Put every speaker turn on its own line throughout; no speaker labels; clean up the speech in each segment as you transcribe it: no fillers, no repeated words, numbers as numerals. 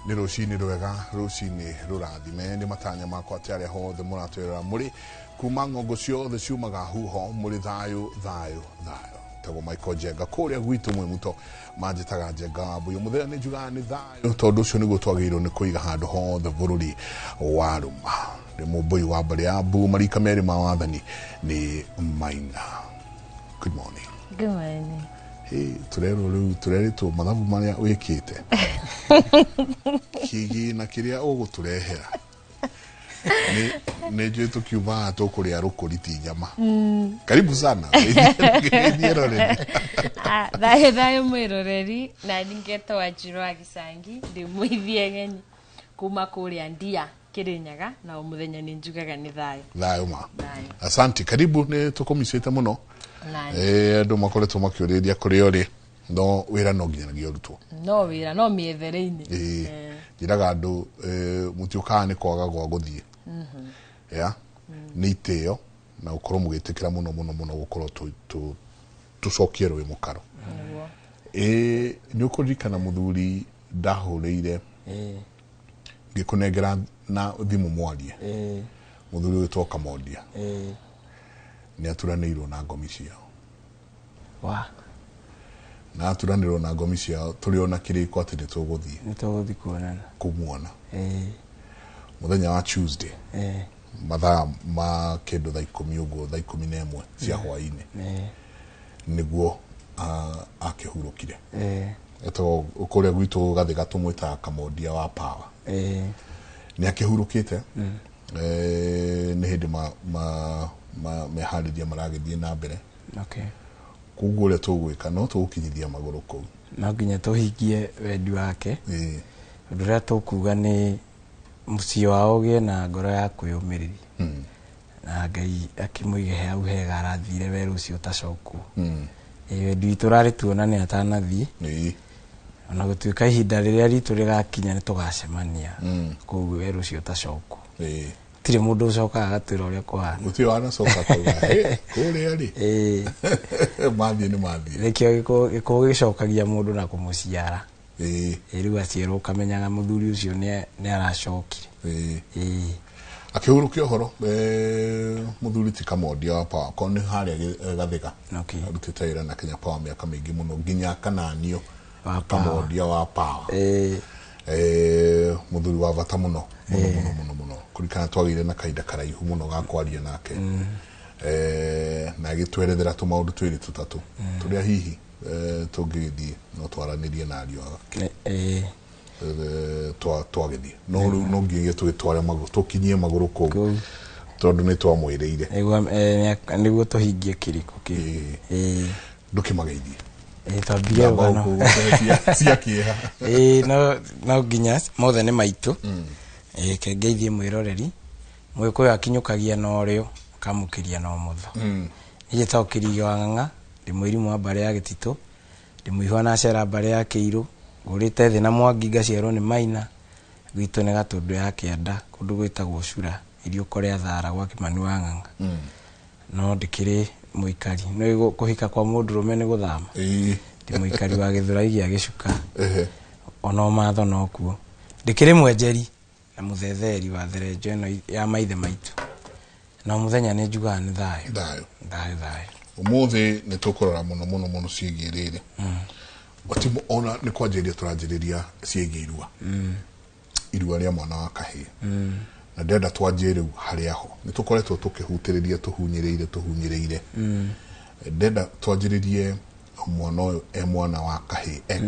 Nĩ rũcinĩ rwega, rũcinĩ rũrathime. Nĩ matanya makwa atĩ arĩa hothe mũratwĩrora mũrĩ kuma ng'ongo ciothe ciumaga huho mũrĩ thayũ thayũ thayũ. Tagwo Michael Njenga kũrĩa gwitũ mwĩ muto manjĩtaga Njenga wa Mbuyu. Mũthenya nĩ njugaga nĩ thayũ tondũ ũcio nĩguo twagĩrĩirwo nĩ kũiga handũ hothe bũrũri wa rũma. Ndĩ mũmbũi wa mbarĩ ya Mbu, marika merĩ ma wathani nĩ Maina. Good morning.
Good morning.
Hey, turerwo rĩu turerĩtwo mathabu marĩa wĩkĩte kĩgĩna kĩrĩa ũgũtũrehera nĩ njũĩ tũkiuma haha tũkũrĩa rũkũri ti nyama. Karibu sana. Geithie roreri.
Ah, thayũ thayũ mwĩroreri, na ningetwo Wanjirũ wa Gĩcangi, ndĩ mũithie ng'eni kuma kũrĩa Ndia Kĩrĩnyaga, na o mũthenya nĩ njugaga nĩ thayũ.
Thayũ ma.
Thayũ.
Asante, karibu. Nĩ tũkũmicĩte mũno.
Nani.
Andũ makoretwo makĩũrĩria kũrĩa ũrĩ, no wĩra no nginyagia ũrutwo.
No wĩra no mĩethere-inĩ.
Njĩraga andũ mũtiũkaga nĩ kwaga gwa gũthiĩ, ya nĩ itĩo na gũkorwo mũgĩtĩkĩra mũno mũno mũno gũkorwo tũcokie rũĩ mũkaro.
Nĩguo.
Nĩ ũkũririkana mũthuri ndahũrĩire ngĩkũnengera na thimũ mwarie, mũthuri ũgĩtwo Kamondia nĩ aturanĩirwo na ngomi ciao.
Wa.
Na aturanĩrwo na ngomi ciao tũrĩ ona kĩrĩko atĩ nĩ tũgũthiĩ.
Nĩ tũgũthiĩ kuonana.
Kũmuona mũthenya wa Tuesday mathaa ma kĩndũ thaa 10 ũguo, thaa 11 cia hwaĩ-inĩ nĩguo akĩhurũkire. Etagwo kũrĩa gwitũ Gathĩga tũmwĩtaga Kamondia wa Power. Nĩ akĩhurũkĩte. Nĩ hĩndĩ meharĩria maragĩthiĩ na mbere. Koguo ũrĩa tũgwĩka no tũgũkinyithia magũrũ kũu.
No nginya tũhingie wendi wake. Ũndũ ũrĩa tũkuga nĩ mũciĩ wao ũgĩe na ngoro ya kwĩyũmĩrĩria. Na Ngai akĩmũige hau hega arathire werũ ũcio ũtacokwo. Wendi witũ ũrarĩ tuonane atanathiĩ. Ona gũtuĩka ihinda rĩrĩa ritũ rĩgakinya nĩ tũgacemania kũu werũ ũcio ũtacokwo. Tirĩ mũndũ ũcokaga agatwĩra ũrĩa kũhana.
Gũtirĩ wanacoka kuga, "Hey, kũrĩa rĩ." Mathiĩ nĩ mathiĩ.
Nĩkĩo gĩkũyũ gĩcokagia mũndũ na kũmũciara. Rĩu aciarwo ũkamenyaga mũthuri ũcio nĩ aracokire.
Akĩhurũkia ũhoro, mũthuri ti Kamondia wa Power, korwo nĩ harĩa Gathĩga. Arutĩte wĩra na Kenya Power mĩaka mĩingĩ mũno nginya akananio
Wa Power.
Kamondia wa Power. Mũthuri wa bata mũno mũno mũno mũno mũno, kũririkana twagĩire na kahinda karaihu mũno ga kwaria nake. Na agĩtwerethera tũmaũndũ twĩrĩ tũtatũ tũrĩa hihi tũngĩgĩthiĩ no twaranĩrie na ariũ ake. Twagĩthiĩ no rĩu no nginyagia tũgĩtware magũrũ, tũkinyie magũrũ kũu.
Kũu.
Tondũ nĩ twamwĩrĩire.
Nĩguo tũhingie kĩrĩko kĩu.
Ndũkĩmageithie.
Twambie
Ndamba
rũgano.
gũkũ cia kĩeha.
No nginya mothe nĩ maitũ. Reke ngeithie mwĩroreri. Mũgĩkũyũ akinyũkagia na ũrĩo, akamũkĩria na ũmotho. Niĩ njĩtagwo Kĩrigĩ wa Ng'ang'a, ndĩ mũirimũ wa mbarĩ ya Gĩtitũ, ndĩ mũihwa na acera mbarĩ ya Kĩirũ, ngũrĩte thĩ na Mwangi ngaciarwo nĩ Maina, gwitũ nĩ Gatũndũ ya Kĩanda, kũndũ gwĩtagwo Cura, iriũko rĩa Thara gwa Kĩmani wa Ng'ang'a. No ndĩkĩrĩ mũikari. Nĩ kũhika kwa mũndũrũme nĩ gũthama. Ndĩ mũikari wa Gĩthũrai gĩa Gĩcuka. Ona ũmatho no kuo. Ndĩkĩrĩ mwenjeri na mũthetheri wa therenjo ĩno ya maithe maitũ. Na mũthenya nĩ njugaga nĩ thayũ.
Thayũ.
Thayũ, thayũ.
Ũmũthĩ nĩ tũkũrora mũno mũno mũno ciĩgiĩ rĩrĩ. Oti ona nĩ kwanjĩrĩria tũranjĩrĩria ciĩgiĩ irua. Irua rĩa mwana wa kahĩĩ. Na ndĩrenda twanjie rĩu harĩa ho. Nĩ tũkoretwo tũkĩhutĩrĩria, tũhunyĩrĩire, tũhunyĩrĩire. Ndĩrenda twanjĩrĩrie mwana ũyũ e mwana wa kahĩĩ, e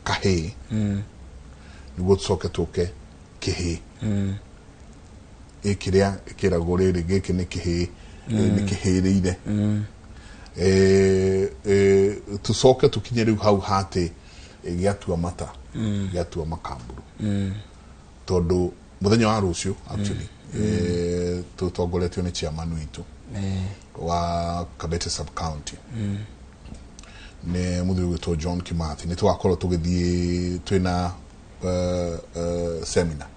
kahĩĩ. Nĩguo tũcoke tũke kĩhĩĩ. Ĩ kĩrĩa kĩragwo rĩrĩ gĩkĩ nĩ kĩhĩĩ, nĩ kĩhĩrĩire. Tũcoke tũkinye rĩu hau hatĩ gĩatua mata, gĩatua makamburu. Tondũ mũthenya wa rũciũ actually, tũtongoretio nĩ chairman witũ wa Kabete sub county. Nĩ mũthuri ũgwĩtwo John Kimathi. Nĩ tũgakorwo tũgĩthiĩ twĩna seminar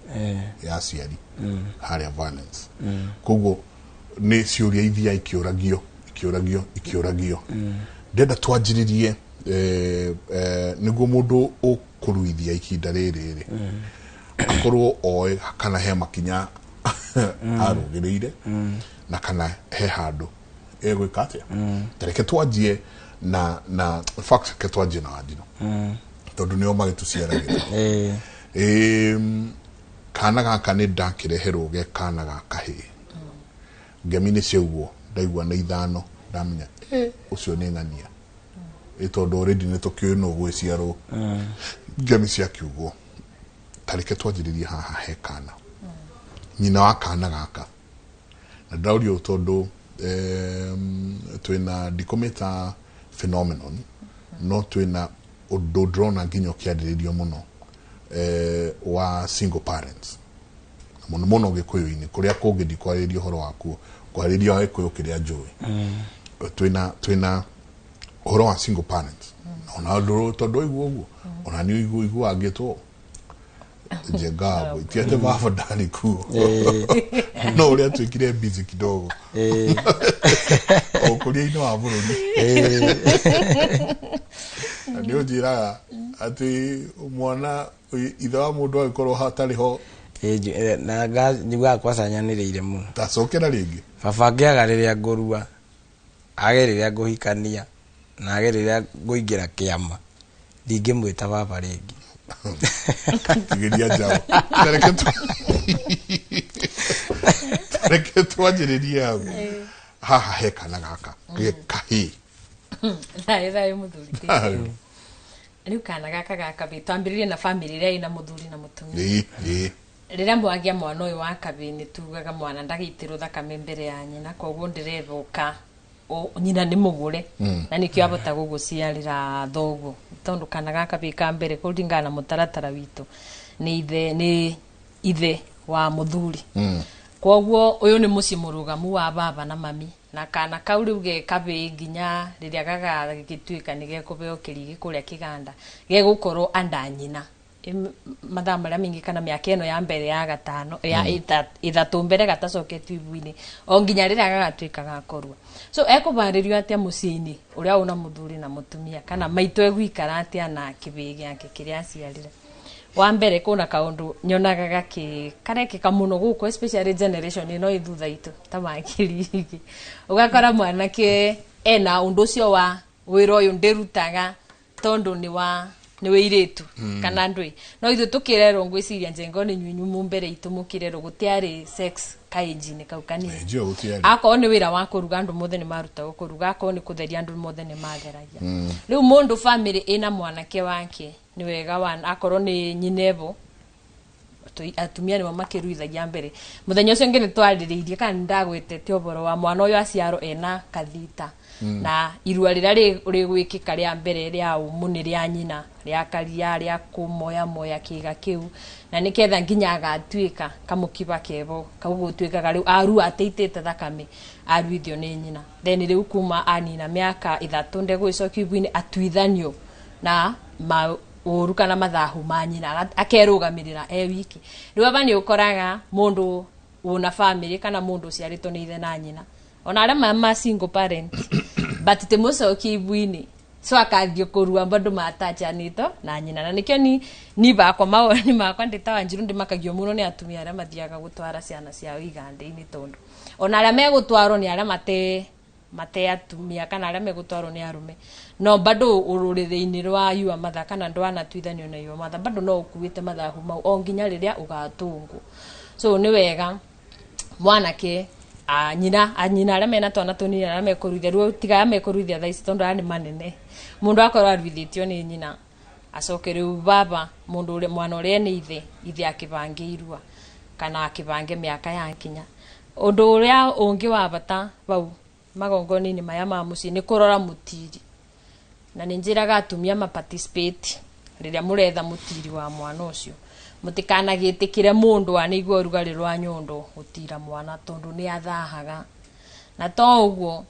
ya aciari harĩa violence. Koguo nĩ ciũria ithiaga ikĩũragio, ikĩũragio, ikĩũragio. Ndĩrenda twanjĩrĩrie nĩguo mũndũ ũkũruithia ihinda rĩrĩ rĩ. Akorwo oe kana he makinya arũgĩrĩire na kana he handũ egwĩka atĩa. Tareke twanjie na in fact reke twanjie na Wanjirũ tondũ nĩo magĩtũciaragĩra. Kana gaka nĩ ndakĩreherwo ge kana ga kahĩĩ, ngemi nĩ ciaugwo, ndaigua nĩ 5, ndamenya ũcio nĩ ng'ania, ĩ tondũ already nĩ tũkĩũĩ nũ gwĩciarwo ngemi ciakiugwo. Tareke twanjĩrĩrie haha he kana, nyina wa kana gaka, na ndaurio tondũ twĩna, ndikũmĩta phenomenon, no twĩna ũndũ ndĩrona nginya ũkĩarĩrĩrio mũno wa single parents, mũno mũno gĩkũyũ-inĩ. Kũrĩa kũngĩ ndikwarĩrĩria ũhoro wakuo, kwarĩrĩria wa gĩkũyũ kĩrĩa njũĩ. Twĩna ũhoro wa single parents, ona tondũ waigua ũguo, ona nĩ ũigua iguangĩtwo Njenga ti atĩ baba ndarĩ kuo, no ũrĩa atuĩkire busy kidogo ũkũria-inĩ wa bũrũri. Na nĩ ũnjĩraga atĩ mwana ithe wa mũndũ agĩkorwo hatarĩ ho.
Na njiguaga kwacanyanĩrĩire mũno.
Tacokera rĩngĩ.
Baba angĩaga rĩrĩa ngũrua, age rĩrĩa ngũhikania, na age rĩrĩa ngũingĩra kĩama, ndingĩmwĩta baba rĩngĩ.
Tigĩria njaũ. Reke twanjĩrĩrie hau haha he kana gaka ge kahĩĩ.
Thayũ thayũ mũthuri. Rĩu kana gaka gakabĩ, twambĩrĩrie na famĩlĩ ĩrĩa ĩna mũthuri na mũtumia.
Ĩĩ ĩĩ.
Rĩrĩa mwagĩa mwana ũyũ wa kabĩĩ, nĩ tugaga mwana ndagĩitĩrwo thakame mbere ya nyina, koguo ndĩrethoka nyina nĩ mũgũre na nĩkĩo abota gũgũciarĩra thoguo, tondũ kana gaka ka mbere kũringana na mũtaratara witũ nĩ ithe, nĩ ithe wa mũthuri. Koguo ũyũ nĩ mũciĩ mũrũgamu wa baba na mami, na kana kau rĩu ge kabĩĩ nginya rĩrĩa gagagĩtuĩka nĩ gekũheo kĩrigi kũrĩa kĩganda, gegũkorwo anda nyina mathaa marĩa maingĩ kana mĩaka ĩno ya mbere ya gatano ya 3 mbere gatacoketio ibu-inĩ, o nginya rĩrĩa gagatuĩka gakorwo. So ekũbarĩrio atĩa mũciĩ-inĩ ũrĩa ũna mũthuri na mũtumia, kana maitũ egũikara atĩa na kĩbĩĩ gĩake kĩrĩa aciarire? Wa mbere, kũna kaũndũ nyonaga gakĩ karekĩka mũno gũkũ, especially generation ĩno ĩ thutha itũ ta makirigi, ũgakora mwanake ena ũndũ ũcio wa wĩra ũyũ ndĩrutaga tondũ nĩ wa nĩ wĩirĩtu kana ndũĩ. No ithuĩ tũkĩrerwo, ngwĩciria njengo nĩ nyunyumu mbere itũ mũkĩrerwo gũtiarĩ sex kaĩnji-inĩ kau kanini.
Njũĩ gũtiarĩ.
Akorwo nĩ wĩra wa kũruga, andũ mothe nĩ marutagwo kũruga. Akorwo nĩ kũtheria, andũ mothe nĩ matheragia. Rĩu mũndũ famĩlĩ ĩna mwanake wake, nĩ wega wa akorwo nĩ nyinevo, atumia nĩmo makĩruithagia mbere. Mũthenya ũcio ũngĩ nĩ twarĩrĩirie kana nĩ ndagwetete ũhoro wa mwana ũyũ aciarwo ena kathita, na irua rĩrĩa rĩgwĩkĩka rĩa mbere rĩa ũmũ nĩ rĩa nyina, rĩa karia, rĩa kũmoya moya kĩga kĩu, na nĩketha nginya agatuĩka kamũkiba kevo kau gũtuĩkaga rĩu arua ateitĩte thakame, aruithio nĩ nyina. Then rĩu kuma anina mĩaka 3 ndegũgĩcokio ibu-inĩ, atuithanio na ma ũru kana mathahu ma nyina, akerũgamĩrĩra e wiki. Rĩu aba nĩ ũkoraga mũndũ wũna famĩlĩ kana mũndũ ũciarĩtwo nĩ ithe na nyina, ona arĩa ma single parent, but ti mũcoki ibu-inĩ, so akathiĩ kũrua bado matachanĩtwo na nyina. Na nĩkĩo ni bakwa, mawoni makwa ndĩ ta Wanjiru, ndĩmakagio mũno nĩ atumia arĩa mathiaga gũtwara ciana ciao iganda-inĩ, tondũ ona arĩa megũtwarwo nĩ arĩa mate atumia kana arĩa megũtwarwo nĩ arũme, no bado rũrĩrĩ-inĩ rwa yua matha kana ndwanatuithanio na yua matha, bado no ũkuĩte mathahu mau o nginya rĩrĩa ũgatũngwo. So nĩ wega mwanake a nyina, a nyina arĩa mena twana tũnini, arĩa mekũruithia rĩu, tiga arĩa mekũruithia thaa ici tondũ aya nĩ manene, mũndũ akorwo aruithĩtio nĩ nyina, acoke rĩu baba mũndũ ũrĩa mwana ũrĩa nĩ ithe, ithe akĩbange irua kana akĩbange mĩaka yakinya. Ũndũ ũrĩa ũngĩ wa bata bau magongona-inĩ maya ma mũciĩ nĩ kũrora mũtiri, na nĩ njĩraga atumia ma participate rĩrĩa mũretha mũtiri wa mwana ũcio. Mũtikanagĩtĩkĩre mũndũ anĩigua ũrugarĩ rwa nyondo gũtira mwana, tondũ nĩ athahaga. Na to ũguo,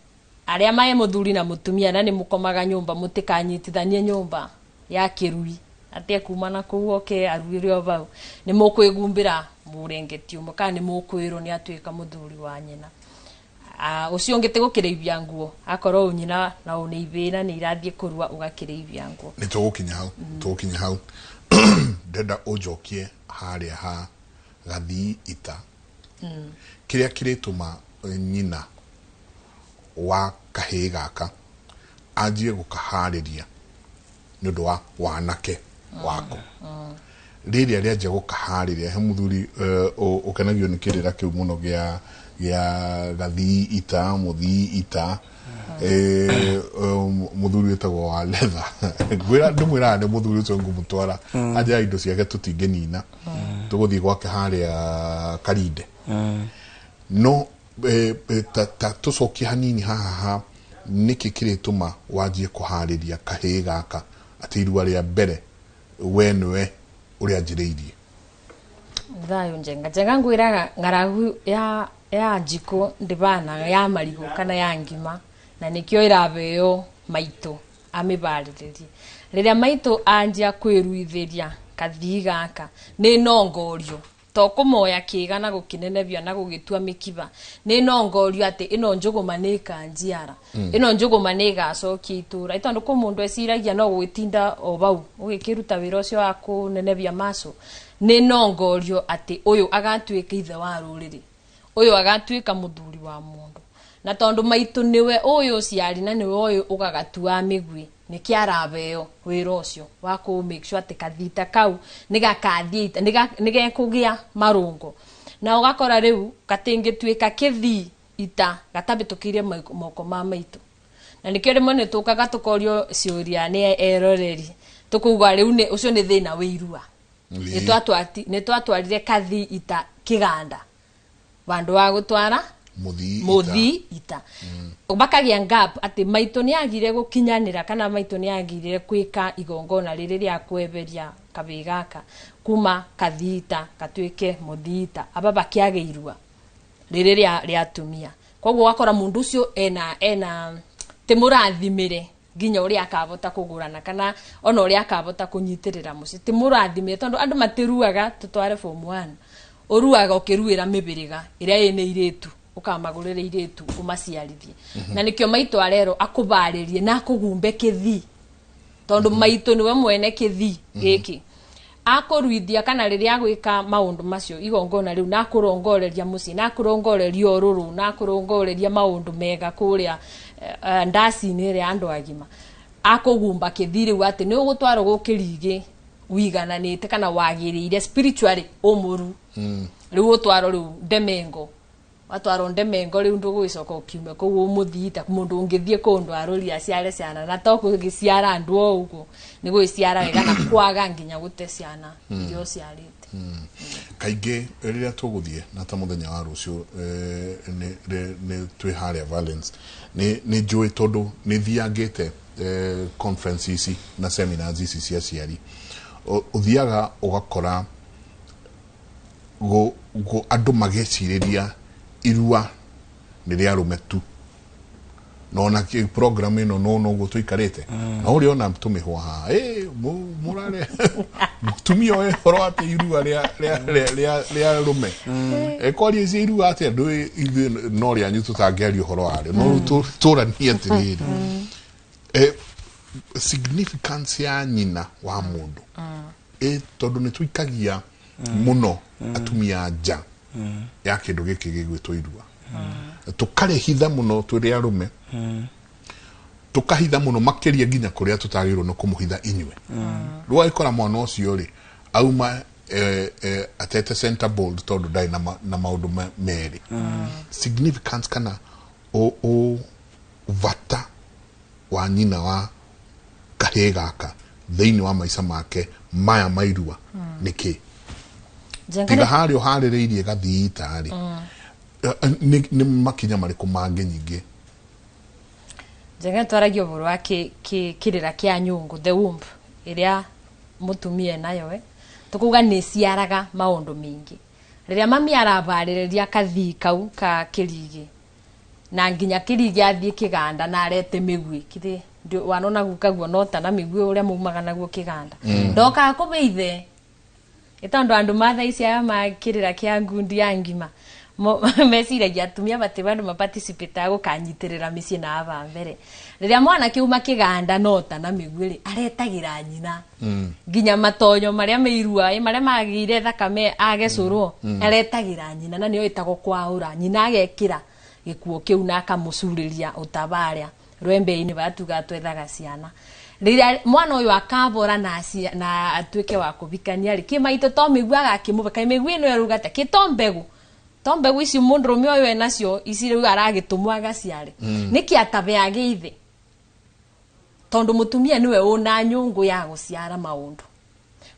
arĩa mae mũthuri na mũtumia na nĩ mũkomaga nyũmba, mũtikanyitithanie nyũmba ya kĩrui atĩ kuma na kũu oke aruĩre o bau, nĩ mũkwĩgumbĩra mũrengeti ũmwe kana nĩ mũkwĩrwo nĩ atuĩka mũthuri wa nyina. Ũcio ũngĩ ti gũkĩrĩithia nguo, akorwo nyina na nĩ ibĩna nĩ irathiĩ kũrua, ũgakĩrĩithia nguo.
Nĩ tũgũkinya hau, tũgũkinya hau. Ndenda ũnjokie Harĩa ha gathii ita kĩrĩa kĩrĩtũma nyina wa kahĩĩ gaka anjie gũkaharĩria nĩ ũndũ wa wanake wako. Rĩrĩa rĩanjia gũkaharĩria, he mũthuri ũkenagio nĩ kĩrĩra kĩu mũno gĩa gathii ita mũthii ita, mũthuri wĩtagwo wa letha. Ngwĩra ndĩmwĩraga nĩ mũthuri ũcio ngũmũtwara anja indo ciake tũtingĩnina, tũgũthiĩ gwake harĩa Karinde. No ta tũcokie hanini haha ha nĩkĩ kĩrĩtũma wanjie kũharĩria kahĩĩ gaka atĩ irua rĩa mbere we nĩwe ũrĩanjĩrĩirie?
Thayo njenga njenga ngwiraga ng'aragu ya njiko ndibanaga ya marigo kana ya ngima, na nikio irabeo maito amibarĩrĩrie. Rĩrĩa maitũ anjia kwĩruithĩria kathii gaka, nĩ nongorio to kũmoya kĩga na gũkĩnenevia na gũgĩtua mĩkiba, nĩ nongorio atĩ ĩno njũgũma nĩ ĩkanjiara, ĩno njũgũma nĩ ĩgacokia itũra, tondũ kũ mũndũ eciragia no gũgĩtinda o bau ũgĩkĩruta wĩra ũcio wa kũnenevia maco. Nĩ nongorio atĩ ũyũ agatuĩka ithe wa rũrĩrĩ, ũyũ agatuĩka mũthuri wa mũndũ, na tondũ maitũ nĩwe ũyũ ũciari na nĩwe ũyũ ũgagatua mĩgui, nĩkĩo arabeo wĩra ũcio wa kũ make sure atĩ kathita kau nĩgakathiĩ ita, nĩgekũgĩa marũngo, na ũgakora rĩu gatingĩtuĩka kĩthii ita gatabĩtũkĩire moko ma maitũ. Na nĩkĩo rĩmwe nĩtũkaga tũkorio ciũria nĩ eroreri, tũkauga rĩu nĩ ũcio nĩ thĩna wĩ irua. Nĩtwatwarire kathii ita kĩganda vandũ wa gũtwara
mũthii.
Mũthii ita bakagia gap atĩ maitũ nĩ agire gũkinyanĩra kana maitũ nĩ agire gwĩka igongona rĩrĩ rĩa kweberia kabĩ gaka kuma kathii ita gatuĩke mũthii ita, aba bakĩage irua rĩrĩ rĩa atumia. Koguo ũgakora mũndũ ũcio ena ti mũrathimĩre nginya ũrĩa akabota kũgũrana kana ona ũrĩa akabota kũnyitĩrĩra mũciĩ, ti mũrathimĩre, tondũ andũ matiruaga tũtware form 1, ũruaga ũkĩruĩra mĩbĩrĩga ĩrĩa ĩna irĩtu, ũkamagũrĩra irĩtu ũmaciarithie. Na nĩkĩo maitũ arerwo akũbarĩrie na akũgumbe kĩthii, tondũ maitũ nĩwe mwene kĩthii gĩkĩ akũruithia kana rĩrĩa agwĩka maũndũ macio igongona rĩu, na akũrongoreria mũciĩ, na akũrongoreria ũrũrũ, na akũrongoreria maũndũ mega kũrĩa ndaci-inĩ ĩrĩa andũ agima, akũgumba kĩthii rĩu atĩ nĩ ũgũtwarwo gũkĩrigĩ wigananĩte kana wagĩrĩire spiritually ũmũru. Rĩu ũtwarwo rĩu ndemengo, watwarwo ndemengo rĩu ndũgũgĩcoka ũkiume kũu ũmũthiita mũndũ ũngĩthiĩ kũndũ arũri aciare ciana, na to gũgĩciara andũ o ũguo, nĩ gũgĩciara wega na kwaga nginya gũte ciana iria ũciarĩte.
Kaingĩ rĩrĩa tũgũthiĩ na ta mũthenya wa rũciũ, nĩ twĩ harĩa Valence, nĩ njũĩ tondũ nĩ thiangĩte conference ici na seminars ici cia aciari. Ũthiaga ũgakora andũ magĩcirĩria irua nĩ rĩa arũme tu, no na program ĩno no noguo tũikarĩte no ũrĩ ona tũmĩhũa haha mũrare mũtumia ũyũ ũhoro atĩ irua rĩa arũme kwaria ici irua atĩa ndũĩ ithuĩ no rĩanyu tũtangĩaria ũhoro warĩo, no rĩu tũranie atĩrĩrĩ, significance ya nyina wa mũndũ, tondũ nĩ tũikagia mũno atumia nja ya kĩndũ gĩkĩ gĩgwĩtwo irua, tũkarĩhitha mũno twĩrĩ arũme, tũkahitha mũno makĩria nginya kũrĩa tũtagĩrĩirwo nĩ kũmũhitha inyuĩ. Rĩu agĩkora mwana ũcio rĩ auma atete center board tondũ ndarĩ na maũndũ merĩ significance kana o bata wa nyina wa kahĩĩ gaka thĩinĩ wa maica make maya mairua nĩ kĩ?
Njenga.
Tiga harĩa ũharĩrĩirie gathiita rĩ, nĩ makinya marĩkũ mangĩ nyingĩ?
Njenga, twaragia ũhoro wa kĩrĩra kĩa nyũngũ, the womb ĩrĩa mũtumia enayo, tũkauga nĩ ciaraga maũndũ maingĩ. Rĩrĩa mami arabarĩrĩria kathii kau ka kĩrigĩ na nginya kĩrigĩ athiĩ kĩganda na arete mĩguĩ kithĩ wanona gukaguo nota na mĩguĩ ũrĩa maumaga naguo kĩganda, ndokaga kũbĩithe ĩ, tondũ andũ ma thaa ici aya ma kĩrĩra kĩa ngundi ya ngima. Meciragia atumia bati bandu maparticipate gukanyitĩrĩra mĩciĩ na aba mbere. Rĩrĩa mwanake uma kĩganda nota na mĩguĩ rĩ, aretagĩra nyina nginya matonyo marĩa meirua marĩa magĩire thakame agecũrwo, aretagĩra nyina, na nĩyo ĩtagwo kwaũra. Nyina agekĩra gĩkuo kĩu na akamũcurĩria ũtabarĩa rwembe-inĩ batuga twethaga ciana. Rĩrĩa mwana ũyũ akabora na na atuĩke wa kũbikania rĩ, kĩmaitũ to mĩguĩ agakĩmũbe kaĩ mĩguĩ ĩno ĩruga atĩa, kĩ to mbegũ, to mbegũ ici mũndũrũme ũyũ enacio ici rĩu aragĩtũmwo agaciare, nĩkĩ atabe agĩithe, tondũ mũtumia nĩwe ũna nyũngũ ya gũciara maũndũ.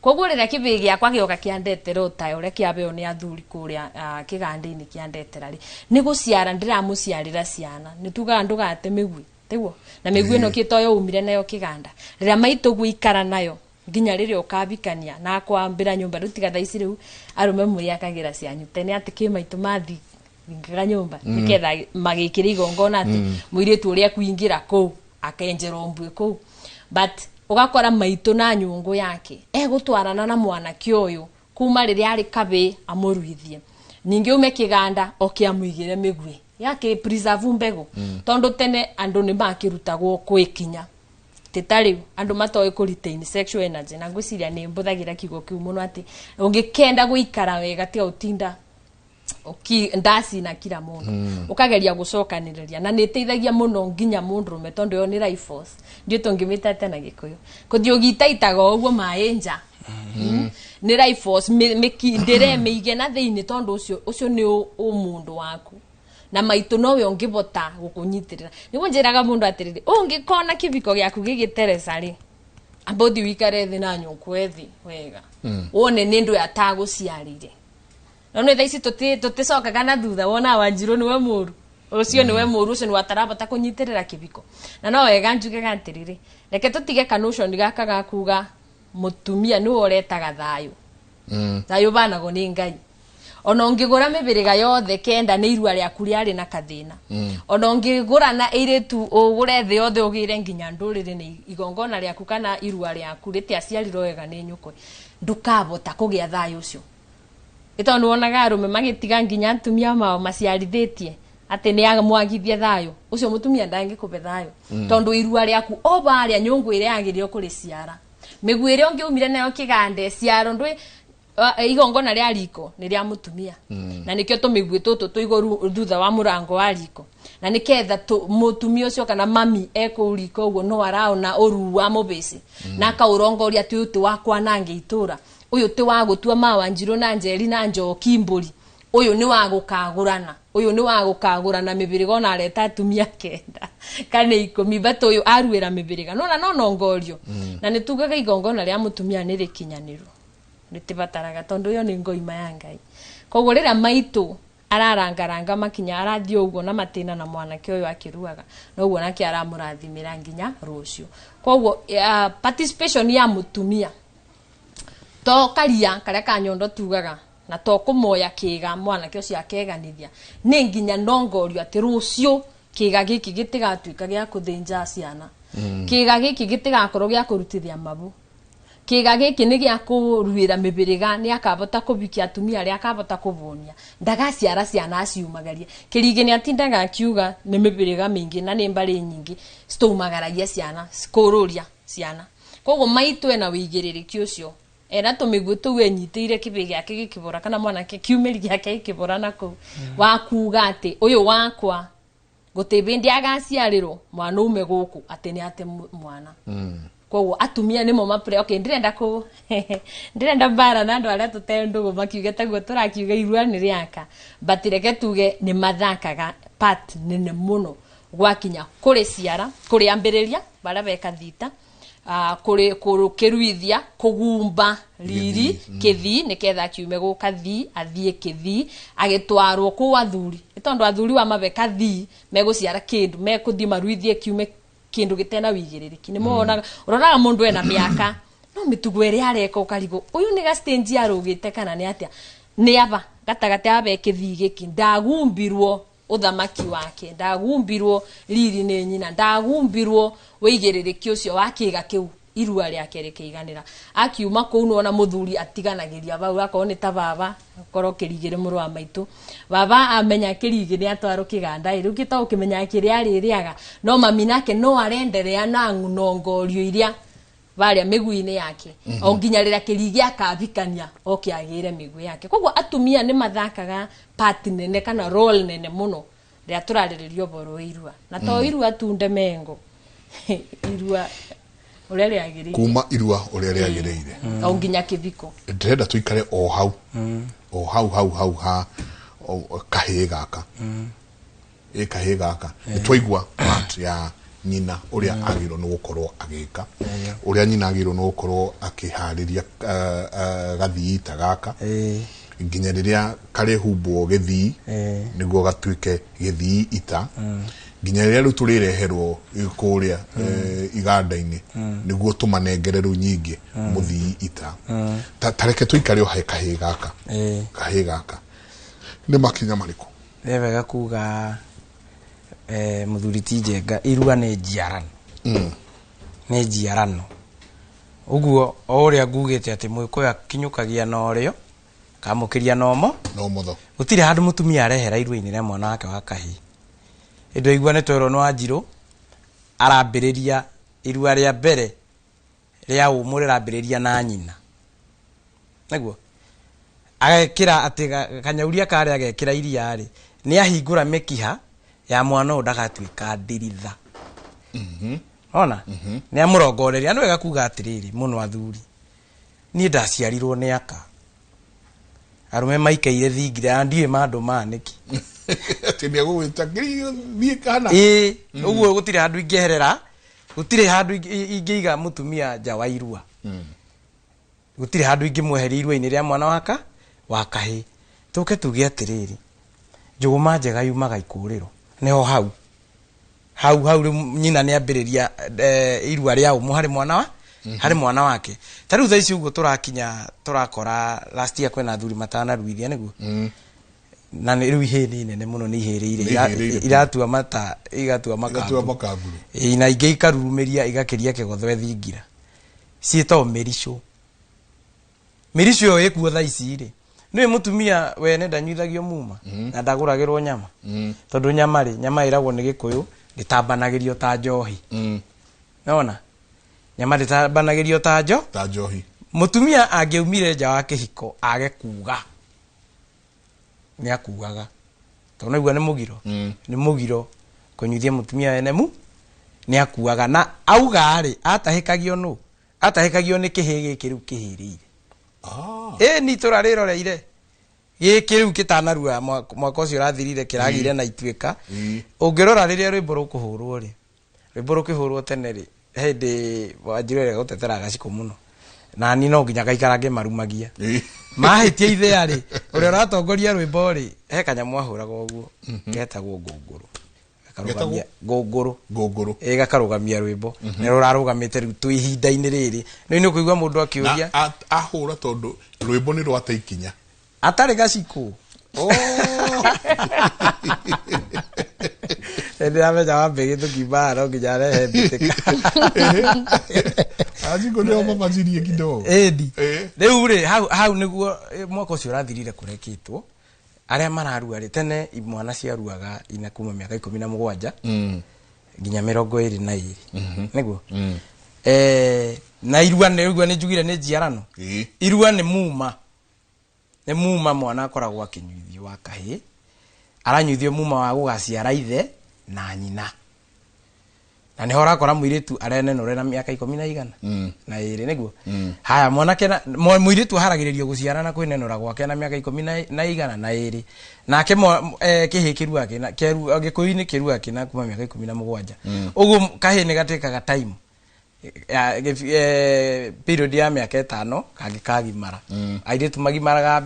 Koguo rĩrĩa kĩbĩĩ gĩakwa gĩoka kĩandetera ũtae ũrĩa kĩabeo nĩ athuri kũrĩa kĩganda-inĩ kĩandetera rĩ, nĩ gũciara ndĩramũciarĩra ciana. Nĩ tugaga ndũgate mĩguĩ, tiguo? Na mĩguĩ ĩno kĩtoyo umire nayo kĩganda, rĩrĩa maitũ gũikara nayo nginya rĩrĩa ũkabikania na kwambĩra nyũmba. Rĩu tiga thaa ici rĩu arũme mwĩakagĩra cianyu, tene atĩ kĩ maitũ mathi thingaga nyũmba nĩgetha magĩkĩra igongona atĩ mũirĩtu ũrĩa kuingĩra kũu akenjerwo mbuĩ kũu. But ũgakora maitũ na nyũngũ yake egũtwarana na mwanake ũyũ kuma rĩrĩa arĩ kabĩ amũruithie, ningĩ ume kĩganda oke amũigĩre mĩguĩ yake preserve mbegũ, tondũ tene andũ nĩ makĩrutagwo kwĩkinya tita rĩu andũ matoĩ kũ retain sexual energy. Na ngwĩciria nĩ mbũthagĩra kiugo kĩu mũno atĩ ũngĩkenda gũikara wega tiga ũtinda ndacina kila mũndũ, ũkageria gũcokanĩrĩria, na nĩ ĩteithagia mũno nginya mũndũrũme, tondũ ĩyo nĩ life force, ndiũ tũngĩmĩta atĩa na Gĩkũyũ, kũthiĩ ũgĩitaitaga o ũguo maĩ nja. Nĩ life force mĩkindĩre mĩige na thĩinĩ, tondũ ũcio nĩ ũmũndũ waku na maitũ nowe ũngĩbota gũkũnyitĩrĩra. Nĩguo njĩraga mũndũ atĩrĩrĩ, ũngĩkona kĩbiko gĩaku gĩgĩteresa rĩ, amba ũthiĩ ũikare thĩ na nyũkwa thĩ wega, wone nĩ ndũ atagũciarire. No nĩ thaa ici tũticokaga na thutha, wona Wanjirũ nĩwe mũru, ũcio nĩwe mũru, ũcio nĩwe atarabota kũnyitĩrĩra kĩbiko. Na no wega njugaga atĩrĩrĩ, reke tũtige kanotion gaka ga kuga mũtumia nĩwe ũretaga thayũ. Thayũ banagwo nĩ Ngai. Ona ũngĩgũra mĩbĩrĩga yothe kenda nĩ irua rĩaku rĩarĩ na kathĩna, ona ũngĩgũra na ĩirĩtu ũgũre thĩ yothe ũgĩre nginya ndũrĩrĩ nĩ igongona rĩaku kana irua rĩaku rĩtiaciarirwo wega nĩ nyũkwe, ndũkabota kũgĩa thayũ ũcio. Ĩtondũ nĩwonaga arũme magĩtiga nginya atumia mao maciarithĩtie atĩ nĩ amwagithie thayũ ũcio, mũtumia ndangĩkũbe thayũ, tondũ irua rĩaku o barĩa nyũngũ ĩrĩa yagĩrĩirwo kũrĩciara, mĩguĩ ĩrĩa ũngĩumire nayo kĩganda ĩciaro ndwĩ igongona rĩa riko nĩ rĩa mũtumia, na nĩkĩo tũmĩguĩ tũtũ tũigũ thutha wa mũrango wa riko, na nĩketha mũtumia ũcio kana mami ekũu riko ũguo no araona ũruu wa mũbĩci na akaũrongoria atĩ ũyũ ti wa kwananga itũra, ũyũ ti wa gũtua ma Wanjirũ na Njeri na Njoki mbũri, ũyũ nĩ wa gũkagũrana, ũyũ nĩ wa gũkagũrana mĩbĩrĩga, ona areta atumia 9 kana 10, but ũyũ aruĩra mĩbĩrĩga nona no nongorio. Na nĩ tugaga igongona rĩa mũtumia nĩ rĩkinyanĩru, rĩtibataraga, tondũ ĩyo nĩ ngoima ya Ngai. Koguo rĩrĩa maitũ ararangaranga makinya arathiĩ ũguo na matĩna na mwanake ũyũ akĩruaga, noguo nake aramũrathimĩra nginya rũciũ. Koguo participation ya mũtumia to karia karĩa ka nyondo tugaga na to kũmoya kĩga mwanake ũcio akeganithia, nĩ nginya nongorio atĩ rũciũ kĩga gĩkĩ gĩtigatuĩka gĩa kũthĩnja ciana, kĩga gĩkĩ gĩtigakorwo gĩa kũrutithia mabu, kĩga gĩkĩ nĩ gĩa kũruĩra mĩbĩrĩga, nĩ akabota kũbikia atumia arĩa akabota kũbũnia, ndagaciara ciana aciumagarie. Kĩrigĩ nĩ atindaga akiuga nĩ mĩbĩrĩga mĩingĩ na nĩ mbarĩ nyingĩ citũmagaragia ciana, cikũrũria ciana. Koguo maitũ ena wĩigĩrĩrĩki ũcio, ena tũmĩguĩ tũu enyitĩire kĩbĩ gĩake gĩkĩbora kana mwanake kiumĩri gĩake gĩkĩbora na kũu, wa kuga atĩ ũyũ wakwa gũtĩ bĩndĩ agaciarĩrwo mwana ume gũkũ atĩ nĩ ate mwana. Koguo atumia nĩmo mapre okay, ndĩrenda kũ ndĩrenda mbara na andũ arĩa tũte ndũgũ makiuge taguo tũrakiuga irua nĩ rĩaka, but reke tuge nĩ mathakaga part nene mũno gwakinya kũrĩ ciara, kũrĩambĩrĩria barĩa beka thita, kũrĩ kũrũkĩruithia kũgumba riri kĩthii nĩketha kiume gũka thii athiĩ kĩthii agĩtwarwo kũu athuri, nĩ tondũ athuri wa mabeka thii megũciara kĩndũ mekũthiĩ maruithie kiume kĩndũ gĩtena wĩigĩrĩrĩki. Nĩ monaga ũroraga mũndũ ena mĩaka no mĩtugo ĩrĩa areka ũkarigwo ũyũ nĩ ga stage arũgĩte kana nĩ atĩa, nĩ aba gatagatĩ abe kĩthii gĩkĩ ndagumbirwo ũthamaki wake, ndagumbirwo riri nĩ nyina, ndagumbirwo wĩigĩrĩrĩki ũcio wa kĩga kĩu. Irua rĩake rĩkĩiganĩra. Akiuma kũu nĩwona mũthuri atiganagĩria bau, akorwo nĩ ta baba, akorwo kĩrigĩrĩ mũrũ wa maitũ, baba amenya kĩrigĩ nĩ atwarwo kĩganda ĩ, rĩu gĩtagwo kĩmenyaga kĩrĩa arĩrĩaga, no mami nake no arenderea na ng'ongorio iria varia mĩgui-inĩ yake o nginya rĩrĩa kĩrigi akabikania oke agĩre mĩgui yake. Koguo atumia nĩ mathakaga part nene kana role nene mũno rĩrĩa tũrarĩrĩria ũhoro wa irua, na to irua tu, ndemengo irua ũrĩa rĩagĩrĩire,
kuma irua ũrĩa rĩagĩrĩire
o nginya kĩbiko.
Ndĩrenda tũikare o hau, o hau hau hau ha kahĩĩ gaka, ĩ kahĩĩ gaka nĩ twaigua part ya nyina ũrĩa agĩrĩirwo nĩ gũkorwo agĩka, ũrĩa nyina agĩrĩirwo nĩ gũkorwo akĩharĩria gathii ta gaka nginya rĩrĩa karĩhumbwo gĩthii nĩguo gatuĩke gĩthii ita, nginya rĩrĩa rĩu tũrĩreherwo kũrĩa iganda-inĩ nĩguo tũmanengere rĩu nyingĩ mũthii ita. Ta reke tũikare o he kahĩĩ gaka. Kahĩĩ gaka nĩ makinya marĩkũ?
Nĩ wega kuga mũthuri ti Njenga, irua nĩ njiarano, nĩ njiarano. Ũguo o ũrĩa ngugĩte atĩ Mũgĩkũyũ akinyũkagia na ũrĩo kamũkĩria na ũmo
no mũtho.
Gũtirĩ handũ mũtumia arehera irua-inĩ rĩa mwana wake wa kahĩĩ. Ĩndĩ waigua nĩ twerwo nĩ Wanjirũ arambĩrĩria irua rĩa mbere rĩa ũmũ rĩrambĩrĩria na nyina, nĩguo agekĩra atĩ kanyauria karĩa agekĩra iria rĩ, nĩ ahingũra mĩkiha ya mwana ũyũ ndagatuĩka ndiritha. Ona nĩ amũrongoreria. Nĩ wega kuga atĩrĩrĩ mũno athuri, niĩ ndaciarirwo nĩ aka arũme maikaire thingira na ndiũĩ mandũ maa nĩkĩ.
Atĩ nĩ egũgwĩta thiĩ kana
Ĩĩ, ũguo gũtirĩ handũ ingĩeherera, gũtirĩ handũ ingĩiga mũtumia nja wa irua, gũtirĩ handũ ingĩmweheria irua-inĩ rĩa mwana waka wa kahĩĩ. Tũke tuge atĩrĩrĩ, njũgũma njega yumaga ikũrĩro, nĩho hau hau hau rĩu nyina nĩ ambĩrĩria irua rĩa ũmũ harĩ mwana wa harĩ mwana wake. Ta rĩu thaa ici ũguo tũrakinya tũrakora last year kwĩna athuri matanaruithia, nĩguo na nĩ rĩu ihĩĩ nĩ nene mũno, nĩ ihĩrĩire.
Nĩ ihĩrĩire.
Iratua mata, igatua
Igatua
makamburu.
Makamburu.
Ĩĩ, na ingĩ ikarurumĩria igakĩria kĩgotho thingira ciĩtagwo mĩricũ. Mĩricũ ĩyo ĩkuo thaa ici rĩ, nĩũĩ mũtumia wene ndanyuithagio muma na ndagũragĩrwo nyama, tondũ nyama rĩ, nyama ĩragwo nĩ Gĩkũyũ ndĩtambanagĩrio ta njohi. Nona nyama ndĩtambanagĩrio ta njo
ta njohi.
Mũtumia angĩaumire nja wa kĩhiko age kuga, nĩ akuaga, tondũ naigua nĩ mũgiro. Nĩ mũgiro kũnyuithia mũtumia wene mu nĩ akuaga, na auga rĩ, atahĩkagio nũ? Atahĩkagio nĩ kĩhĩ gĩkĩ rĩu kĩhĩrĩire. Ĩ ni itũra rĩroreire gĩkĩ rĩu kĩtanarua mwaka ũcio ũrathirire kĩragĩire na ituĩka. Ũngĩrora rĩrĩa rwĩmbo rũkũhũrwo rĩ, rwĩmbo rũkĩhũrwo tene rĩ, hĩndĩ Wanjirũ ĩrĩa gũtetera gacikũ mũno, na niĩ no nginya ngaikara ngĩmarumagia. Mahĩtia ithea rĩ, ũrĩa ũratongoria rwĩmbo rĩ, he kanyamũ ahũraga ũguo getagwo ngũngũrũ. Gakarũgamia ngũngũrũ.
Ngũngũrũ.
Ĩ, gakarũgamia rwĩmbo nĩ rũrarũgamĩte rĩu twĩ ihinda-inĩ rĩrĩ nĩ nĩ ũkũigua mũndũ akĩũria.
Na ahũra tondũ rwĩmbo nĩ rwate ikinya.
Atarĩ gacikũ.
Oh.
Ndĩramenya wambĩgĩ tũkiuma no nginya arehe mbĩtĩka.
Gacikũ nĩo mabacirie kidogo.
Ĩndi.
Eh.
Rĩu rĩ, hau hau nĩguo mwaka ũcio ũrathirire kũrekĩtwo arĩa mararua rĩ, tene imwana ciaruaga ina kuma mĩaka 17 nginya 22, nĩguo na irua nĩ irua, nĩ njugire nĩ njiarano. Irua nĩ muma, nĩ muma mwana akoragwo akĩnyuithio wa kahĩĩ, aranyuithio muma wa gũgaciara ithe na nyina, na nĩho ũrakora mũirĩtu arenenũre na mĩaka ikũmi na igana na ĩrĩ, nĩguo haya mwanake na mũirĩtu aharagĩrĩrio gũciara na kwĩnenũra gwake na mĩaka ikũmi na igana na ĩrĩ, nake kĩhĩ kĩrua kĩna Gĩkũyũ-inĩ kĩrua kĩna kuma mĩaka 17. Ũguo kahĩ nĩ gatĩkaga time ya period ya mĩaka 5 kangĩ kagimara. Airĩtu magimaraga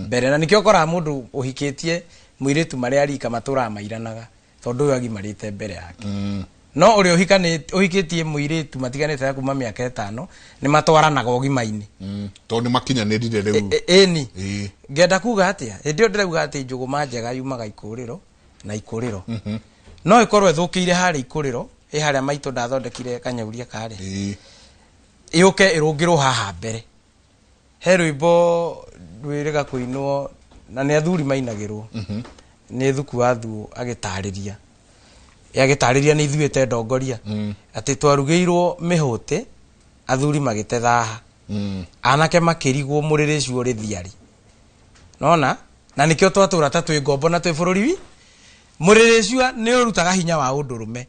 mbere, na nĩkĩo ũkoraga mũndũ ũhikĩtie mũirĩtu marĩa arika matũraga mairanaga, tondũ ũyũ agimarĩte mbere yake. No ũrĩa ũhikĩtie mũirĩtu matiganĩte na kuma mĩaka 5 nĩ matwaranaga ũgima-inĩ.
Tondũ nĩ makinyanĩrire rĩu.
Ĩni. Ngenda kuga atĩa? Hĩndĩ ĩyo ndĩrauga atĩ njũgũma njega yumaga ikũrĩro na ikũrĩro no ĩkorwo ĩthũkĩire harĩa ikũrĩro, ĩ harĩa maitũ ndathondekire kanyauria karĩa. Yũke ĩrũngĩrwo haha mbere. He rwĩmbo rwĩrĩga kũinwo na nĩ athuri mainagĩrwo nĩ thuku wa thuo agĩtarĩria, agĩtarĩria nĩ ithuĩ te ndongoria atĩ twarugĩirwo mĩhũtĩ, athuri magĩte thaha, anake makĩrigwo mũrĩrĩ ũcio ũrĩ thiari nona, na nĩkĩo twatũra ta twĩ ngombo na twĩ bũrũri wi mũrĩrĩ ũcio nĩ ũrutaga hinya wa ũndũrũme.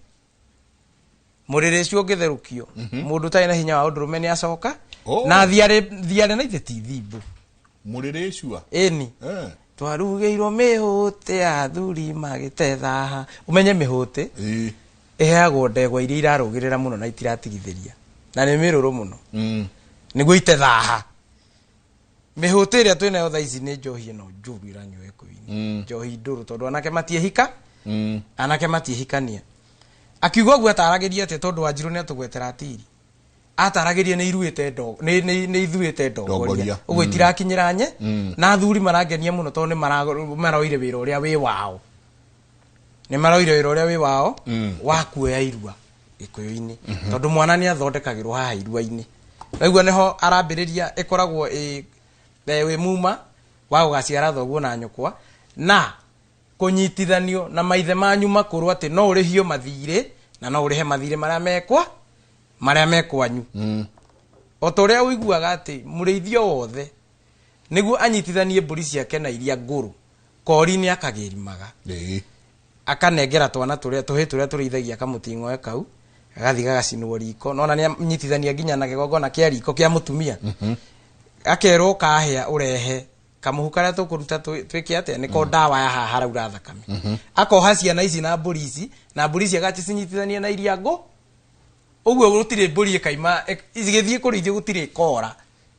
Mũrĩrĩ ũcio ũngĩtherũkio, mũndũ ũtarĩ na hinya wa ũndũrũme nĩ acoka.
Oh.
Na thiarĩ thiarĩ na ithe ti thimbũ.
Mũrĩrĩ cua.
Ĩni. Twarugĩirwo mĩhũtĩ, athuri magĩte thaha. Ũmenye mĩhũtĩ ĩheagwo ndegwa iria irarũgĩrĩra mũno na itiratigithĩria na nĩ mĩrũrũ mũno, nĩguo ite thaha. Mĩhũtĩ ĩrĩa twĩnayo thaa ici nĩ njohi ĩno njũru ĩranyuo gĩkũyũ-inĩ, njohi ndũrũ, tondũ anake matiĩhika, anake matiĩhikania. Akiuga ũguo ataragĩria atĩa? Tondũ Wanjirũ nĩ atũgwetera atiri ataragĩria nĩ iruĩte ndo nĩ ithuĩte ndongoria.
Ndongoria.
Ũguo itirakinyĩra nye na athuri marangenia mũno tondũ nĩ maroire wĩra ũrĩa wĩ wao, nĩ maroire wĩra ũrĩa wĩ wao wa kuoya irua gĩkũyũ-inĩ, tondũ mwana nĩ athondekagĩrwo haha irua-inĩ. Naigua nĩho arambĩrĩria ĩkoragwo ĩ wĩ muma wa gũgaciara thoguo na nyũkwa na kũnyitithanio na maithe manyu makũrũ, atĩ no ũrĩhio mathirĩ na no ũrĩhe mathirĩ marĩa mekwa marĩa mekwanyu. O ta ũrĩa ũiguaga atĩ mũrĩithio wothe nĩguo anyitithanie mbũri ciake na iria ngũrũ, kori nĩ akagĩrimaga, akanengera twana tũrĩa tũhĩ tũrĩa tũrĩithagia kamũting'oe kau, gagathiĩ gagacinwo riko. Nona nĩ anyitithania nginya na kĩgongona kĩa riko kĩa mũtumia, akerwo kahĩa ũrehe kamũhu karĩa tũkũruta twĩke atĩa, nĩko ndawa ya haha haraura thakame. Akoha ciana ici na mbũri ici, na mbũri ici agacinyitithania na iria ngũ. Ũguo gũtirĩ mbũri ĩkaima igĩthiĩ kũrĩithio, gũtirĩ kora,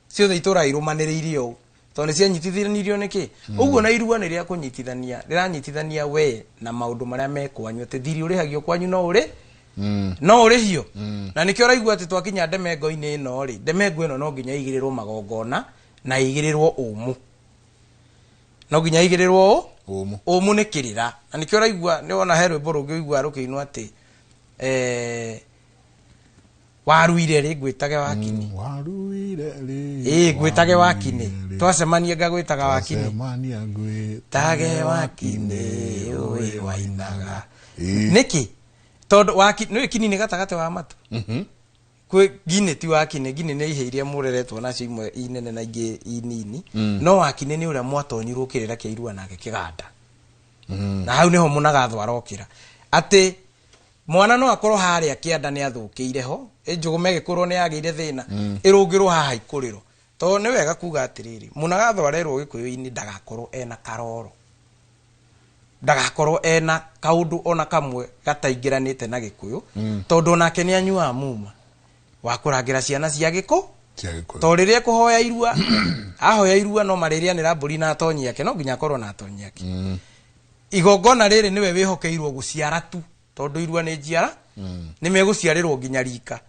ciothe itũra irũmanĩrĩirie ũũ tondũ nĩ cianyitithanirio. Nĩkĩ ũguo? Na irua nĩ rĩa kũnyitithania, rĩranyitithania we na maũndũ marĩa me kwanyu, atĩ thiri ũrĩhagio kwanyu no ũrĩ no ũrĩhio. Na nĩkĩo ũraigua atĩ twakinya ndemengo-inĩ ĩno rĩ, ndemengo ĩno no nginya ĩigĩrĩrwo magongona na ĩigĩrĩrwo ũmũ, no nginya ĩigĩrĩrwo ũ
Ũmũ.
Ũmũ nĩ kĩrĩra. Na nĩkĩo ũraigua nĩ wona he rwĩmbo rũngĩ ũiguaga rũkĩinwo atĩ waruire rĩ ngwĩtage wakini.
Waruire rĩ.
Ĩ ngwĩtage wakini.
Waruire rĩ.
Twacemania ngagwĩtaga wakini.
Twacemania ngwĩtage
tage wakini ũĩ wainaga. Nĩkĩ? Tondũ waki nĩ kini nĩ gatagatĩ wa matu. Kwĩ ngini ti wakini, ngini nĩ ihe iria mũreretwo nacio, imwe inene na ingĩ inini, no wakini nĩ ũrĩa mwatonyirwo kĩrĩra kĩa irua nake kĩganda. Na hau nĩho mũnagatho arokĩra atĩ mwana no akorwo harĩa kĩanda nĩ athũkĩire ho, ĩnjũgũma ĩgĩkũrwo nĩ yagĩire thĩna, ĩrũngĩrwo haha ikũrĩro. Tondũ nĩ wega kuga atĩrĩrĩ, mũnagatho arerwo gĩkũyũ-inĩ ndagakorwo ena karoro, ndagakorwo ena kaũndũ ona kamwe gataingĩranĩte na gĩkũyũ, tondũ onake nĩ anyuaga muma wa kũrangĩra ciana cia gĩkũ.
Cia gĩkũyũ.
Tondũ rĩrĩa ekũhoya irua, ahoya irua no marĩrĩanĩra mbũri na atonyi ake, no nginya akorwo na atonyi ake. Igongona rĩrĩ nĩwe wĩhokeirwo gũciara tu, tondũ irua nĩ njiara, nĩ megũciarĩrwo nginya rika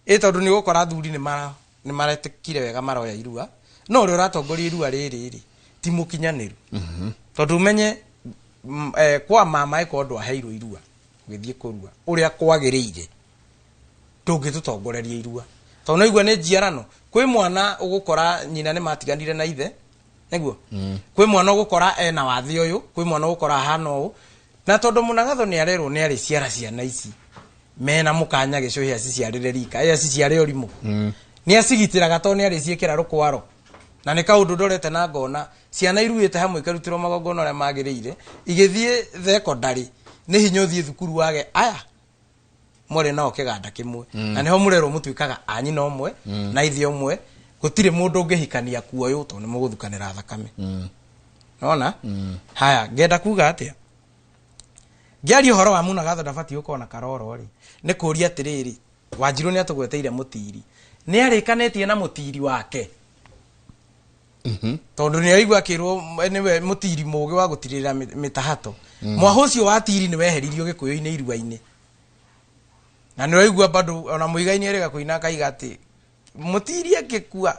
ĩ, tondũ nĩ ũgũkora athuri nĩ mara nĩ maretĩkire wega maroya irua, no ũrĩa ũratongoria irua rĩrĩ rĩ ti mũkinyanĩru, tondũ ũmenye kwa mama ĩkorwo ndwaheirwo irua ũgĩthiĩ kũrua ũrĩa kwagĩrĩire, ndũngĩtũtongoreria irua, tondũ no igua nĩ njiarano. Kwĩ mwana ũgũkora nyina nĩ matiganire na ithe, nĩguo kwĩ mwana ũgũkora ena wathi ũyũ, kwĩ mwana ũgũkora ahana ũũ. Na tondũ mũnagatho nĩ arerwo nĩ arĩ ciara ciana ici mena mũkanya gĩcũhĩ aciciarĩre rika ĩ aciciare ũrimũ, nĩ acigitĩraga tondũ nĩ arĩciĩkĩra rũkwaro. Na nĩ kaũndũ ndorete na ngona ciana iruĩte hamwe ikarutĩrwo magongona ũrĩa magĩrĩire, igĩthiĩ thekondarĩ nĩ hinya ũthiĩ thukuru wage aya mwarĩ nao kĩganda kĩmwe. Na nĩho mũrerwo mũtuĩkaga a nyina ũmwe na ithe ũmwe, gũtirĩ mũndũ ũngĩhikania kuoyũ tondũ nĩ mũgũthukanĩra thakame. Nona haya, ngenda kuga atĩa ngĩaria ũhoro wa mũnagatho ndabatiĩ gũkorwo na karoro rĩ, nĩ kũũria atĩrĩrĩ, Wanjirũ nĩ atũgweteire mũtiri, nĩ arĩkanĩtie na mũtiri wake, tondũ nĩ aigua akĩrwo nĩwe mũtiri mũgĩ wa gũtirĩrĩra mĩtahato. Mwaha ũcio wa tiri nĩ weheririo gĩkũyũ-inĩ irua-inĩ, na nĩ ũraigua bado ona mũigai nĩ erĩga kũina akaiga atĩ mũtiri angĩkua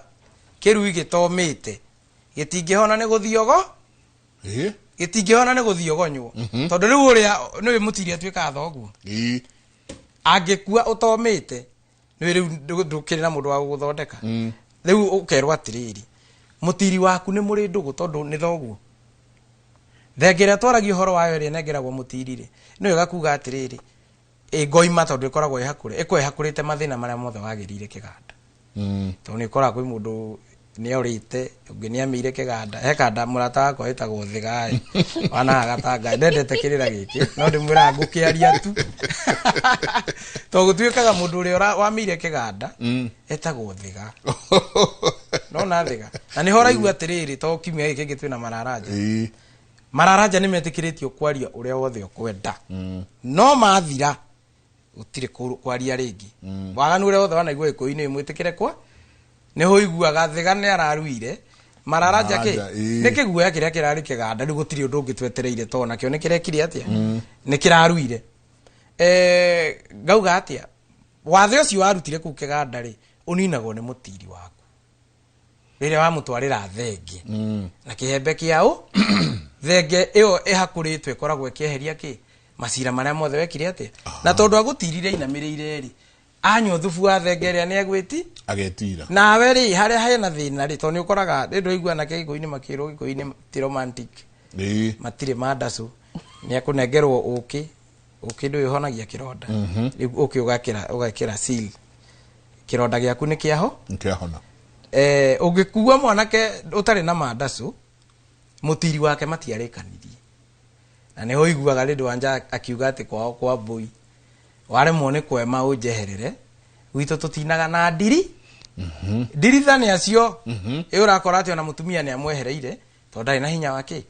kĩrui gĩtomĩte gĩtingĩhona nĩ gũthiogo, gĩtingĩhona nĩ gũthiogonywo, tondũ rĩu ũrĩa nĩwe mũtiri atuĩkaga thoguo. Angĩkua ũtomĩte Nĩ rĩu ndũkĩrĩ na mũndũ wa gũgũthondeka. Rĩu ũkerwo atĩrĩrĩ, mũtiri waku nĩ mũrĩ ndũgũ tondũ nĩ thoguo. Thenge ĩrĩa twaragia ũhoro wayo ĩrĩa ĩnengeragwo mũtiri rĩ, nĩyo ĩgakuga atĩrĩrĩ, ĩ ngoima tondũ ĩkoragwo ĩhakũre, ĩkoragwo ĩhakũrĩte mathĩna marĩa mothe wagĩrĩire kĩganda. Tondũ nĩ ũkoraga kwĩ mũndũ nĩ orĩte, ũngĩ nĩ amĩire kĩganda. He kanda mũrata wakwa wĩtagwo Thigaĩ, wanaga gatanga, ndendete kĩrĩra gĩkĩ, no ndĩmwĩraga ngũkĩaria tu. Tondũ gũtuĩkaga mũndũ ũrĩa wamĩire kĩganda etagwo Thiga. Nona Thiga. Na nĩho ũraigua atĩrĩrĩ, to kiumia gĩkĩ kĩngĩ twĩna mararanja. Mararanja nĩ metĩkĩrĩtio kwaria ũrĩa wothe ũkwenda. No mathira gũtirĩ kwaria rĩngĩ. Waganu ũrĩa wothe wanaigua gĩkũyũ-inĩ mwĩtĩkĩre kwa nĩ ũiguaga Thiga nĩ araruire mararanja kĩ nĩ kĩguoya kĩrĩa kĩrarĩ kĩganda. Rĩu gũtirĩ ũndũ ũngĩ twetereire to nakĩo nĩ kĩrekire atĩa, nĩ kĩraruire. Ngauga atĩa, wathe ũcio warutire kũu kĩganda rĩ, ũninagwo nĩ mũtiri waku rĩrĩa wamũtwarĩra thenge na kĩhembe kĩa ũ thenge ĩyo ĩhakũrĩtwo ĩkoragwo ĩkĩeheria kĩ macira marĩa mothe wekire atĩa. Na tondũ agũtirire inamĩrĩire rĩ, anyua thubu wa thenge ĩrĩa nĩ egwĩti
agetira.
Nawe rĩ, harĩa hena thĩna rĩ, tondũ nĩ ũkoraga rĩ ndũigua anake gĩkũyũ-inĩ makĩrwo gĩkũyũ-inĩ ti romantic, matirĩ mandacũ, nĩ ekũnengerwo ũkĩ. Ũkĩ ndũĩ ũhonagia kĩronda. Rĩu ũkĩ ũgekĩra seal, kĩronda gĩaku nĩ kĩaho.
Nĩkĩahona.
Ũngĩkua mwanake ũtarĩ na mandacũ, mũtiri wake matiarĩkanirie. Na nĩho ũiguaga rĩndũ wanja akiuga atĩ kwao kwa mbũi waremwo nĩ kwema ũnjeherere, gwitũ tũtinaga na ndiri ndirithani acio. Ĩ ũrakora atĩ ona mũtumia nĩ amwehereire tondũ ndarĩ na hinya wa kĩ,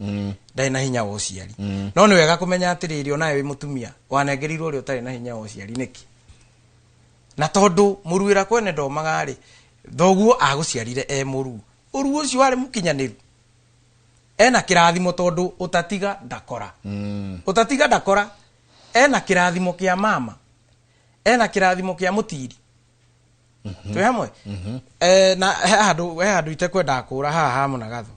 ndarĩ na hinya wa ũciari. No nĩ wega kũmenya atĩrĩrĩ, onawe wĩ mũtumia wanengerirwo ũrĩa ũtarĩ na hinya wa ũciari nĩkĩ? Na tondũ mũruĩra kwene ndomaga rĩ, thoguo agũciarire e mũruu, ũruu ũcio warĩ mũkinyanĩru, ena kĩrathimo tondũ ũtatiga ndakora, ũtatiga ndakora. Ena kĩrathimo kĩa mama, ena kĩrathimo kĩa mũtiri. Twĩ hamwe? Na he handũ itekwendaga kũra haha ha mũnagatho,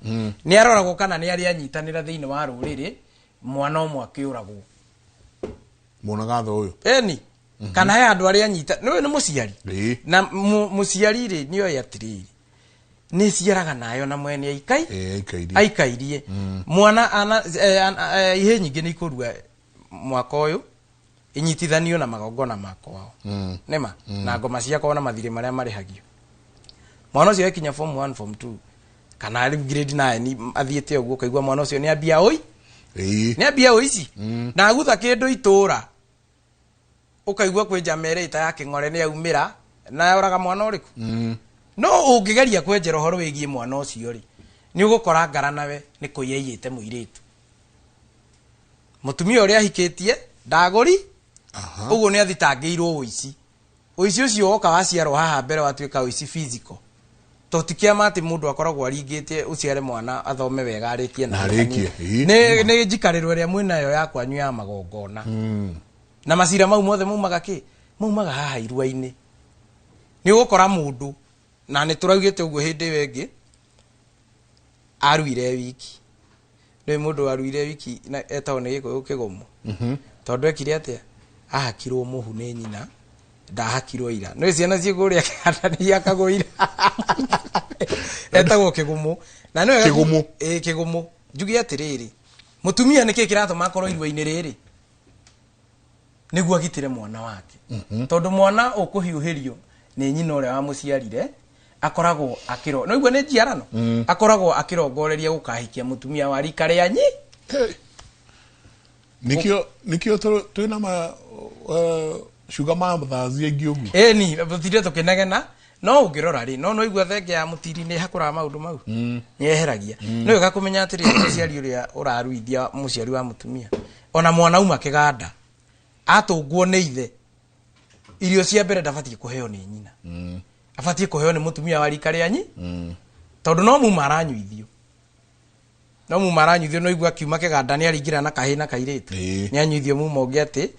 nĩ aroragwo kana nĩ arĩ anyitanĩra thĩinĩ wa rũrĩrĩ, mwana ũmwe akĩũragwo.
Mũnagatho ũyũ?
Eni, kana he handũ arĩa anyita nĩ nĩ mũciari. Na mũciari rĩ, nĩ oĩ atĩrĩrĩ, nĩ ciaraga nayo na mwene aikai
Aikairie.
Aikairie mwana ana, ihe nyingĩ nĩ ikũrua mwaka ũyũ inyitithanio na magongona ma kwao, nĩma na ngoma cia kwao na mathirĩ marĩa marĩhagio. Mwana ũcio ekinya form 1, form 2 kana rĩu grade 9 athiĩte ũguo, ũkaigua mwana ũcio nĩ ambia ũi, nĩ ambia ũici na agutha kĩndũ itũra, ũkaigua kwĩ njama ĩrĩa ĩta ya kĩng'ore nĩ aumĩra na yoraga mwana ũrĩkũ. No ũngĩgeria kwenjera ũhoro wĩgiĩ mwana ũcio rĩ, nĩ ũgũkora ngara nawe nĩ kũiya aiyĩte mũirĩtu, mũtumia ũrĩa ahikĩtie ndagũri. Ũguo nĩ athitangĩirwo ũici. Ũici ũcio woka waciarwo haha mbere watuĩka ũici physical, to ti kĩama atĩ mũndũ akoragwo aringĩte ũciare mwana athome wega arĩkie.
Na arĩkie, ĩĩ.
Nĩ njikarĩro ĩrĩa mwĩnayo ya kwanyu ya magongona na macira mau mothe maumaga kĩ, maumaga haha irua-inĩ. Nĩ ũgũkora mũndũ, na nĩ tũraugĩte ũguo hĩndĩ ĩyo ĩngĩ, aruire wiki. Nĩ mũndũ waruire wiki na etagwo nĩ gĩkũyũ kĩgũmũ, tondũ ekire atĩa? Ahakirwo mũhu nĩ nyina, ndahakirwo ira. Nĩ ciana ciĩ kũrĩa kĩganda nĩ ihakagwo ira, etagwo kĩgũmũ. Na nĩ wega.
Kĩgũmũ.
Ĩĩ, kĩgũmũ. Njuge atĩrĩrĩ, mũtumia nĩkĩ kĩratũma akorwo irua-inĩ rĩrĩ? Nĩguo agitĩre mwana wake, tondũ mwana ũkũhiũhĩrio nĩ nyina ũrĩa wamũciarire akoragwo akĩro no igua nĩ njiarano, akoragwo akĩrongoreria gũkahikia mũtumia wa rika rĩa nyi.
Hey. Nikio twĩna ma sugar mothers aingĩ ũguo.
Ĩni tũtinde tũkĩnegena, no ũngĩrora rĩ, no igua thenge ya mũtiri nĩ hakũraga maũndũ mau, nĩ eheragia. Nĩ wega kũmenya atĩrĩrĩ, mũciari ũrĩa ũraruithia, mũciari wa mũtumia, ona mwana uma kĩganda atũngwo nĩ ithe, irio cia mbere ndabatiĩ kũheo nĩ nyina, abatiĩ kũheo nĩ mũtumia wa rika rĩa nyi, tondũ no muma aranyuithio, no muma aranyuithio. No igua akiuma kĩganda nĩ aringĩra na kahĩ na kairĩtu, nĩ anyuithio muma ũngĩ atĩ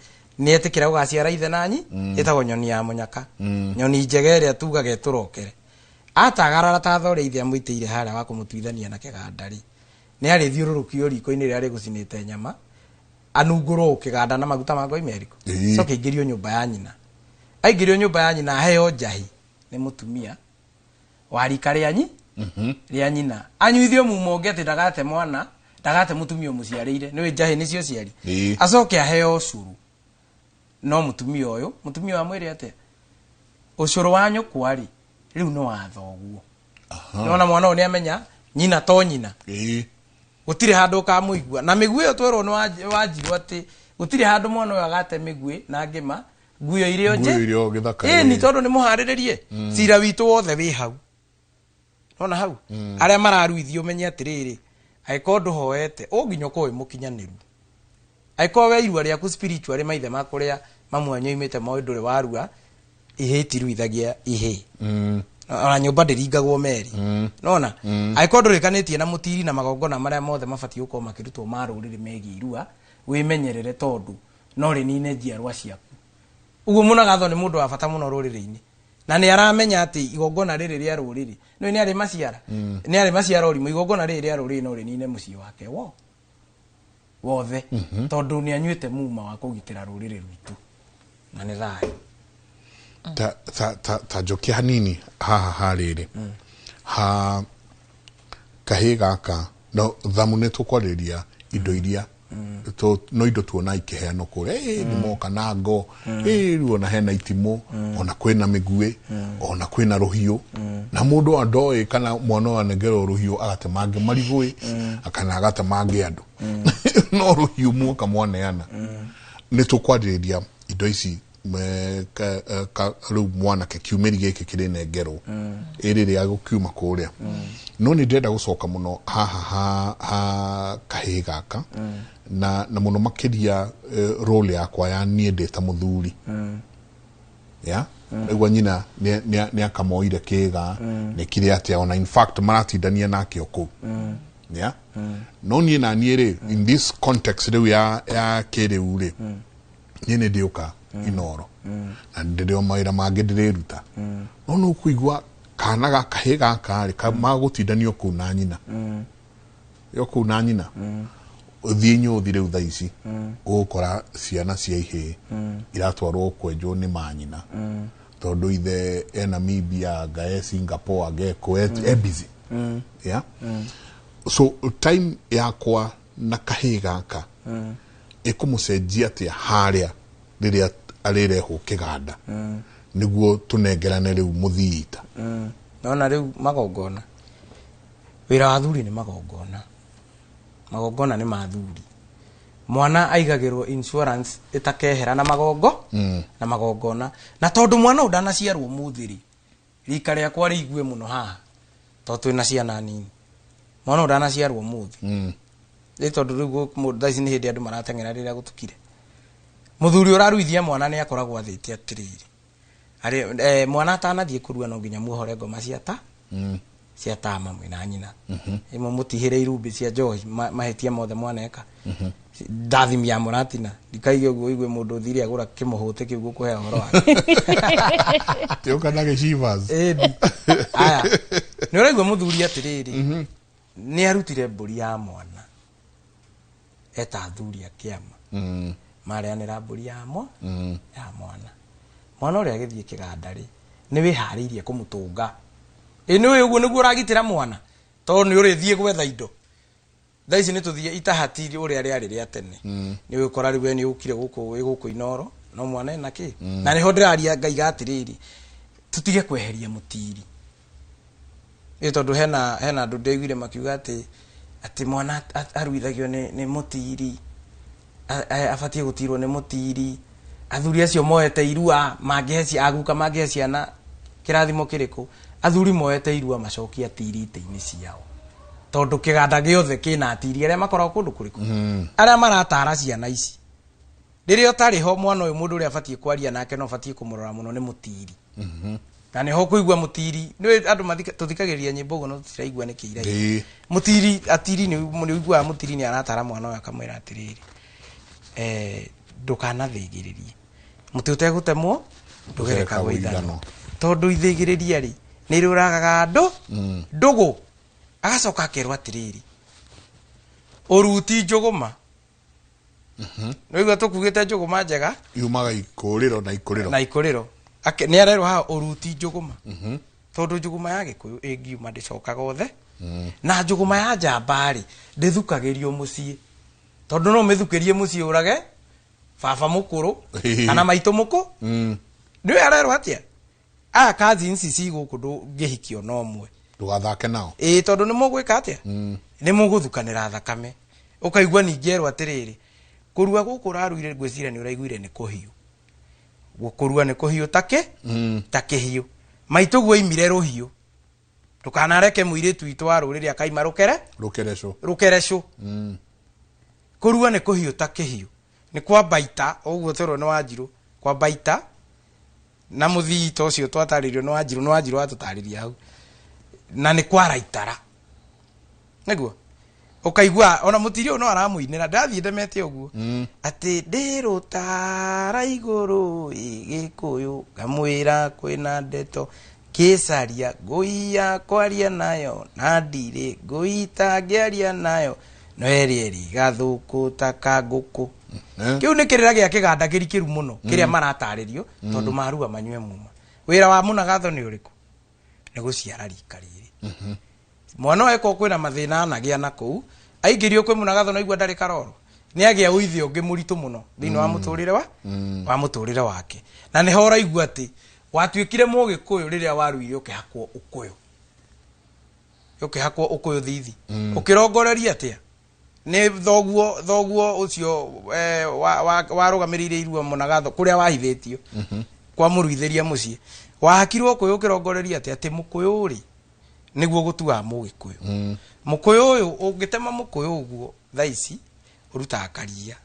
nĩ etĩkĩra gũgaciara ithe na nyi. Ĩtagwo nyoni ya mũnyaka, nyoni njega ĩrĩa tugaga ĩtũrokere. Atagarara ta tha ũrĩa ithe amũitĩire harĩa wa kũmũtuithania na kĩganda rĩ, nĩ arĩthiũrũrũkio riko-inĩ rĩrĩa rĩgũcinĩte nyama, anungũrwo kĩganda na maguta ma ngoima ĩrĩkũ, coke aingĩrio nyũmba ya nyina. Aingĩrio nyũmba ya nyina aheo njahi nĩ mũtumia wa rika rĩa nyi rĩa nyina, anyuithio mumo ũngĩ atĩ ndagate mwana, ndagate mũtumia ũmũciarĩire, nĩwĩ njahi nĩcio ciari. Acoke aheo ũcũrũ no mũtumia ũyũ, mũtumia wa mwĩrĩ atĩa, ũcũrũ wa nyũkwa rĩ rĩu nĩ wa thoguo. Nĩwona mwana ũyũ nĩamenya nyina to nyina. Gũtirĩ handũ ũkamũigua na mĩguĩ ĩyo twerwo nĩ wanjirwo atĩ gũtirĩ handũ mwana ũyũ agate mĩguĩ na ngĩma nguyo irĩo nje.
Nguo irio gĩthaka.
Ĩni tondũ nĩ mũharĩrĩrie cira witũ wothe wĩ hau. Nona hau arĩa mararuithio menye atĩrĩrĩ, angĩkorwo ndũhoete ũnginya ũkorwo wĩ mũkinyanĩru, angĩkorwo we irua rĩaku spiritually maithe makũrĩa mamwe nyoimĩte moĩ ndũrĩ warua, ihĩ itiruithagia ihĩ, ona nyũmba ndĩringagwo meri. Nona angĩkorwo ndũrĩkanĩtie na mũtiri na magongona marĩa mothe mabatiĩ gũkorwo makĩrutwo ma rũrĩrĩ megiĩ irua, wĩmenyerere tondũ no rĩnine njiarwa ciaku. Ũguo mũnagatho nĩ mũndũ wa bata mũno rũrĩrĩ-inĩ, na nĩ aramenya atĩ igongona rĩrĩ rĩa rũrĩrĩ nĩ nĩ arĩ maciara, nĩ arĩ maciara ũrimũ. Igongona rĩrĩ rĩa rũrĩrĩ no rĩnine mũciĩ wake wo wothe, tondũ nĩ anyuĩte muma wa kũgitĩra rũrĩrĩ rwitũ, na nĩ thayũ.
Ta ta ta ta njokia hanini haha harĩrĩ ha kahĩ gaka no thamu nĩ tũkwarĩrĩria indo iria no indo tuona ikĩheanwo kũrĩa, nĩ moka na ngo, rĩu ona hena itimũ, ona kwĩna mĩguĩ, ona kwĩna rũhiũ, na mũndũ andoĩ kana mwana ũyũ anengerwo rũhiũ agatemange marigũ kana agatemange andũ, no rũhiũ muoka mwaneana. Nĩ tũkwarĩrĩria indo ici rĩu mwanake kiumĩri gĩkĩ kĩrĩnengerwo ĩrĩ rĩa gũkiuma kũrĩa, no nĩ ndĩrenda gũcoka mũno haha ha kahĩĩ gaka na mũno makĩria role yakwa ya niĩ ndĩ ta mũthuri ya rĩu nyina nĩ akamoire kĩga nĩ kire atĩa, ona in fact maratindania nake o kũu ya no niĩ na niĩ rĩ, in this context rĩu ya kĩrĩu rĩ, niĩ nĩ ndĩũka Inoro na ndĩrĩ o mawĩra mangĩ ndĩrĩruta, no nĩ ũkũigua kana ga kahĩĩ gaka rĩ magũtindanio kũu na nyina yo kũu na nyina ũthiĩ nyũthi. Rĩu thaa ici ũgũkora ciana cia ihĩĩ iratwarwo kwenjwo nĩ manyina, tondũ ithe e Namibia, anga e Singapore, anga ekũ e busy. Yeah, so time yakwa na kahĩĩ gaka ĩkũmũcenjia atĩa harĩa rĩrĩa arĩrehwo kĩganda nĩguo tũnengerane rĩu mũthiita?
Nona rĩu magongona, wĩra wa thuri nĩ magongona, magongona nĩ ma thuri. Mwana aigagĩrwo insurance ĩtakehera na magongo na magongona, na tondũ mwana ũyũ ndanaciarwo mũthĩ rĩ, rika rĩakwa rĩigue mũno haha tondũ twĩna ciana nini, mwana ũyũ ndanaciarwo mũthĩ rĩ, tondũ rĩu mũndũ thaa ici nĩ hĩndĩ andũ marateng'era rĩrĩa gũtukire. Mũthuri ũraruithia mwana nĩ akoragwo athĩte atĩrĩrĩ, arĩ mwana atanathiĩ kũrua no nginya muohore ngoma cia ta cia tama mwĩna nyina ĩmwe, mũtihĩre irumbĩ cia njohi mahĩtia mothe mwaneka ndathimi ya mũratina ndikaige ũguo ũigue mũndũ ũthire agũra kĩmũhũte kĩu gũkũhe ũhoro wake.
Tĩũka na gĩcivas.
Ĩni aya nĩ ũraigua mũthuri atĩrĩrĩ, nĩ arutire mbũri ya mwana eta athuri a kĩama, mareanĩra mbũri ya mwa ya mwana. Mwana ũrĩa agĩthiĩ kĩganda rĩ, nĩ wĩharĩirie kũmũtũnga? Ĩ nĩ ũĩ ũguo nĩguo ũragitĩra mwana, tondũ nĩ ũrĩthiĩ gwetha indo. Thaa ici nĩ tũthiĩ itahati ũrĩa rĩarĩ rĩa tene, nĩ ũgũkora rĩu we nĩ ũkire gũkũ wĩ gũkũ Inoro no mwana ena kĩ, na nĩho ndĩraria ngaiga atĩrĩrĩ, tũtige kweheria mũtiri ĩ, tondũ hena andũ ndaiguire makiuga atĩ mwana aruithagio nĩ mũtiri, abatiĩ gũtirwo nĩ mũtiri. Athuri acio moete irua mangĩhe aguka mangĩhe ciana kĩrathimo kĩrĩkũ? Athuri moete irua macokie atiri itĩ-inĩ ciao, tondũ kĩganda gĩothe kĩna atiri arĩa makoragwo kũndũ kũrĩkũ, arĩa maratara ciana ici. Rĩrĩa ũtarĩ ho mwana ũyũ, mũndũ ũrĩa abatiĩ kwaria nake no abatiĩ kũmũrora mũno nĩ mũtiri, na nĩho kũigua mũtiri nĩ andũ tũthikagĩrĩria nyĩmbo ũguo no tũtiraigua nĩkĩ iraigua. Mũtiri atiri nĩ ũiguaga mũtiri nĩ aratara mwana ũyũ akamwĩra atĩrĩrĩ, ndũkanathĩgĩrĩrie mũtĩ ũtegũtemwo ndũgerekagwo ithano, tondũ ithĩgĩrĩria rĩ nĩ rĩũragaga andũ ndũgũ. Agacoka akerwo atĩrĩrĩ, ũruti njũgũma nĩwaigua tũkugĩte njũgũma njega
yumaga ikũrĩro na ikũrĩro
na ikũrĩro. Nĩ arerwo haha ũruti njũgũma. Tondũ njũgũma ya Gĩkũyũ ĩngiuma ndĩcokaga othe. Na njũgũma ya njamba rĩ, ndĩthukagĩrio mũciĩ. Tondũ no ũmĩthukĩrie mũciĩ ũrage baba mũkũrũ kana maitũ mũkũ. Nĩwe arerwo atĩa? Aya cousins ci gũkũ ndũngĩhikio no ũmwe.
Ndũgathake nao.
Ĩĩ, tondũ nĩ mũgwĩka atĩa? Nĩ mũgũthukanĩra thakame. Ũkaigua ningĩ erwo atĩrĩrĩ, kũrua gũkũ ũraruire ngwĩciria nĩ ũraiguire nĩ kũhiũ. Kũrua nĩ kũhiũ ta kĩ? Ta kĩhiũ. Maitũ guo oimire rũhiũ. Ndũkanareke mũirĩtu witũ wa rũrĩrĩ akaima rũkere?
Rũkerecũ.
Rũkerecũ. Kũrua nĩ kũhiũ ta kĩhiũ. Nĩ kwamba ita, ũguo twerwo nĩ Wanjirũ, kwamba ita na mũthii ta ũcio twatarĩrio nĩ Wanjirũ, nĩ Wanjirũ watũtarĩria hau. Na nĩ kwara itara. Nĩguo? Ũkaigua ona mũtiri ũyũ no aramũinĩra, ndathiĩ ndemete ũguo. Atĩ ndĩrũtara igũrũ ĩ Gĩkũyũ, ngamwĩra kwĩna ndeto kĩcaria ngũiya kwaria nayo na ndirĩ ngũita ngĩaria nayo no ĩrĩa ĩrigathũkũ ta kangũkũ. Kĩu nĩ kĩrĩra gĩa kĩganda kĩrikĩru mũno kĩrĩa maratarĩrio tondũ marua manyue muma. Wĩra wa mũnagatho nĩ ũrĩkũ? Nĩ gũciara rika rĩrĩ. Mwana ũyũ eko kwĩna mathĩna anagĩa na kũu, aingĩrio kwĩ mũnagatho na igua ndarĩ karoro. Nĩ agĩa ũithio ũngĩ mũritũ mũno thĩinĩ wa mũtũrĩre wa mũtũrĩre wake. Na nĩho ũraigua atĩ watuĩkire mũgĩkũyũ rĩrĩa waruire ũkĩhakwo ũkũyũ. Ũkĩhakwo ũkũyũ thithi. Ũkĩrongoreria atĩa? Nĩ thoguo ũcio warũgamĩrĩire irua mũnagatho kũrĩa wahithĩtio. Kwa mũruithĩria mũciĩ. Wahakirwo ũkũyũ ũkĩrongoreria atĩa? Atĩ mũkũyũ rĩ nĩguo gũtuaga mũgĩkũyũ. Mũkũyũ ũyũ ũngĩtema mũkũyũ ũguo thaa ici ũrutaga karia.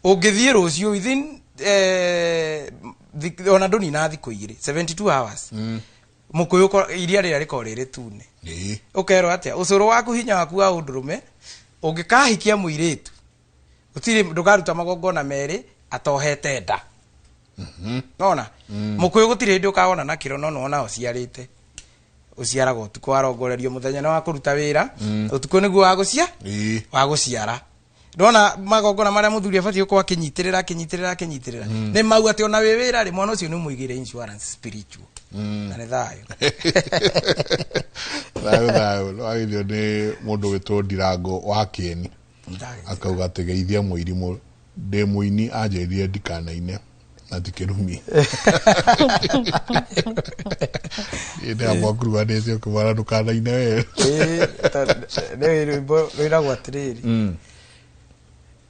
Ũngĩthiĩ rũciũ within ona ndũnina thikũ igĩrĩ 72 hours. Mũkũyũ iria rĩrĩa rĩkoragwo rĩ rĩtune. Ũkerwo atĩa? Ũcũrũ waku hinya waku wa ũndũrũme ũngĩkahikia mũirĩtu gũtirĩ ndũkaruta magongona merĩ atohete nda. Nona? Mũkũyũ gũtirĩ hĩndĩ ũkawona na kĩro no nĩwona ũciarĩte. Ũciaraga ũtukũ warongorerio mũthenya nĩ wa kũruta wĩra, ũtukũ nĩguo wa gũcia? Wa gũciara. Ndona magongona marĩa mũthuri abatiĩ gũkorwo akĩnyitĩrĩra akĩnyitĩrĩra akĩnyitĩrĩra. Nĩ mau atĩ ona wĩ wĩra rĩ mwana ũcio nĩ ũmũigĩre insurance spiritual. Na nĩ thayũ.
Thayũ thayũ. Wagithio nĩ mũndũ wĩtwo Ndirango wa Kĩeni. Akauga atĩ geithia mũirimũ ndĩ mũini anjĩrire ndikanaine na ti kĩrumi. Nĩ amwakuruhanĩtie ũkĩmwĩra ndũkanaine we.
Nĩ rwĩmbo rwĩragwo atĩrĩrĩ.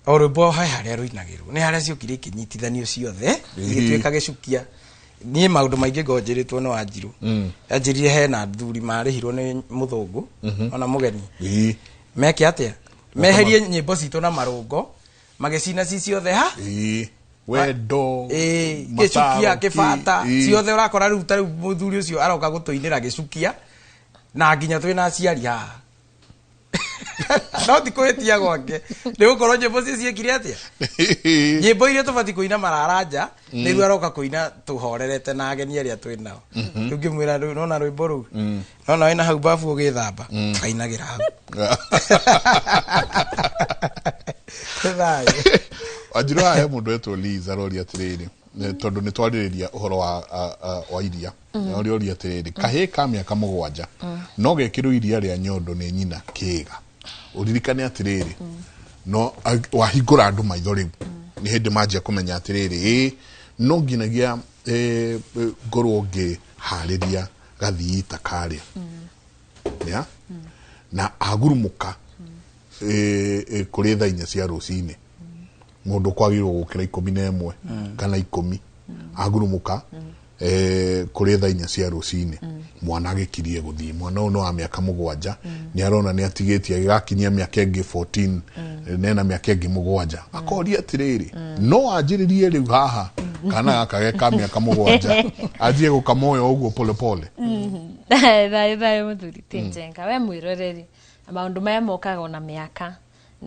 O rwĩmbo he harĩa rũinagĩrwo. Nĩ harĩa ciokire ikĩnyitithanio ciothe igĩtuĩka gĩcukia. Niĩ maũndũ maingĩ ngonjĩrĩtwo nĩ Wanjirũ. Anjĩrire hena athuri marĩhirwo nĩ mũthũngũ ona mũgeni. Meke atĩa? Meherie nyĩmbo citũ na marũngo magĩcina ci ciothe ha?
Wendo,
gĩcukia, kĩbata, ciothe ũrakora rĩu ta rĩu mũthuri ũcio aroka gũtũinĩra gĩcukia na nginya twĩna aciari haha. No ti kũhĩtia gwake nĩ gũkorwo nyĩmbo cio ciekire atĩa? Nyĩmbo iria tũbatiĩ kũina mararanja nĩruo aroka kũina tũhorerete na ageni arĩa twĩ nao. Rĩu ngĩmwĩra rĩu nona rwĩmbo rũu nona wĩna hau babu ũgĩthamba kainagĩra hau. Thayũ.
Wanjirũ haha he mũndũ wetwo Liz aroria atĩrĩrĩ, tondũ nĩ twarĩrĩria ũhoro wa iria. Aroria atĩrĩrĩ, kahĩĩ ka mĩaka 7 no gekĩrwo iria rĩa nyondo nĩ nyina kĩĩga. Ũririkane atĩrĩrĩ, no wahingũra andũ maitho rĩu nĩ hĩndĩ manjia kũmenya atĩrĩrĩ, ĩ no nginyagia ngorwo ngĩharĩria gathii ta karĩa. Ya? Na agurumũka kũrĩ thaa 4 cia rũcinĩ. Mũndũ kwagĩrĩirwo gũkĩra 11 kana 10 agurumũka kũrĩ thaa 4 cia rũcinĩ. Mwana agĩkirie gũthiĩ. Mwana ũyũ nĩ wa mĩaka 7 nĩ arona nĩ atigĩtie agĩgakinyia mĩaka ĩngĩ 14 nena mĩaka ĩngĩ 7. Akoria atĩrĩrĩ, no anjĩrĩrie rĩu haha kana gaka ge ka mĩaka 7 anjie gũkamoya ũguo pole pole.
Thayũ thayũ mũthuri ti Njenga we mwĩroreri maũndũ maya mokaga ona mĩaka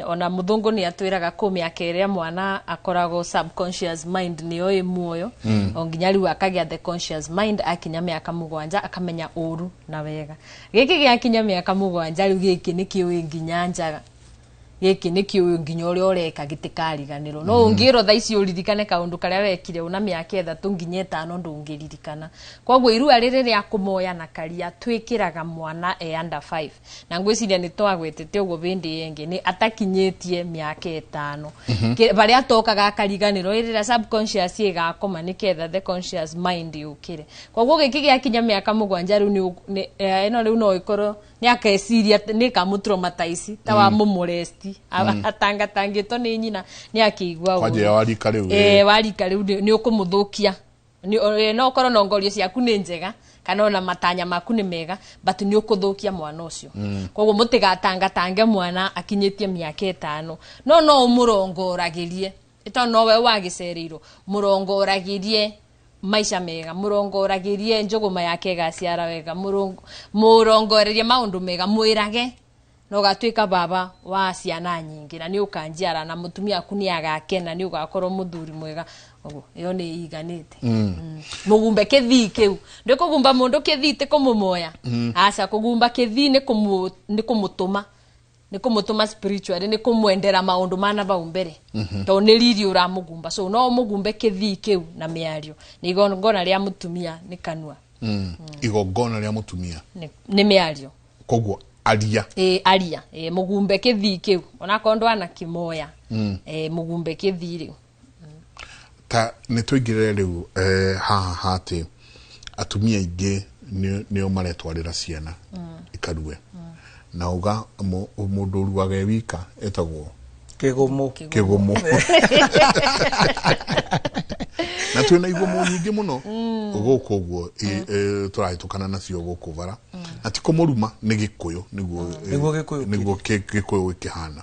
ona mũthũngũ nĩ atwĩraga kũ mĩaka ĩrĩa mwana akoragwo subconscious mind nĩyo ĩ muoyo o nginya rĩu akagĩa the conscious mind akinya mĩaka 7 akamenya ũru na wega. Gĩkĩ gĩakinya mĩaka 7 rĩu gĩkĩ nĩ kĩũĩ nginya njaga. Gĩkĩ nĩ kĩũĩ nginya ũrĩa ũreka gĩtikariganĩrwo. No ũngĩrwo thaa ici ũririkane kaũndũ karĩa wekire una mĩaka 3 nginya 5, ndũngĩririkana. Koguo irua rĩrĩ rĩa kũmoya na karia twĩkĩraga mwana e under 5, na ngwĩciria nĩ twagwetete ũguo bĩndĩ ĩngĩ, nĩ atakinyĩtie mĩaka 5. Barĩa atokaga akariganĩrwo, ĩrĩra subconscious ĩgakoma nĩketha the conscious mind yũkĩre. Koguo gĩkĩ gĩakinya mĩaka 7 rĩu ĩno rĩu no ĩkorwo nĩ akeciria nĩ kamũtraumatize ta wa mũmũresti atangatangĩtwo nĩ nyina, nĩ akĩigua
Kwanja
ũru.
Warika rĩu.
Warika rĩu nĩ ũkũmũthũkia. No ũkorwo na ngorio ciaku nĩ njega kana ona matanya maku nĩ mega, but nĩ ũkũthũkia mwana ũcio. Koguo mũtigatangatange mwana akinyĩtie mĩaka 5. No ũmũrongoragĩrie, ĩtondũ nowe wagĩcereirwo, mũrongoragĩrie maica mega, mũrongoragĩrie njũgũma yake ĩgaciara wega, mũrongorerie maũndũ mega, mwĩrage na ũgatuĩka baba wa ciana nyingĩ na nĩ ũkanjiara na mũtumia waku nĩ agakena, nĩ ũgakorwo mũthuri mwega. Ũguo ĩyo nĩ iganĩte. Mũgumbe kĩthii kĩu, ndĩ kũgumba mũndũ kĩthii ti kũmũmoya, aca. Kũgumba kĩthii nĩ kũmũtũma, nĩ kũmũtũma spiritually, nĩ kũmwendera maũndũ mana bau mbere, tondũ nĩ riri ũramũgumba. So no ũmũgumbe kĩthii kĩu na mĩario. Nĩ igongona rĩa mũtumia nĩ kanua.
Igongona rĩa mũtumia
nĩ mĩario.
Koguo aria.
Ĩ, aria. Ĩ, mũgumbe kĩthii kĩu onakorwo ndwanakĩmoya. Ĩ, mũgumbe kĩthii rĩu.
Ta nĩ tũingĩrĩre rĩu haha hatĩ atumia aingĩ nĩo maretwarĩra ciana ikarue, na uga mũndũ ũruaga e wika etagwo
Kĩgũmũ.
Kĩgũmũ. Na twĩna igũmũ nyingĩ mũno gũkũ ũguo tũrahĩtũkana nacio gũkũ bara, na ti kũmũruma, nĩ Gĩkũyũ nĩguo.
Nĩguo Gĩkũyũ.
Nĩguo Gĩkũyũ gĩkĩhana.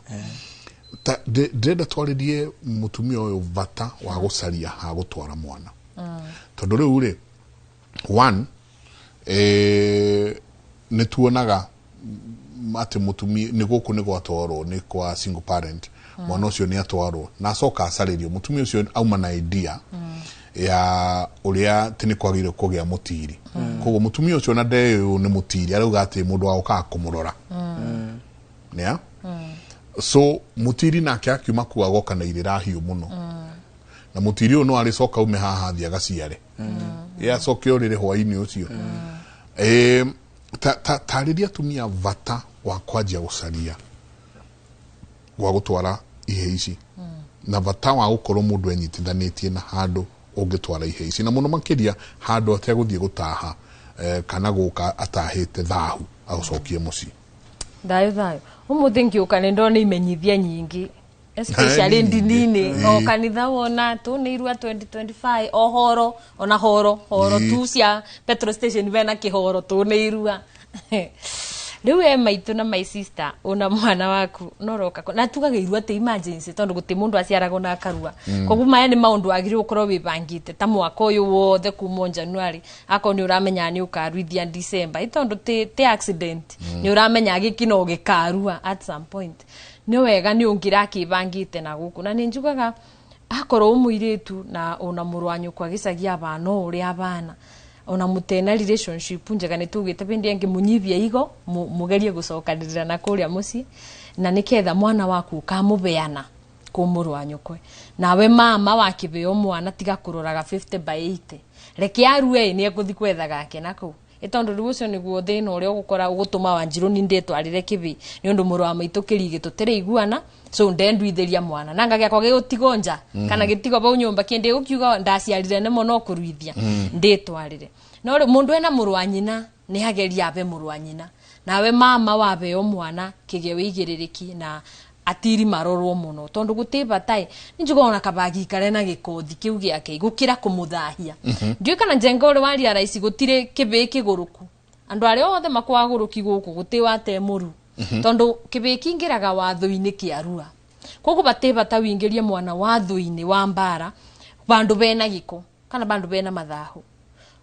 Ta ndĩrenda twarĩrie mũtumia ũyũ bata wa gũcaria ha gũtwara mwana, tondũ rĩu rĩ one nĩ tuonaga atĩ mũtumia nĩ gũkũ nĩ gwatwarwo nĩ kwa single parent, mwana ũcio nĩ atwarwo na acoka acarĩrio mũtumia ũcio auma na idea ya ũrĩa atĩ nĩ kwagĩrĩire kũgĩa mũtiri. Koguo mũtumia ũcio na ndeũũ nĩ mũtiri, arauga atĩ mũndũ wa gũkaga kũmũrora nĩa. So mũtiri nake akiuma kuu agoka na irĩra hiũ mũno, na mũtiri ũyũ no arĩcoka ume haha athiĩ agaciare, ye acoke ũrĩrĩ hwainĩ ũcio. Tarĩria atumia bata wa kwanjia gũcaria gwa gũtwara ihe ici, na bata wa gũkorwo mũndũ enyitithanĩtie na handũ ũngĩtwara ihe ici, na mũno makĩria handũ ategũthiĩ gũtaha kana gũka atahĩte thahu agũcokie mũciĩ.
Thayũ thayũ. Ũmũthĩ ngĩũka nĩ ndona imenyithia nyingĩ, especially
Nyingĩ.
ndini-inĩ o kanitha wona tũnĩirua 2025 o horo, ona horo horo tu cia petrol station bena kĩhoro tũnĩirua. Rĩu we maitũ na my sister, una mwana waku noroka na tugaga irua ti emergency, tondũ gũtirĩ mũndũ aciaragwo na akarua. Koguo maya nĩ maũndũ wagĩrĩirwo gũkorwo wĩbangĩte ta mwaka ũyũ wothe kuma o January, akorwo nĩ ũramenya nĩ ũkaruithia December, ĩ tondũ ti accident, nĩ ũramenya gĩki no gĩkarua at some point. Nĩ wega nĩ ũngĩrakĩbangĩte na gũkũ. Na nĩ njugaga akorwo mũirĩtu na ona mũrũ wa nyũkwa gĩcagia abana o ũrĩa abana, ona mũtena relationship njega, nĩ tugĩte bĩndĩ ĩngĩ mũnyibie igo, mũgerie gũcokanĩrĩra na kũrĩa mũciĩ, na nĩketha mwana waku ũkamũbeana kũ mũrũ wa nyũkwe. Nawe mama wakĩbeo mwana, tiga kũroraga 50 by 80, reke arue, nĩ ekũthi kwetha gake na kũu. Ĩ tondũ rĩu ũcio nĩguo thĩna ũrĩa ũgũkora ũgũtũma Wanjirũ ni ndĩtwarĩre kĩbĩ nĩ ũndũ mũrũ wa maitũ kĩrigĩ tũtĩrĩiguana, so ndenduithĩria mwana nanga gĩakwa gĩgũtigwo nja kana gĩtigwo bau nyũmba kĩndĩ gũkiuga ndaciarire nĩmo no kũruithia ndĩtwarĩre. No rĩu mũndũ ena mũrũ wa nyina nĩ ageria abe mũrũ wa nyina. Nawe mama wabeo mwana, kĩgĩa wĩigĩrĩrĩki na atiri marorwo mũno, tondũ gũtĩ bata. Ĩ nĩ njuga ona kaba gĩikare na gĩkothi kĩu gĩake gũkĩra kũmũthahia. Ndiũĩ kana njenga ũrĩ waria raici, gũtirĩ kĩbĩ kĩgũrũku, andũ arĩa othe makwagũrũki gũkũ gũtĩ wate mũru, tondũ kĩbĩ kĩingĩraga watho-inĩ kĩarua. Koguo batĩ bata wingĩrie mwana watho-inĩ wa mbara bandũ bena gĩko kana bandũ bena mathahu.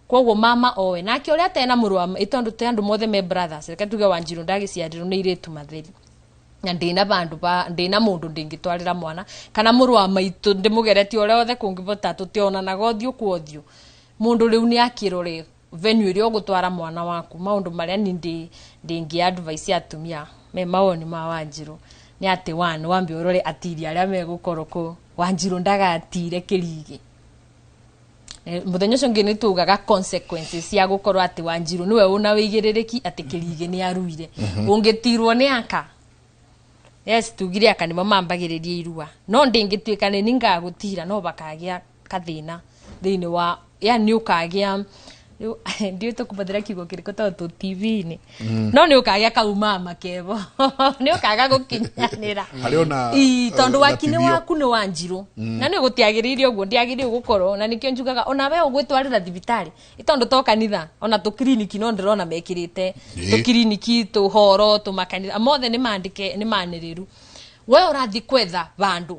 Koguo mama oe nake ũrĩa atena mũrũ wa ĩ, tondũ te andũ mothe me brothers. Reke tuge Wanjirũ ndagĩciarirwo nĩ irĩtu matheri na ndina bandu ba ndina mundu ndingitwarira mwana kana mũrũ wa maitũ ndĩmũgeretie ũrĩa othe kũngĩbota, tũtionanaga ũthiũ kwa ũthiũ. Mũndũ rĩu nĩ akĩrore venue ĩrĩa ũgũtwara mwana waku. Maũndũ marĩa ni ndĩngĩ advice atumia me mawoni ma Wanjirũ Nĩ atĩ one wambe ũrore atiri arĩa megũkorwo kũ Wanjiru ndagatire kĩrigĩ. Mũthenya ũcio ũngĩ nĩ tugaga consequences cia gũkorwo atĩ Wanjiru nĩwe ũna wĩigĩrĩrĩki atĩ kĩrigĩ nĩ aruire. Ũngĩtirwo nĩ aka, yes, tugire aka nĩmo mambagĩrĩria irua, no ndĩngĩtuĩka nĩ ningagũtira no bakagĩa kathĩna thĩinĩ wa yani ũkagĩa rĩu ndiũĩ tũkũbũthĩra kiugo kĩrĩkũ tondũ tũ TV-inĩ, no nĩ ũkagĩa kaumama kevo, nĩ ũkaga gũkinyanĩra.
Harĩ ona,
Ii, tondũ waki nĩ
gatithio.
waku nĩ Wanjiru na nĩ gũtiagĩrĩire ũguo, ndĩagĩrĩire gũkorwo na nĩkĩo njugaga ona we ũgwĩtwarĩra thibitarĩ ĩ tondũ to kanitha ona tũkiriniki no ndĩrona mekĩrĩte tũkiriniki tũhoro tũmakanitha mothe nĩ mandĩke nĩ manĩrĩru. We ũrathiĩ kwetha vandũ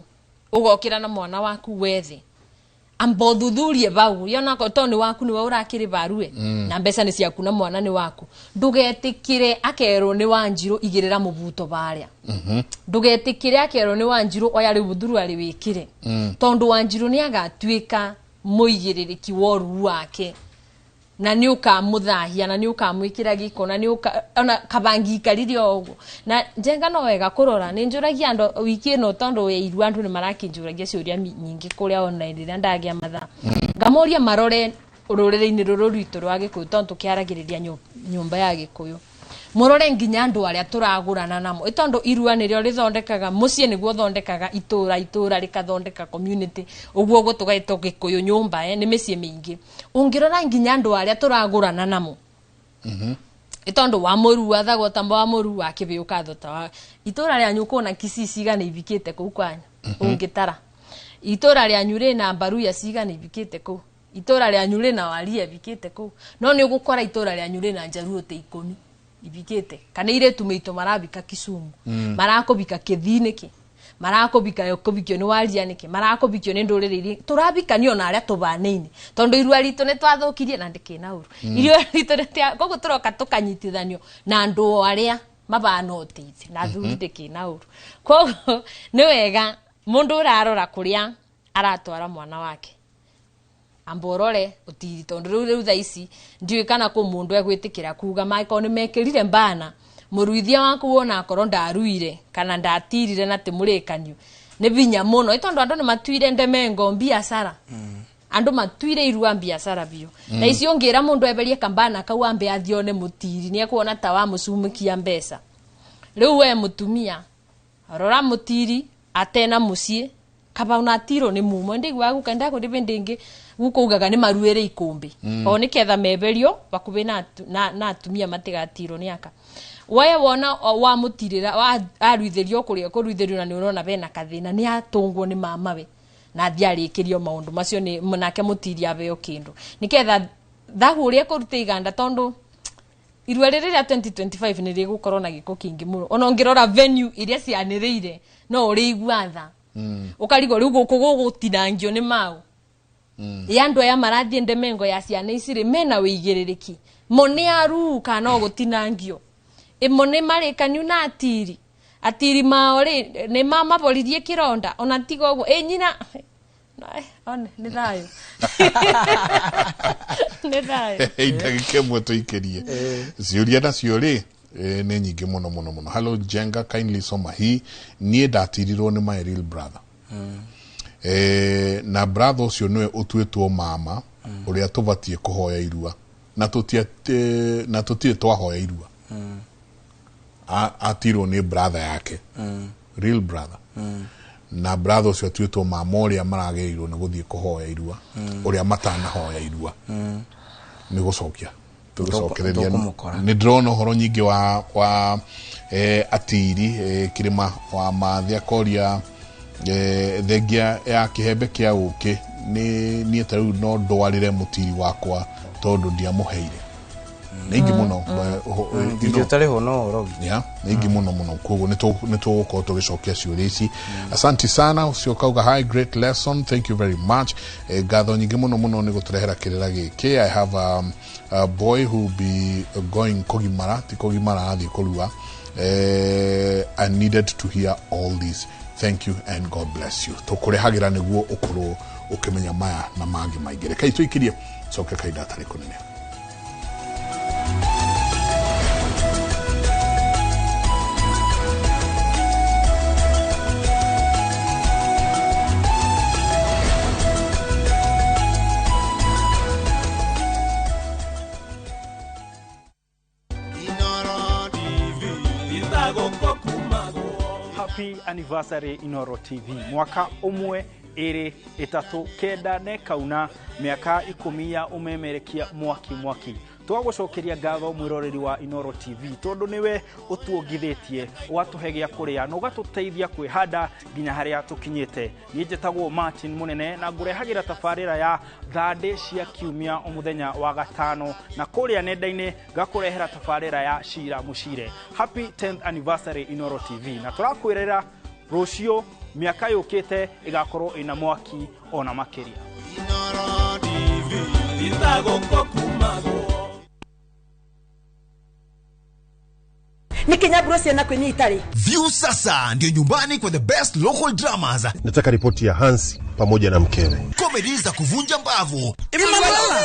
ũgokĩra na mwana waku wethe amba ũthuthurie vau yona to nĩ waku nĩwe ũrakĩrĩ varue na mbeca nĩ ciaku na mwana nĩ waku. Ndũgetĩkĩre akerwo nĩ Wanjiru igĩrĩra mũbuto varĩa, ndũgetĩkĩre akerwo nĩ Wanjiru oya rĩu thuruarĩ wĩkĩre, tondũ Wanjiru nĩ agatuĩka mũigĩrĩrĩki wa ũruu wake na nĩ ũkamũthahia na nĩ ũkamwĩkĩra gĩko na nĩ ũka ona kabangi ikarire o ũguo. Na Njenga no wega kũrora nĩ njũragia andũ wiki ĩno tondũ ya irua andũ nĩ marakĩnjũragia ciũria nyingĩ kũrĩa online rĩrĩa ndagĩa mathaa ngamoria marore rũrĩrĩ-inĩ rũrũ rwitũ rwa Gĩkũyũ tondũ tũkĩaragĩrĩria nyũmba ya Gĩkũyũ, mũrore nginya andũ arĩa tũragũrana namo ĩ tondũ irua nĩrĩo rĩthondekaga mũciĩ, nĩguo ũthondekaga itũra, itũra rĩkathondeka community, ũguo ũguo tũgaĩtwo Gĩkũyũ nyũmba nĩ mĩciĩ mĩingĩ. Ũngĩrora nginya andũ arĩa tũragũrana namo ĩ tondũ wa mũru athagwo ta wa mũru wa kĩbĩ ũkathwo ta wa itũra rĩanyu kũna Kisii cigana ibikĩte kũu kwanyu. Ũngĩtara itũra rĩanyu rĩna Mbaruya cigana ibikĩte kũu, itũra rĩanyu rĩna Waria ibikĩte kũu, no nĩ ũgũkora itũra rĩanyu rĩna Njaruo ta 10 ibikĩte kana irĩtu mĩito marabika Kisumu, marakũbika Kĩthii nĩkĩ, marakũbika kũbikio nĩ Waria nĩkĩ, marakũbikio nĩ ndũrĩrĩ iria tũrabikanio na arĩa tũbanaine tondũ irua ritũ nĩ twathũkirie na ndĩkĩna ũru irua ritũ nĩ koguo tũroka tũkanyitithanio na andũ o arĩa mabana ũteithio na athuri ndĩkĩna ũru. Koguo nĩ wega mũndũ ũrarora kũrĩa aratwara mwana wake amba ũrore ũtiri tondũ rĩu thaa ici ndiũĩ kana kũ mũndũ egwĩtĩkĩra kuga mangĩkorwo nĩ mekĩrire mbana mũruithia waku wona akorwo ndaruire kana ndatirire na timũrĩkanio nĩ binya mũno ĩ tondũ andũ nĩ matuire ndemengo biacara, andũ matuire irua biacara biũ na ici ũngĩra mũndũ eberie kambana kau ambe athiĩ one mũtiri nĩ ekuona ta wamũcumĩkia mbeca. Rĩu we mũtumia rora mũtiri atena mũciĩ kaba ona atirwo nĩ mumo ndiguaga guka ndakũ ndĩ ĩngĩ guka ugaga nĩ maruĩre ikũmbĩ o nĩ ketha meberio bakubĩ na atumia matigatirwo nĩ aka. We wona wamũtirĩra aruithĩrio kũrĩa kũruithĩrio na nĩ ũrona bena kathĩna nĩ atũngwo nĩ mamawe na athiĩ arĩkĩrio maũndũ macio nĩ nake mũtiri abeo kĩndũ nĩketha thahu ũrĩa kũruta iganda tondũ irua rĩrĩ rĩa 2025 nĩ rĩgũkorwo na gĩko kĩingĩ mũno. Ona ũngĩrora venue iria cianĩrĩire no ũrĩigua tha ũkarigwo rĩu gũkũ gũgũtinangio nĩ mau ya andũ aya marathiĩ ndemengo ya ciana ici rĩ mena wĩigĩrĩrĩki mo nĩ aruu kana no gũtinangio ĩmo nĩ marĩkaniu na atiri atiri mao rĩ nĩ mamaboririe kĩronda ona tiga ũguo ĩ nyina one nĩ thayũ nĩ thayũ.
Ndagĩka ĩmwe tũikĩrie ciũria nacio rĩ nĩ nyingĩ mũno mũno mũno. Hello Njenga, kindly soma hii. Niĩ ndatirirwo nĩ my real brother na brother ũcio nĩwe ũtuĩtwo mama ũrĩa tũbatiĩ kũhoya irua na tũtirĩ twahoya irua. Atirwo nĩ brother yake, real brother, na brother ũcio atuĩtwo mama ũrĩa maragĩrĩirwo nĩ gũthiĩ kũhoya irua ũrĩa matanahoya irua. Nĩ gũcokia tũgũcokereria nĩ ndĩrona ũhoro nyingĩ wa atiri kĩrĩma wa mathĩ akoria thengia ya kĩhembe kĩa ũkĩ nĩ niĩ ta rĩu no ndwarĩre mũtiri wakwa tondũ ndiamũheire. Nĩ ingĩ mũno.
Thirĩ ũtarĩ ho no ũrogi.
Yeah, nĩ ingĩ mũno mũno koguo nĩ tũgũkorwo tũgĩcokia ciũria ici. Asante sana. Ũcio kauga hi, great lesson, thank you very much. Ngatho nyingĩ mũno mũno nĩ gũtũrehera kĩrĩra gĩkĩ. I have a boy who be going kũgimara ti kũgimara athiĩ kũrua. I needed to hear all this, thank you and God bless you. Tũkũrehagĩra nĩguo ũkorwo ũkĩmenya maya na mangĩ maingĩ. Rekei tũikĩrie coke kahinda atarĩ kũnene.
Anniversary Inooro TV. Mwaka ũmwe, ĩrĩ, ĩtatũ, kenda na ĩkauna mĩaka 10 ya ũmemerekia mwaki mwaki. Twagũcokeria ngatho mwĩroreri wa Inooro TV tondũ nĩwe ũtuongithĩtie, ũgatũhe gĩa kũrĩa na ũgatũteithia kwĩhanda nginya harĩa tũkinyĩte. Niĩ njĩtagwo Martin Mũnene na ngũrehagĩra tabarĩra ya thandĩ cia kiumia o mũthenya wa gatano, na kũrĩa nenda-inĩ ngakũrehera tabarĩra ya Cira Mũcire. Happy 10th Anniversary Inooro TV, na tũrakwĩrĩra rũciũ mĩaka yũkĩte ĩgakorwo ĩna mwaki ona makĩria.
Inooro TV itagũkũkumagwo.
Nikinyaburo ciana kwinyi itari.
View sasa ndio nyumbani kwa the best local dramas.
Nataka ripoti ya Hansi pamoja na mkewe.
Comedy za kuvunja mbavu.
Emanuela.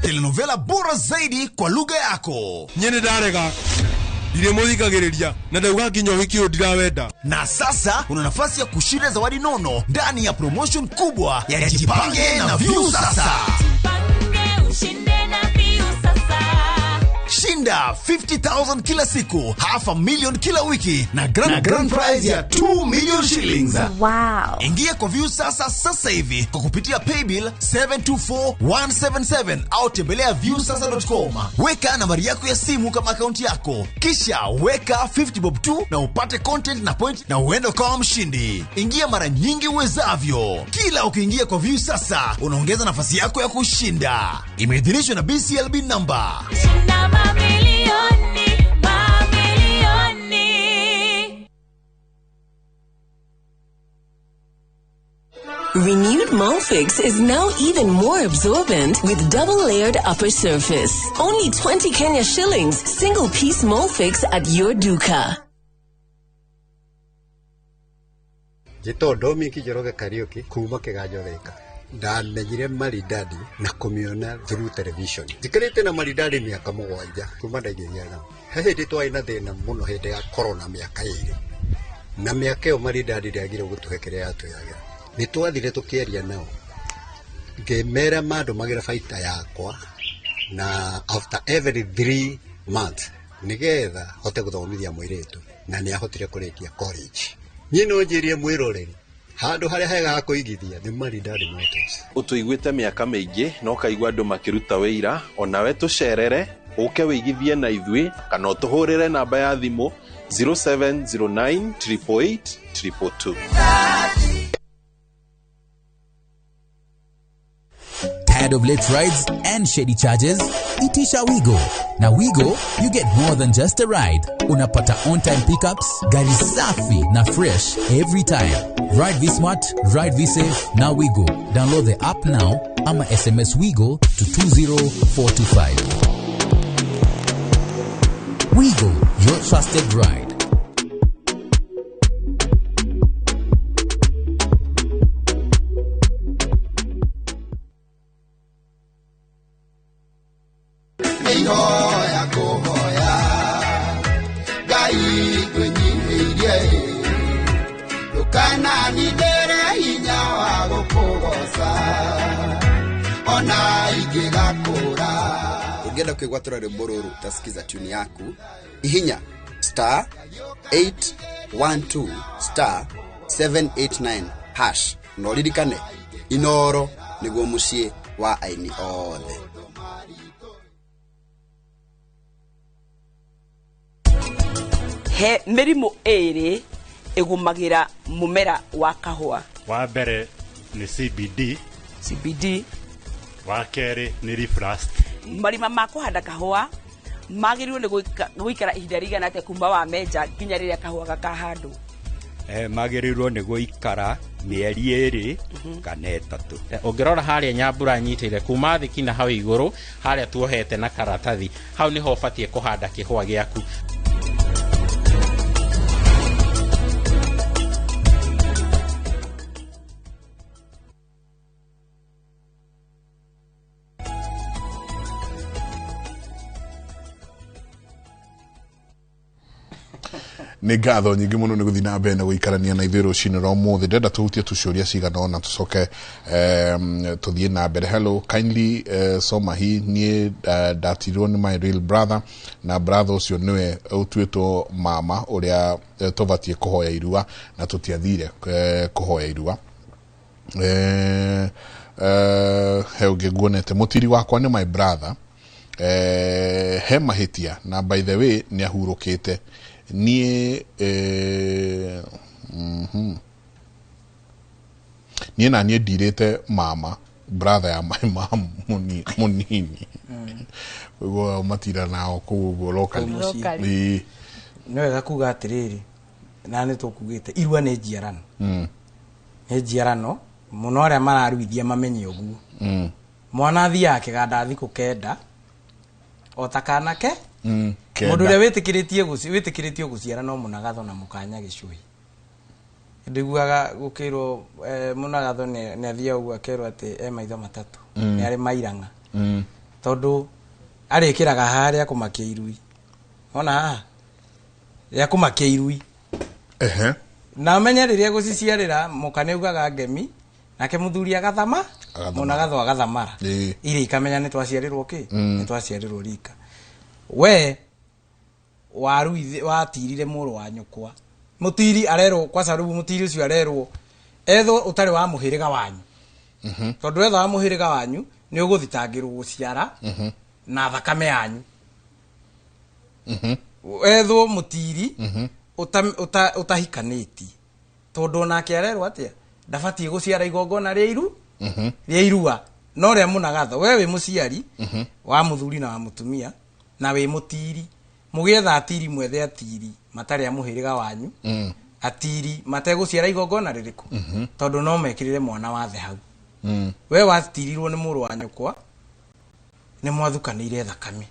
Telenovela bora zaidi kwa lugha yako.
Nyene ndarega. Ndiremuthikagiriria na ndauga nginya ũhiki ũyũ ndirawenda.
Na sasa una nafasi ya kushinda zawadi nono ndani ya promotion kubwa ya Jipange na View sasa.
Jipange ushinde na View sasa.
Shinda 50,000 kila siku, 500,000 kila wiki na grand prize ya 2 million shillings.
Wow.
Ingia kwa View sasa sasa hivi kwa kupitia paybill 724177 au tembelea viewsasa.com. Weka nambari yako ya simu kama akaunti yako, kisha weka 50 bob tu na upate content na point na uende kama mshindi. Ingia mara nyingi uwezavyo. Kila ukiingia kwa View sasa unaongeza nafasi yako ya kushinda. Imeidhinishwa na BCLB number.
Shinda mamilioni, mamilioni.
Renewed Molfix is now even more absorbent with double-layered upper surface. Only 20 Kenya shillings, single-piece Molfix at your duka.
Jito Dominic Njoroge Kariuki kuma Kiganjo Thika. Ndamenyire Maridadi na kũmĩona through television. Njikarĩte na Maridadi mĩaka 7 kuma ndaingĩria nao. He hĩndĩ twarĩ na thĩna mũno hĩndĩ ya corona mĩaka 2. Na mĩaka ĩyo Maridadi ndĩagire gũtũhe kĩrĩa yatwĩraga. Nĩ twathire tũkĩaria nao. Ngĩmera mandũmagĩra baita yakwa na after every 3 months nĩgetha hote gũthomithia mũirĩtu, na nĩ ahotire kũrĩkia college. Niĩ no njĩrie mwĩroreri handũ harĩa hega ha kũigithia nĩ Maridadi Motors.
Ũtũiguĩte mĩaka mĩingĩ na ũkaigua andũ makĩruta wĩira, onawe tũcerere ũke wĩigithie na ithuĩ kana ũtũhũrĩre namba ya thimũ 0709 888 222.
Tired of late rides and shady charges? Itisha Wigo. Na Wigo, you get more than just a ride. Unapata on-time pickups, gari safi na fresh every time. Ride V-Smart, ride V-Safe, na Wigo. Download the app now ama SMS Wigo to 20425. Wigo, your trusted ride.
Ũngĩenda kwĩgwatĩra rwĩmbo rũrũ utasikiza tune yaku, ihinya star 812 star 789 hash na ũririkane Inooro nĩguo mũciĩ wa aini othe.
He mĩrimũ ĩrĩ ĩgũmagĩra mũmera wa kahũa.
Wa mbere nĩ CBD.
CBD.
Wa kerĩ nĩ Reflast.
Marima ma kũhanda kahũa magĩrĩirwo nĩ gũikara ihinda rĩigana atĩa kuma wa menja nginya rĩrĩa kahũa gakahandwo?
Magĩrĩirwo nĩ gũikara mĩeri 2 kana 3.
Ũngĩrora harĩa Nyambura nyitĩire kuma thĩ kinya hau igũrũ harĩa tuohete na karatathi, hau nĩho ũbatiĩ kũhanda kĩhũa gĩaku.
Nĩ ngatho nyingĩ mũno nĩ gũthiĩ na mbere na gũikarania na ithuĩ rũcinĩ rwa ũmũthĩ. Ndĩrenda tũhutie tũciũria cigana ũna tũcoke tũthiĩ na mbere. Hello, kindly soma hii. Niĩ ndatirwo nĩ my real brother, na brother ũcio nĩwe ũtuĩtwo mama ũrĩa tũbatiĩ kũhoya irua na tũtiathire kũhoya irua. He ũngĩ nguonete, mũtiri wakwa nĩ my brother, he mahĩtia na by the way nĩ ahurũkĩte. Niĩ niĩ na niĩ ndirĩte mama brother ya my mom mũnini. Ũguo matira nao kũu ũguo locally.
Kũu mũciĩ.
Ĩĩ.
Nĩ wega kuga atĩrĩrĩ, na nĩ tũkugĩte irua nĩ njiarano. Nĩ njiarano mũno, arĩa mararuithia mamenye ũguo. Mwana athiaga kĩganda thikũ 9 o ta kanake.
Kenda.
Mũndũ ũrĩa wĩtĩkĩrĩtio gũciara no mũnagatho na mũkanya gĩcũhĩ. Ndiguaga gũkĩrwo mũnagatho nĩ athiaga ũguo akerwo atĩ e maitho matatũ. Nĩ arĩ mairang'a. Tondũ arĩkĩraga haha rĩa kũmakia irui. Wona haha rĩa kũmakia irui. Na menye rĩrĩa gũciciarĩra mũka nĩ augaga ngemi, nake mũthuri agathama, mũnagatho agathamara. Iria ikamenya nĩ twaciarĩrwo kĩ? Nĩ twaciarĩrwo rika. We waruithi watirire mũrũ wa nyũkwa. Mũtiri arerwo kwa sababu mũtiri ũcio arerwo ethwo ũtarĩ wa mũhĩrĩga wanyu. Tondũ etho wa mũhĩrĩga wanyu nĩ ũgũthitangĩrwo gũciara na thakame yanyu. Ethwo mũtiri ũtahikanĩtie, tondũ onake arerwo atĩa ndabatiĩ gũciara igongona rĩa iru rĩa irua no rĩa mũnagatho. We wĩ mũciari wa mũthuri na wa mũtumia na wĩ mũtiri, mũgĩetha atiri mwethe atiri matarĩ a mũhĩrĩga wanyu. Atiri mategũciara igongona rĩrĩkũ? Tondũ no mekĩrĩre mwana wathe hau. We watirirwo nĩ mũrũ wa nyũkwa, nĩ mwathukanĩire thakame.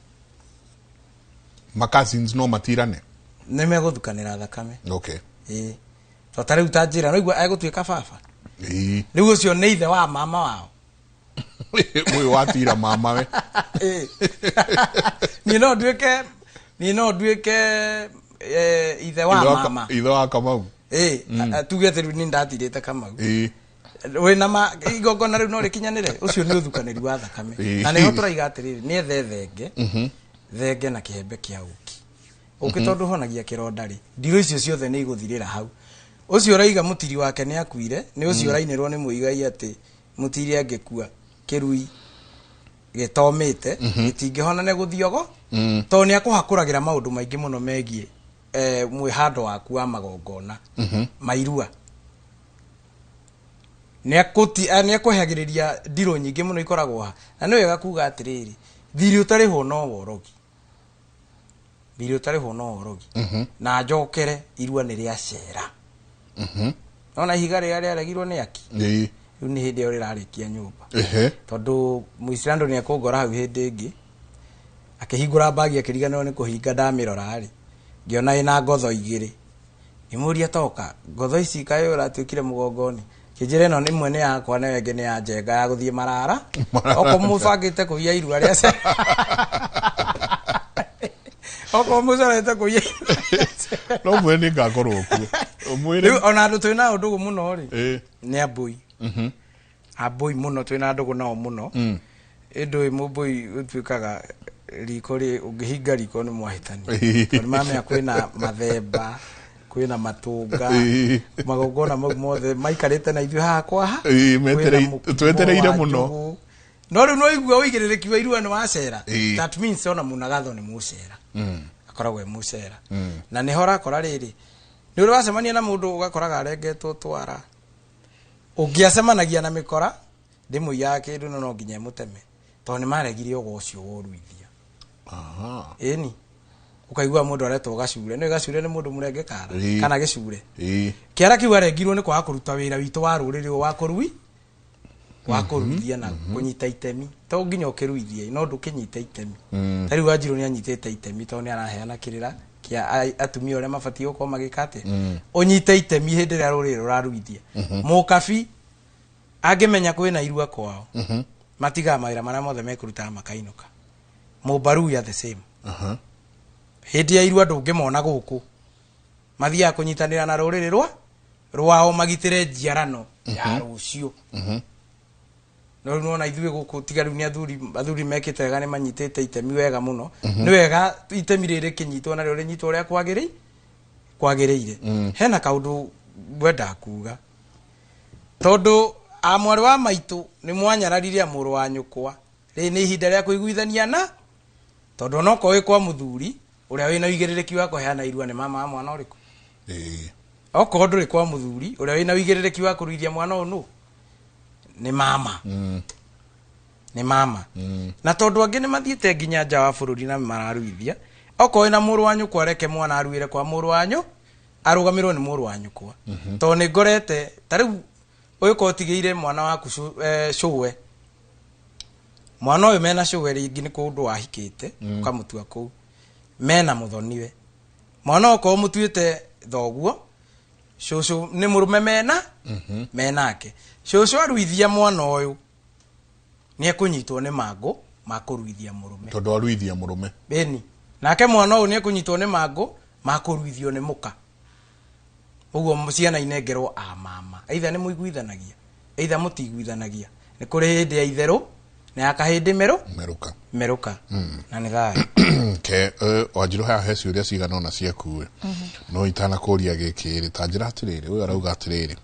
Ma cousins no matirane?
Nĩ megũthukanĩra thakame.
Okay.
Ĩĩ, to ta rĩu ta njĩra no igua egũtuĩka baba.
Ĩĩ.
Rĩu ũcio nĩ ithe wa mama wao.
Ũyũ watira mama we.
Ĩĩ. Niĩ no nduĩke ithe wa mama.
Ithe wa Kamau.
Ĩĩ, tuge atĩ rĩu nĩ ndatirĩte Kamau.
Ĩĩ.
Wĩna ma igongona rĩu no rĩkinyanĩre, ũcio nĩ ũthukanĩri wa thakame. Na nĩho tũraiga atĩrĩrĩ, nĩ ethe thenge. Thenge na kĩhembe kĩa ũkĩ. Ũkĩ tondũ ũhonagia kĩronda rĩ, ndirũ icio ciothe nĩ igũthirĩra hau. Ũcio ũraiga mũtiri wake nĩ akuire, nĩ ũcio ũrainĩrwo nĩ mũigai atĩ mũtiri angĩkua kĩrui gĩtomĩte, gĩtingĩhona nĩ gũthiogo. Tondũ nĩ akũhakũragĩra maũndũ maingĩ mũno megiĩ mwĩhando waku wa magongona mairua. Nĩ akũhagĩrĩria ndirũ nyingĩ mũno ikoragwo ha. Na nĩ wega kuga atĩrĩrĩ, thirĩ ũtarĩhwo no worogi. Thirĩ ũtarĩhwo no worogi. Na njokere irua nĩ rĩa cera. Nona ihiga rĩrĩa rĩaregirwo nĩ aki.
Ĩĩ.
Rĩu nĩ hĩndĩ ĩyo rĩrarĩkia nyũmba. Tondũ Mũisilando nĩ ekũngora hau hĩndĩ ĩngĩ, akĩhingũra mbagi akĩriganĩrwo nĩ kũhinga, ndamĩrora rĩ, ngĩona ĩna ngotho igĩrĩ. Ngĩmũria toka, ngotho ici kaĩ ũratuĩkire mũgongoni? Kĩnjĩra ĩno ĩmwe nĩ yakwa na ĩyo ĩngĩ nĩ ya Njenga ya gũthiĩ marara. Okorwo mũbangĩte kũiya irua rĩa cera. Okorwo mũcorete kũiya irua rĩa cera.
No mwĩre nĩ ngakorwo kuo. Ũmwĩre.
Rĩu ona andũ twĩna nao ndũgũ mũno rĩ, nĩ ambũi. Ambũi mũno twĩna ndũgũ nao mũno. Ĩndũ mũmbũi ũtuĩkaga riko rĩ, ũngĩhinga riko nĩ mwahĩtania. Tondũ mamenya kwĩna mathemba, kwĩna matũnga, magongona mau mothe maikarĩte na ithuĩ haha kwa ha. Kwĩna mũkimo
Twetereire
wa
mũno.
njũgũ. No rĩu no igua ũigĩrĩrĩki wa irua nĩ wacera. That means ona mũnagatho nĩ mũcera. Akoragwo e mũcera. Na nĩho ũrakora rĩrĩ, nĩ ũrĩ wacemania na mũndũ ũgakoraga arengetwo twara. Ũngĩacemanagia na mĩkora, ndĩmũiyaga kĩndũ no no nginya ĩmũteme. Tondũ nĩ maregire ũgo ũcio wa ũruithia. Ĩni. Ũkaigua mũndũ aretwo gacure. Nĩ gacure nĩ mũndũ mũrenge kara. Kana gĩcure. Kĩara kĩu arengirwo nĩ kwaga kũruta wĩra witũ wa rũrĩrĩ wa kũrui, wa kũruithia na kũnyita itemi. To nginya ũkĩruithie, no ndũkĩnyita itemi. Ta rĩu Wanjirũ nĩ anyitĩte itemi tondũ nĩ araheana kĩrĩra kĩa atumia ũrĩa mabatiĩ gũkorwo magĩka atĩa. Ũnyite itemi hĩndĩ ĩrĩa rũrĩrĩ rũraruithia. Mũkabi angĩmenya kwĩna irua kwao, matigaga mawĩra marĩa mothe mekũrutaga makainũka. Mũmbaruya the same. Hĩndĩ ya irua ndũngĩmona gũkũ. Mathiaga kũnyitanĩra na rũrĩrĩ rwao magitĩre njiarano ya rũciũ. No rĩu nĩwona ithuĩ gũkũ tiga rĩu nĩ athuri mekĩte wega, nĩ manyitĩte itemi wega mũno. Nĩ wega itemi rĩrĩ rĩkĩnyitwo narĩo rĩnyitwo ũrĩa kwagĩrĩire. Hena kaũndũ ngwendaga kuga, tondũ a mwarĩ wa maitũ nĩ mwanyararire a mũrũ wa nyũkwa, rĩrĩ nĩ ihinda rĩa kũiguithania, na tondũ onokorwo wĩ kwa mũthuri ũrĩa wĩna ũigĩrĩrĩki wa kũheana irua nĩ mama wa mwana ũrĩkũ, okorwo ndũrĩ kwa mũthuri ũrĩa wĩna ũigĩrĩrĩki wa kũruithia mwana ũyũ nũ nĩ mama. Nĩ mama. Na tondũ angĩ nĩ mathiĩte nginya nja wa bũrũri na mararuithia, okorwo wĩna mũrũ wa nyũkwa, reke mwana aruĩre kwa mũrũ wa nyũ, arũgamĩrwo nĩ mũrũ wa nyũkwa. Tondũ nĩ ngorete ta rĩu ũyũ ũtigĩire mwana waku cũwe, mwana ũyũ mena cũwe rĩngĩ nĩ kũndũ wahikĩte, ũkamũtua kũu mena mũthoniwe, mwana okorwo mũtuĩte thoguo, cũcũ nĩ mũrũme mena menake, cũcũ aruithia mwana ũyũ nĩ ekũnyitwo nĩ mangũ ma kũruithia mũrũme,
tondũ aruithia mũrũme.
Ĩni nake mwana ũyũ nĩ ekũnyitwo nĩ mangũ ma kũruithio nĩ mũka. Ũguo ciana inengerwo a mama, either nĩ mũiguithanagia either mũtiguithanagia, nĩ kũrĩ hĩndĩ ya itherũ na ya kahĩndĩ
merũka
merũka. Na nĩ thayũ.
Ke Wanjirũ, haha he ciũria cigana ũna ciaku no itanakũria gĩkĩ rĩ, ta njĩra atĩrĩrĩ, ũyũ arauga atĩrĩrĩ,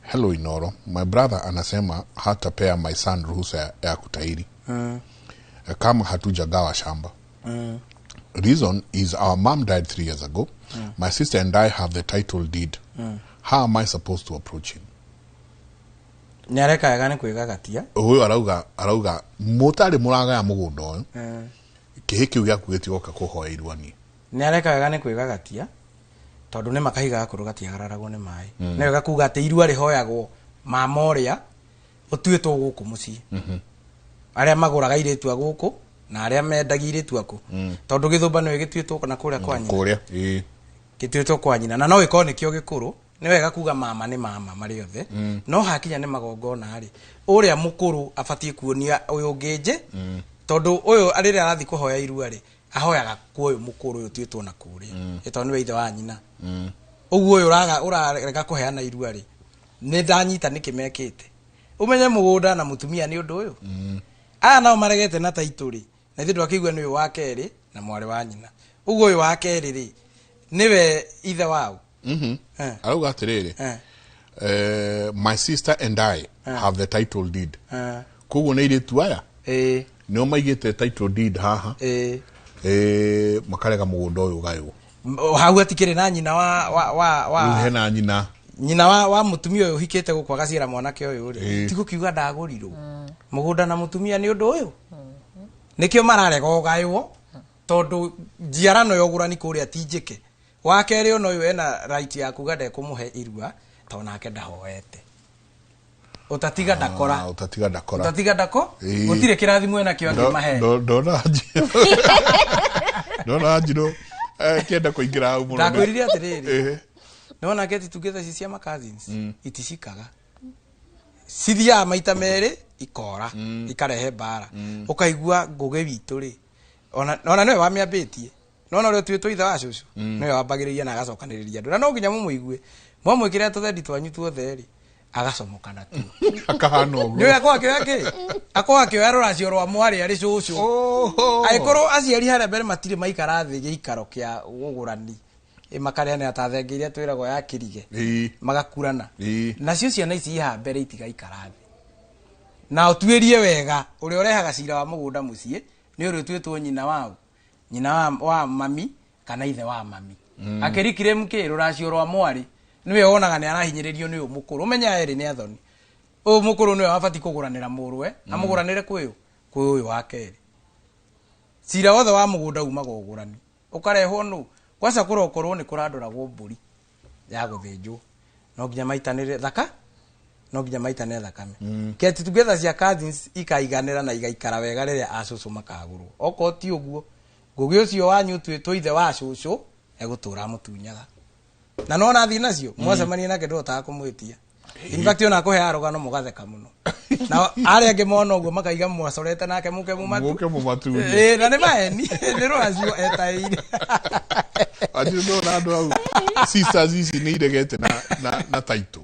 "Hello Inoro, my brother anasema hatapea my son ruhusa ya kutahiri kama hatujagawa shamba. Reason is our mom died 3 years ago. My sister and I have the title deed. How am I supposed to approach him?"
Nĩ areka wega nĩ kwĩgagatia.
Ũyũ arauga mũtarĩ mũragaya mũgũnda ũyũ, kĩhĩ kĩu gĩaku gĩtigoka kũhoya irua niĩ.
Nĩ areka wega nĩ kwĩgagatia, tondũ nĩ makahiga gakũrũ gatiagararagwo nĩ maĩ. Nĩ wega kuga atĩ irua rĩhoyagwo mama ũrĩa ũtuĩtwo gũkũ mũciĩ, arĩa magũraga airĩtu a gũkũ na arĩa mendagia airĩtu aku, tondũ gĩthũmba nĩwe gĩtuĩtwo na kũrĩa kwa nyina.
Kũrĩa, ĩĩ.
Gĩtuĩtwo kwa nyina na no gĩkorwo nĩkĩo gĩkũrũ. Nĩ wega kuga mama nĩ mama marĩ othe. No hakinya nĩ magongona rĩ, ũrĩa mũkũrũ abatiĩ kuonia ũyũ ũngĩ nje, tondũ ũyũ rĩrĩa arathiĩ kũhoya irua rĩ, ahoyaga kwa ũyũ mũkũrũ ũyũ ũtuĩtwo na kũrĩa, tondũ nĩwe ithe wa nyina. Ũguo ũyũ ũrarega kũheana irua rĩ, nĩ ndanyita nĩkĩ mekĩte. Ũmenye mũgũnda na mũtumia nĩ ũndũ ũyũ. Aya nao maregete na taitũ rĩ, na ithuĩ ndwakĩigua nĩ ũyũ wa kerĩ na mwarĩ wa nyina. Ũguo ũyũ wa kerĩ rĩ, nĩwe ithe wao.
Arauga atĩrĩrĩ, "My sister and I have the title deed." Koguo nĩ airĩtu aya nĩo maigĩte title deed haha, makarega mũgũnda ũyũ ũgaywo.
Hau hatikĩrĩ na nyina wa wa wa
Rĩu
wa
hena nyina.
Nyina wa mũtumia ũyũ ũhikĩte gũkũ agaciara mwanake ũyũ rĩ, ti gũkiuga ndagũrirwo mũgũnda na mũtumia nĩ ũndũ ũyũ, nĩkĩo mararega ũgaywo, tondũ njiarano ya ũgũrani kũrĩa ti njĩke. Wa kerĩ ona ũyũ ena right ya kuga ndekũmũhe irua, tondũ nake ndahoete. Ũtatiga ndakora.
Ũtatiga ndakora.
Ũtatiga ndako gũtirĩ kĩrathimo enakĩo angĩmahe.
Ndona Wanjirũ kĩenda kũingĩra hau mũno.
Ndakwĩrire atĩrĩrĩ, nĩwona get together ici cia ma cousins iticikaga, cithiaga maita merĩ ikora, ikarehe mbara. Ũkaigua ngũgĩ witũ rĩ, ona nĩwe wamĩambĩtie, nona ũrĩa ũtuĩtwo ithe wa cũcũ, nĩwe wambagĩrĩria na agacokanĩrĩria andũ, na no nginya mũmũigue mwamwĩkĩra tũthendi twanyu tuothe rĩ, agacomoka natuo.
Akahana ũguo.
Nĩwe akorwo akĩoya kĩ, akorwo akĩoya rũracio rwa mwarĩ arĩ cũcũ, angĩkorwo aciari harĩa mbere matirĩ maikara thĩ gĩikaro kĩa ũgũrani, makareanĩra ta thenge iria twĩragwo ya kĩrige, magakurana nacio ciana ici ihaha mbere itigaikara thĩ. Na ũtuĩrie wega ũrĩa ũrehaga cira wa mũgũnda mũciĩ nĩ ũrĩa ũtuĩtwo nyina wao, nyina wa mami kana ithe wa mami. Akĩrikire mkĩ rũracio rwa mwarĩ nĩwe wonaga nĩ arahinyĩrĩrio nĩ ũyũ mũkũrũ. Ũmenye aya erĩ nĩ athoni, ũyũ mũkũrũ nĩwe wabatiĩ kũgũranĩra mũrũwe, amũgũranĩre kwĩ ũyũ wa kerĩ. Cira wothe wa mũgũnda umaga ũgũrani, ũkarehwo nũ kwaca kũrokorwo nĩ kũrandũragwo mbũri ya gũthĩnjwo, no nginya maitanĩre thaka, no nginya maitane thakame. Get together cia cousins ikaiganĩra na igaikara wega rĩrĩa acũcũ makagũrwo. Okorwo ti ũguo, ngũgĩ ũcio wanyu ũtuĩtwo ithe wa cũcũ egũtũra amũtunyaga. Na no nathiĩ nacio mwacemania nake ndũhotaga kũmwĩtia. In fact ona akũheaga rũgano mũgatheka mũno, na arĩa angĩ mona ũguo makaiga mwacorete nake mũke mũmatu
Mũke mũmatunye.
Ĩĩ, na nĩ maeni nĩ rũracio etaĩire.
Wanjiru ndona andũ hau sisters ici nĩ iregete na taitũ.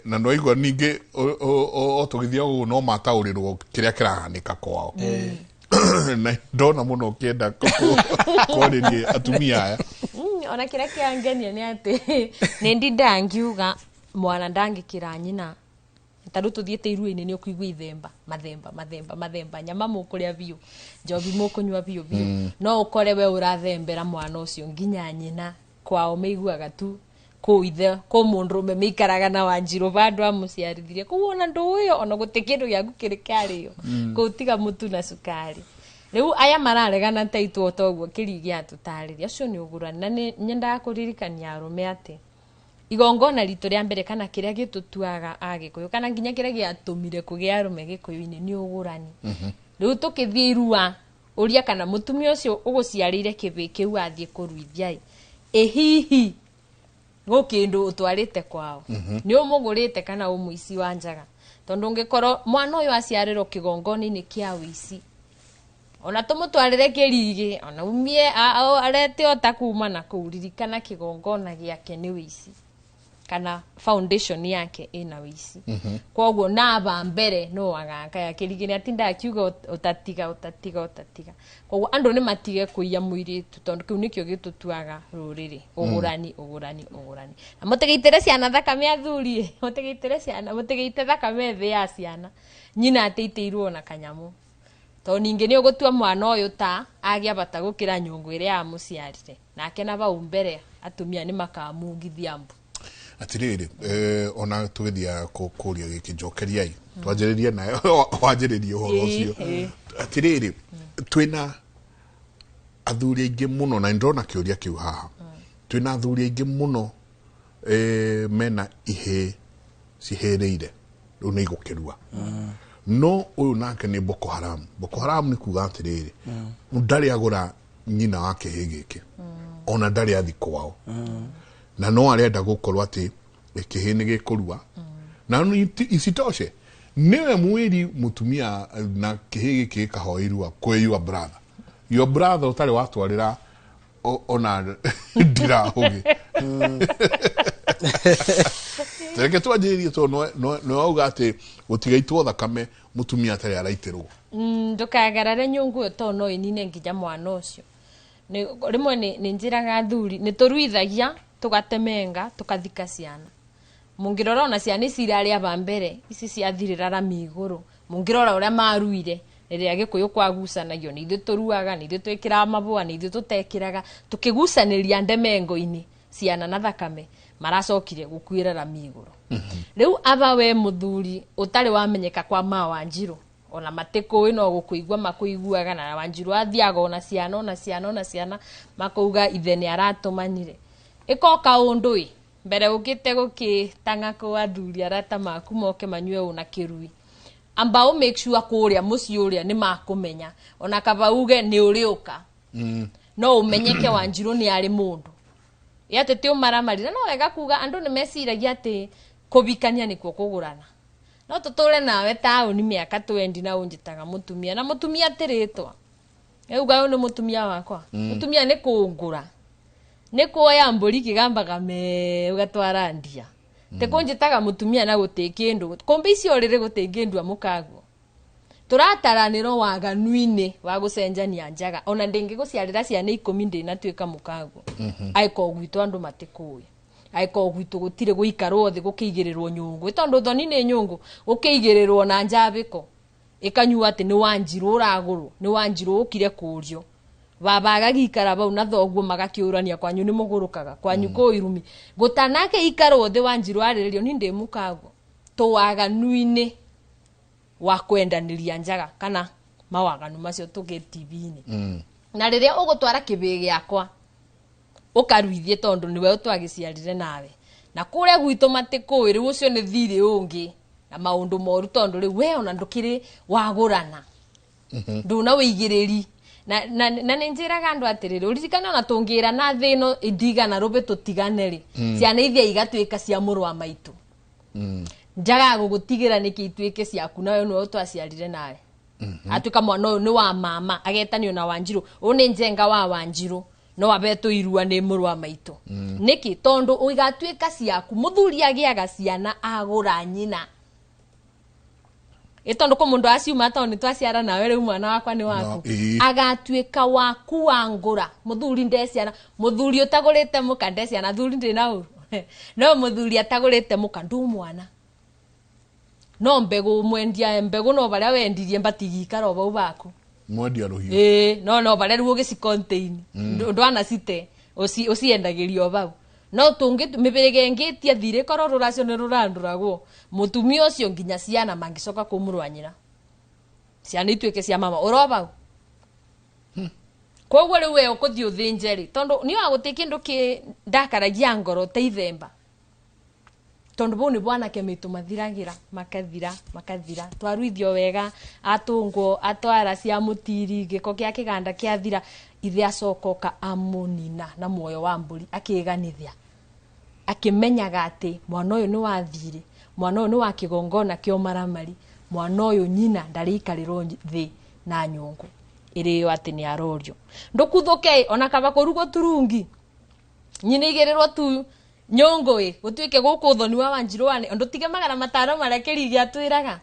Na nwaigua ningĩ o tũgĩthiĩ ũguo no mataũrĩrwo kĩrĩa kĩrahanĩka kwao. Na ndona mũno ũkĩenda kwarĩria atumia aya.
Ona kĩrĩa kĩangenia nĩ atĩ nĩ ndindaga ngiuga mwana ndangĩkĩra nyina. Ta rĩu tũthiĩte iruainĩ nĩ ũkũigua ithemba mathemba mathemba mathemba, nyama mũkũrĩa biũ, njobi mũkũnyua biũ biũ. No ũkore we ũrathembera mwana ũcio nginya nyina kwao meiguaga tu kũu ithe kũu mũndũrũme meikaraga na Wanjirũ bandũ amũciarithirie. Koguo ona ndũĩ ona gũtirĩ kĩndũ gĩaku kĩrĩ kĩarĩo kũu tiga mũtu na cukari. Rĩu aya mararegana ta itũ o toguo kĩrigi atũtarĩria ũcio nĩ ũgũrani. Na nĩ nyendaga kũririkania arũme atĩ igongona ritũ rĩa mbere kana kĩrĩa gĩtũtuaga Agĩkũyũ kana nginya kĩrĩa gĩatũmire kũgĩa arũme Gĩkũyũ-inĩ nĩ ũgũrani. Rĩu tũkĩthiĩ irua ũria kana mũtumia ũcio ũgũciarĩire kĩbĩ kĩu athiĩ kũruithia ĩ hihi gũkĩndũ ũtwarĩte kwao, nĩ ũmũgũrĩte kana ũmũici wa njaga. Tondũ ũngĩkorwo mwana ũyũ aciarĩrwo kĩgongona-inĩ kĩa ũici, ona tũmũtwarĩre kĩrigĩ, ona umie arete ota kuma na kũu, ririkana kĩgongona gĩake nĩ ũici kana foundation yake ĩna ũici. Koguo naba mbere no agakaya kĩrigĩ nĩ atinda akiuga ũtatiga ũtatiga ũtatiga. Koguo andũ nĩ matige kũiya mũirĩtu tondũ kĩu nĩkĩo gĩtũtuaga rũrĩrĩ. Ũgũrani ũgũrani ũgũrani. Na mũtigĩitĩre ciana thakame athuri, mũtigĩitĩre ciana, mũtigĩite thakame thĩ ya ciana. Nyina ateitĩirwo na kanyamũ. Tondũ ningĩ nĩ ũgũtua mwana ũyũ ta agĩa bata gũkĩra nyũngũ ĩrĩa yamũciarire. Nake na bau mbere atumia nĩ makamugithia mbu.
Atiriri, ona tũgĩthiaga kũria gĩkĩ njokeriai twanjĩrĩrie nayo wanjĩrĩrie ũhoro ũcio. Atiriri, twĩna athuri aingĩ mũno na nĩndĩrona kĩũria kĩu haha. Twĩna athuri aingĩ mũno mena ihĩĩ cihĩrĩire rĩu nĩ igũkĩrua. No ũyũ nake nĩ Boko Haram. Boko Haram nĩ kuga atĩrĩrĩ, ndarĩ agũra nyina wa kĩhĩĩ gĩkĩ, ona ndarĩ athi kwao. Na no arenda gũkorwo atĩ kĩhĩĩ nĩ gĩkũrua. Na isitoshe niwe mwĩri mũtumia na kĩhĩĩ gĩkĩ gĩkahoya irua kwĩ your brother. Your brother ũtarĩ watwarĩra ona ndirahũgĩ. Reke twanjĩrĩrie tondũ nĩ wauga atĩ gũtigaitwo thakame mũtumia atarĩ araitĩrwo.
Ndũkagarare nyũngũ ĩyo tondũ no ĩnine nginya mwana ũcio. Rĩmwe nĩ njĩraga athuri nĩ tũruithagia tũgatemenga tũkathika ciana. Mũngĩrora ona ciana ici irarĩ aba mbere ici ciathirĩra rami igũrũ, mũngĩrora ũrĩa maruire rĩrĩa Gĩkũyũ kwagucanagio nĩ ithuĩ tũruaga, nĩ ithuĩ twĩkĩraga mabũa, nĩ ithuĩ tũtekĩraga, tũkĩgucanĩria ndemengo-inĩ ciana na thakame maracokire gũkuĩra rami igũrũ. Rĩu aba we mũthuri ũtarĩ wamenyeka kwa ma Wanjirũ, ona matikũĩ no gũkũigua makũiguaga, na Wanjirũ athiaga ona ciana ona ciana ona ciana makauga ithe nĩ aratũmanire. Ĩka o kaũndũ ĩ mbere ũkĩte gũkĩtang'a kũ athuri arata maku moke manyue ũna kĩrui. Amba ũ make sure kũrĩa mũciĩ ũrĩa nĩ makũmenya, ona kaba uge nĩ ũrĩũka. No ũmenyeke Wanjirũ nĩ arĩ mũndũ. Ĩ atĩ ti ũmaramarire, no wega kuga andũ nĩ meciragia atĩ kũbikania nĩkuo kũgũrana. No tũtũre nawe taũni mĩaka 20 na ũnjĩtaga mũtumia, na mũtumia ti rĩtwa. Uga ũyũ nĩ mũtumia wakwa. Mũtumia nĩ kũngũra. Nĩ kuoya mbũri kĩgambaga me ũgatwara ndia. Te kũnjĩtaga mũtumia na gũtĩ kĩndũ. Kũmbe icio rĩrĩ gũtĩ kĩndũ amũkaguo. Tũrataranĩrwo waganu-inĩ wa gũcenjania njaga. Ona ndĩngĩgũciarĩra ciana 10 ndĩnatuĩka mũkaguo. Angĩkorwo gwitũ andũ matikũĩ. Angĩkorwo gwitũ gũtirĩ gũikarwo thĩ gũkĩigĩrĩrwo nyũngũ. Tondũ thoni nĩ nyũngũ, gũkĩigĩrĩrwo na njabĩko. Ĩkanyua atĩ nĩ Wanjirũ ũragũrwo, nĩ Wanjirũ ũkire kũrio. Baba agagĩikara bau na thoguo magakĩũrania kwanyu nĩ mũgũrũkaga, kwanyu kũ irumi. Gũtanake ikarwo thĩ Wanjirũ arĩrĩrio ni ndĩ mũkaguo. Tũwaganu-inĩ wa kwendanĩria njaga kana mawaganu macio tũgĩ TV-inĩ. Na rĩrĩa ũgũtwara kĩbĩ gĩakwa ũkaruithie tondũ nĩwe ũtwagĩciarire nawe. Na kũrĩa gwitũ matikũĩ, rĩu ũcio nĩ thirĩ ũngĩ na maũndũ moru tondũ rĩu we ona ndũkĩrĩ wagũrana. Ndũna wĩigĩrĩri. Na nĩ njĩraga andũ atĩrĩrĩ, ũririkane ona tũngĩra na thĩ ĩno ĩndigana rũbĩ tũtigane rĩ, ciana ithia igatuĩka cia mũrũ wa maitũ. Njagaga gũgũtigĩra nĩkĩ ituĩke ciaku nawe nĩwe ũtwaciarire nawe. Atuĩka mwana ũyũ nĩ wa mama, agetanio na Wanjirũ. Ũyũ nĩ Njenga wa Wanjirũ. No abetwo irua nĩ mũrũ wa maitũ. Nĩkĩ? Tondũ ũigatuĩka ciaku, mũthuri agĩaga ciana agũra nyina. Ĩ tondũ kũ mũndũ aciuma tondũ nĩtwaciara nawe rĩu mwana wakwa nĩ waku. Agatuĩka waku wa ngũra. Mũthuri ndeciana, mũthuri ũtagũrĩte mũka ndeciana, thuri ndĩ na ũru. No mũthuri atagũrĩte mũka ndũ mwana. No mbegũ mwendia mbegũ no barĩa wendirie mbatigikara o bau baku.
Mwendia rũhiũ.
Ĩĩ, no barĩa rĩu ũgĩci contain. Ndwana cite ũciendagĩrio o bau. No tũngĩ mĩbĩrĩga ĩngĩ ĩtiathire korwo rũracio nĩ rũrandũragwo. Mũtumia ũcio nginya ciana mangĩcoka kũu mũrũ wa nyina. Ciana ituĩke cia mama ũro bau. Koguo rĩu we ũkũthiĩ ũthĩnje rĩ, tondũ niĩ wa gũtĩ kĩndũ kĩ ndakaragia ngoro ta ithemba. Tondũ bau nĩ bwanake mĩtũ mathiragĩra, makathira, makathira. Twaruithio wega, atũngwo, atwara cia mũtiri, gĩko kĩa kĩganda kĩathira, ithe acoka amũnina na muoyo wa mbũri, akĩganithia. Akĩmenyaga atĩ mwana ũyũ nĩ wathire, mwana ũyũ nĩ wa kĩgongona kĩa ũmaramari, mwana ũyũ nyina ndarĩikarĩrwo thĩ na nyũngũ ĩrĩo atĩ nĩ arorio. Ndũkuthũke ona kaba kũrugwo turungi. Nyina igĩrĩrwo tu nyũngũ ĩ, gũtuĩke gũkũ ũthoni wa Wanjirũ wane, ndũtige 500 marĩa Kĩrigi atwĩraga.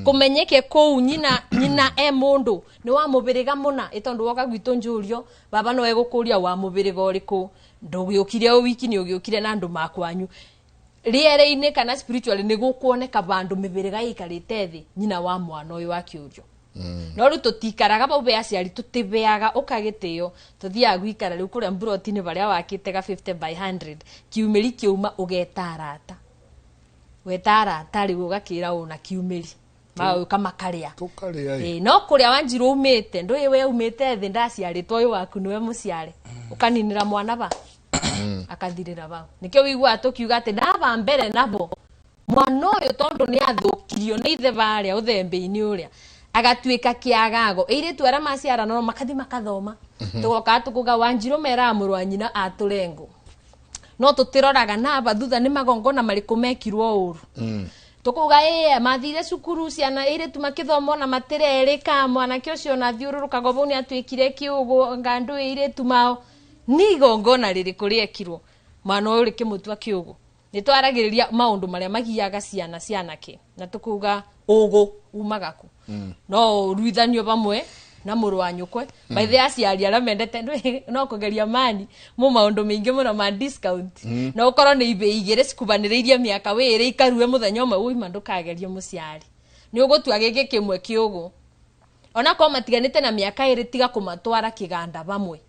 Kũmenyeke kũu nyina e mũndũ nĩ wa mũbĩrĩga mũna, ĩ tondũ woka gwitũ njũrio, baba no egũkũria wa mũbĩrĩga ũrĩkũ, ndũgĩũkire o wiki nĩ ũgĩũkire na andũ makwanyu. Rĩera-inĩ kana spiritually nĩ gũkuoneka vandũ mĩbĩrĩga ĩikarĩte thĩ nyina wa mwana ũyũ akĩũrio. No rĩu tũtikaraga bau be aciari tũtibeaga ũkagĩtĩo, tũthiaga gũikara rĩu kũrĩa mburoti-inĩ barĩa wakĩte ga 50 by 100, kiumĩri kĩauma ũgeta arata. Weta arata rĩu ũgakĩra ũna kiumĩri. Magũka makarĩa.
Tũkarĩa ĩ.
No kũrĩa Wanjirũ umĩte, ndũĩ we umĩte thĩ ndaciarĩtwo ũyũ waku nĩwe mũciare. Ũkaninĩra mwana ba. Akathirĩra bau. Nĩkĩo wĩiguaga tũkiuga atĩ ndaba mbere nabo. Mwana ũyũ tondũ nĩ athũkirio nĩ ithe barĩa ũthembe-inĩ ũrĩa. Agatuĩka kĩagago. Airĩtu arĩa maciarana no makathi makathoma. Tũgoka tũkuga Wanjirũ meraga mũrũ wa nyina atũre ngũ. No tũtiroraga naba thutha nĩ magongona marĩkũ mekirwo ũru. Tũkuga ĩĩ mathire cukuru ciana airĩtu makĩthoma ona matirerĩka, mwanake ũcio ona athiũrũrũkaga bau nĩ atuĩkire kĩũgũ ngandũ airĩtu mao. Nĩ igongona rĩrĩkũ rĩekirwo mwana ũyũ rĩkĩmũtua kĩũgũ. Nĩ twaragĩrĩria maũndũ marĩa magiaga ciana cianake na tũkuga ũgũ umaga kũ. No ũruithanio vamwe na mũrũ wa nyũkwe. By the aciari arĩa mendete no kũgeria mani mu maũndũ maingĩ mũno ma discount. No ũkorwo nĩ ibĩ igĩrĩ cikubanĩrĩirie mĩaka wĩrĩ ikarue mũthenya ũmwe ũima ndũkagerie mũciari. Nĩ ũgũtua gĩkĩ kĩmwe kĩũgũ. Ona korwo matiganĩte na mĩaka ĩrĩ tiga kũmatwara kĩganda vamwe.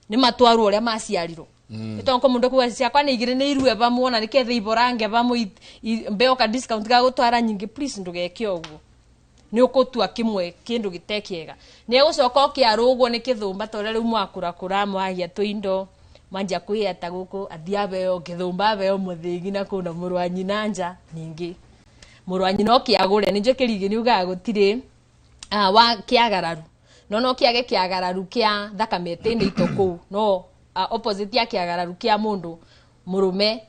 Nĩ matwarwo ũrĩa maciarirwo. Ĩtondũ kũ mũndũ kuga ciakwa nĩ igĩrĩ nĩ irue vamwe ona nĩketha iborange vamwe mbeo ka discount ga gũtwara nyingĩ, please ndũgeke ũguo. Nĩ ũgũtua kĩmwe kĩndũ gĩte kĩega. Nĩ egũcoka ũkĩarũgwo nĩ kĩthũmba ta ũrĩa rĩu mwakũrakũra mwagia tũindo mwanjia kwĩyeta gũkũ athiĩ abeo kĩthũmba abeo mũthĩgi na kũu na mũrũ wa nyina nja ningĩ. Mũrũ wa nyina ũkĩagũre nĩ njũĩ Kĩrigi nĩ ugaga gũtirĩ wa kĩagararu. No no kĩage kĩagararu kĩa thakame ĩtĩnĩ ito kũu no opposite ya kĩagararu kĩa mũndũ mũrũme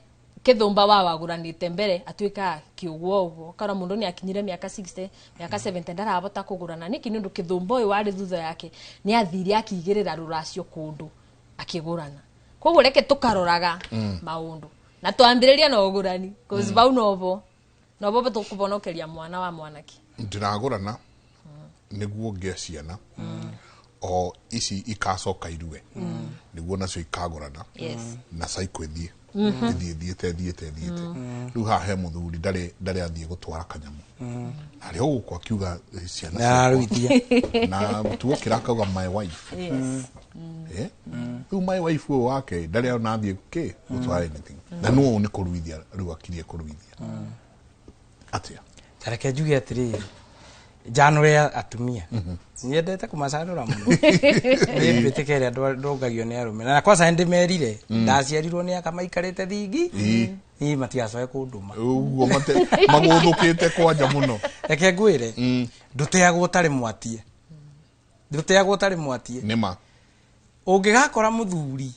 kĩthũmba wa wagũranĩte mbere atuĩkaga kĩũgwo ũguo. Kana mũndũ nĩ akinyire mĩaka 60, mĩaka 70 ndarahota kũgũrana. Nĩkĩ? Nĩ ũndũ kĩthũmba ũyũ warĩ thutha yake nĩ athire akĩigĩrĩra rũracio kũndũ akĩgũrana. Koguo reke tũkaroraga maũndũ na twambĩrĩria na ũgũrani, cause bau nobo nobo tũkũbonokeria mwana wa mwanake.
Ndĩragũrana nĩguo ngĩe ciana o ici ikacoka irue nĩguo nacio ikagũrana na cycle ĩthiĩ ĩthiĩ ĩthiĩte ĩthiĩte ĩthiĩte. Rĩu haha he mũthuri ndarĩ athiĩ gũtwara kanyamũ. Arĩ o gũkũ akiuga ciana
Na
ciakwa.
aruithia.
Na tuokĩra akauga my wife. Rĩu my wife ũyũ wake ndarĩ ona athiĩ kĩ gũtwara anything. Na nũ ũyũ nĩ kũruithia rĩu akirie kũruithia. Atĩa?
Ta reke njuge atĩrĩrĩ, njanũre atumia. Nyendete kũmacanũra mũno. Nĩ mbĩtĩka ĩrĩa ndũngagio nĩ arũme. Na kwanza nĩndĩmerire, ndaciarirwo nĩ aka maikarĩte thingi. Niĩ matigacoke kũndũma.
Ũguo magũthũkĩte kwanja mũno.
Reke ngwĩre, ndũteagwo ũtarĩ mwatie. Ndũteagwo ũtarĩ mwatie.
Nĩma.
Ũngĩgakora mũthuri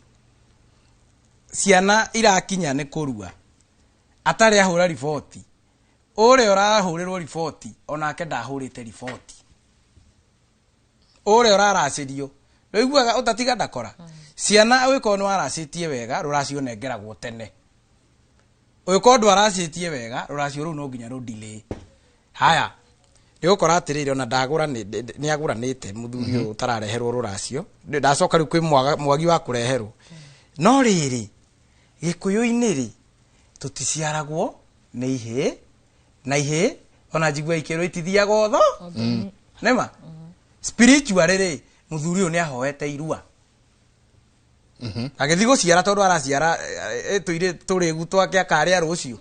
ciana irakinya nĩ kũrua atarĩ ahũra riboti, ũrĩa ũrahũrĩrwo riboti onake ndahũrĩte riboti, ũrĩa ũraracĩrio ndũiguaga ũtatiga ndakora. Ciana ũgĩkorwo nĩ waracĩtie wega, rũracio ũnengeragwo tene. Ũgĩkorwo ndwaracĩtie wega, rũracio rũu no nginya rũ delay. Haya, nĩ ũgũkora atĩrĩrĩ, ona nĩ agũranĩte mũthuri ũyũ ũtarareherwo rũracio. Ndacoka rĩu kwĩ mwagi wa kũreherwo. No rĩrĩ, gĩkũyũ-inĩ rĩ, tũticiaragwo nĩ ihĩĩ, na ihĩĩ ona njigua ikĩrwo itithiaga otho. Nĩma? Spiritually rĩ, mũthuri ũyũ nĩ ahoete irua. Agĩthiĩ gũciara tondũ araciara tũirĩ tũrĩgu twake akarĩa rũciũ.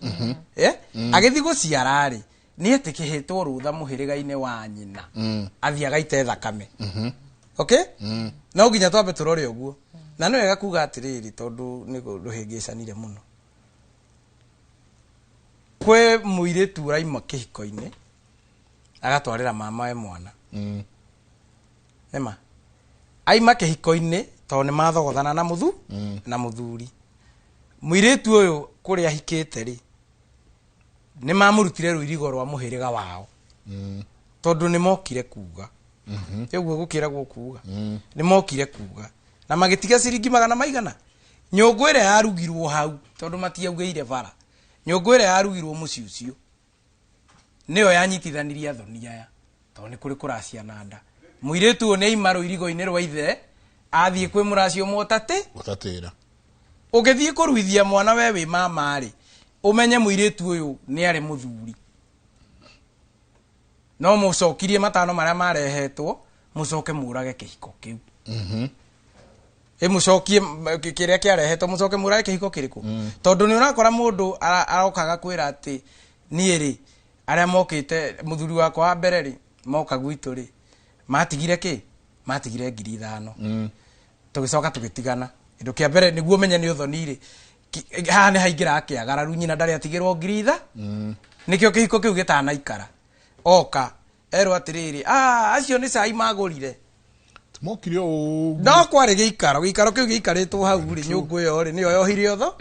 Eh? Agĩthiĩ gũciara rĩ, nĩ etĩkĩhĩtwo rũtha mũhĩrĩga-inĩ wa nyina. Athiĩ agaite thakame. Okay? No nginya twambe tũrore ũguo. Na nĩ wega kuga atĩrĩrĩ, tondũ nĩ rũhĩngĩcanire mũno. Kwĩ mũirĩtu ũraima kĩhiko-inĩ agatwarĩra mama we mwana. Nĩma? Aima kĩhiko-inĩ tondũ nĩ mathogothana na mũthu na mũthuri. Mũirĩtu ũyũ kũrĩa ahikĩte rĩ, nĩ mamũrutire rũirigo rwa mũhĩrĩga wao. Tondũ nĩ mokire kuga. Ũguo gũkĩragwo kuga. Nĩ mokire kuga. Na magĩtiga ciringi magana maigana. Nyũngũ ĩrĩa yarugirwo hau tondũ matiaugĩire bara. Nyũngũ ĩrĩa yarugirwo mũciĩ ũcio nĩyo yanyitithanirie athoni aya tondũ nĩ kũrĩ kũracia na nda. Mũirĩtu ũyũ nĩ aima rũirigo-inĩ rwa ithe athiĩ kwĩ mũracio mũtatĩ.
Ũtatĩra.
Ũngĩthiĩ kũruithia mwana we wĩ mama rĩ, ũmenye mũirĩtu ũyũ nĩ arĩ mũthuri. No mũcokirie matano marĩa marehetwo, mũcoke mũrage kĩhiko kĩu. Ĩmũcokie kĩrĩa kĩarehetwo, mũcoke mũrage kĩhiko kĩrĩkũ? Tondũ nĩ ũrakora mũndũ arokaga kwĩra atĩ niĩ rĩ, arĩa mokĩte mũthuri wakwa wa mbere rĩ, moka gwitũ rĩ, matigire kĩ? Matigire 5,000. Tũgĩcoka tũgĩtigana. Kĩndũ kĩa mbere nĩguo ũmenye nĩ ũthoni rĩ, haha nĩ haingĩraga kĩagararu, nyina ndarĩ atigĩrwo 5,000. Nĩkĩo kĩhiko kĩu gĩtanaikara. Oka erwo atĩrĩrĩ, acio nĩ cai magũrire.
Mokire ũguo.
No kwarĩ gĩikaro, gĩikaro kĩu gĩikarĩtwo hau rĩ, nyũngũ ĩyo rĩ, nĩyo yohire ũtho.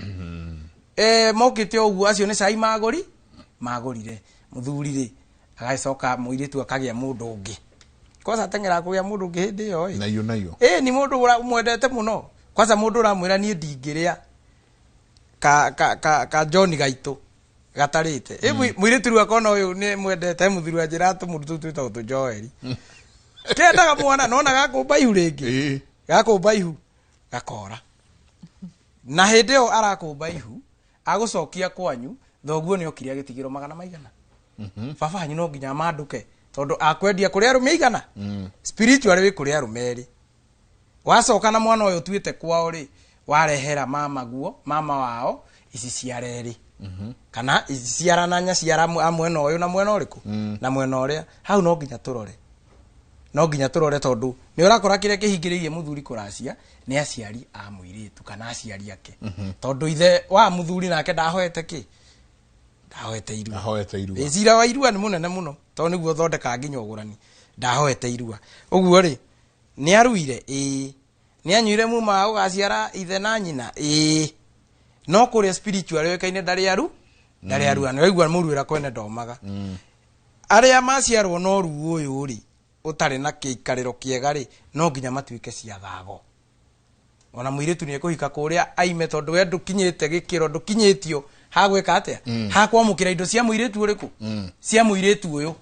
Mokĩte ũguo, acio nĩ cai magũrire. Mũthuri rĩ, agagĩcoka mũirĩtu akagĩa mũndũ ũngĩ. Kwanza ateng'eraga kũgĩa mũndũ ũngĩ hĩndĩ ĩyo ĩ.
Nayo nayo.
Ni mũndũ ũmwendete mũno. Kwanza mũndũ ũramwĩra niĩ ndingĩrĩa ka John gaitũ gatarĩte. Mũirĩtu rĩu akona ũyũ nĩ mwendete, mũthuri wa njĩra tũmũndũ tũu twĩtagwo tũjoeri. Kendaga mwana nona gakũmba ihu rĩngĩ. Gakũmba ihu gakora. Na hĩndĩ ĩyo arakũmba ihu agũcokia kwanyu, thoguo nĩ okire agĩtigĩrwo magana maigana. Baba wanyu no nginya amandũke tondũ akwendia kũrĩ arũme igana. Spiritually wĩ kũrĩ arũme erĩ. Wacoka na mwana ũyũ ũtuĩte kwao rĩ, warehera mama guo, mama wao ici ciara erĩ. Kana ici ciara na nyaciara a mwena ũyũ na mwena ũrĩkũ? Na mwena ũrĩa. Hau no nginya tũrore. No nginya tũrore tondũ nĩ ũrakora kĩrĩa kĩhingĩrĩirie mũthuri kũracia nĩ aciari a mũirĩtu kana aciari ake. Tondũ ithe wa mũthuri nake ndahoete kĩ? Ndahoete irua.
Ndahoete irua.
Cira wa irua nĩ mũnene mũno tondũ nĩguo ũthondekaga nginya ũgũrani. Ndahoete irua. Ũguo rĩ, nĩ aruire? Ĩĩ. Nĩ anyuire muma wa gũgaciara ithe na nyina? Ĩĩ. No kũrĩa spiritual yoĩkaine ndarĩ aru, ndarĩ arua. Nĩ waigua mũruĩra kwene ndomaga. Arĩa maciarwo na ũruu ũyũ rĩ, ũtarĩ na kĩikarĩro kĩega rĩ, no nginya matuĩke ciagago. Ona mũirĩtu nĩ ekũhika kũrĩa aime tondũ we ndũkinyĩte gĩkĩro, ndũkinyĩtio ha gwĩka atĩa? Ha kwamũkĩra indo cia mũirĩtu ũrĩkũ? Cia mũirĩtu ũyũ.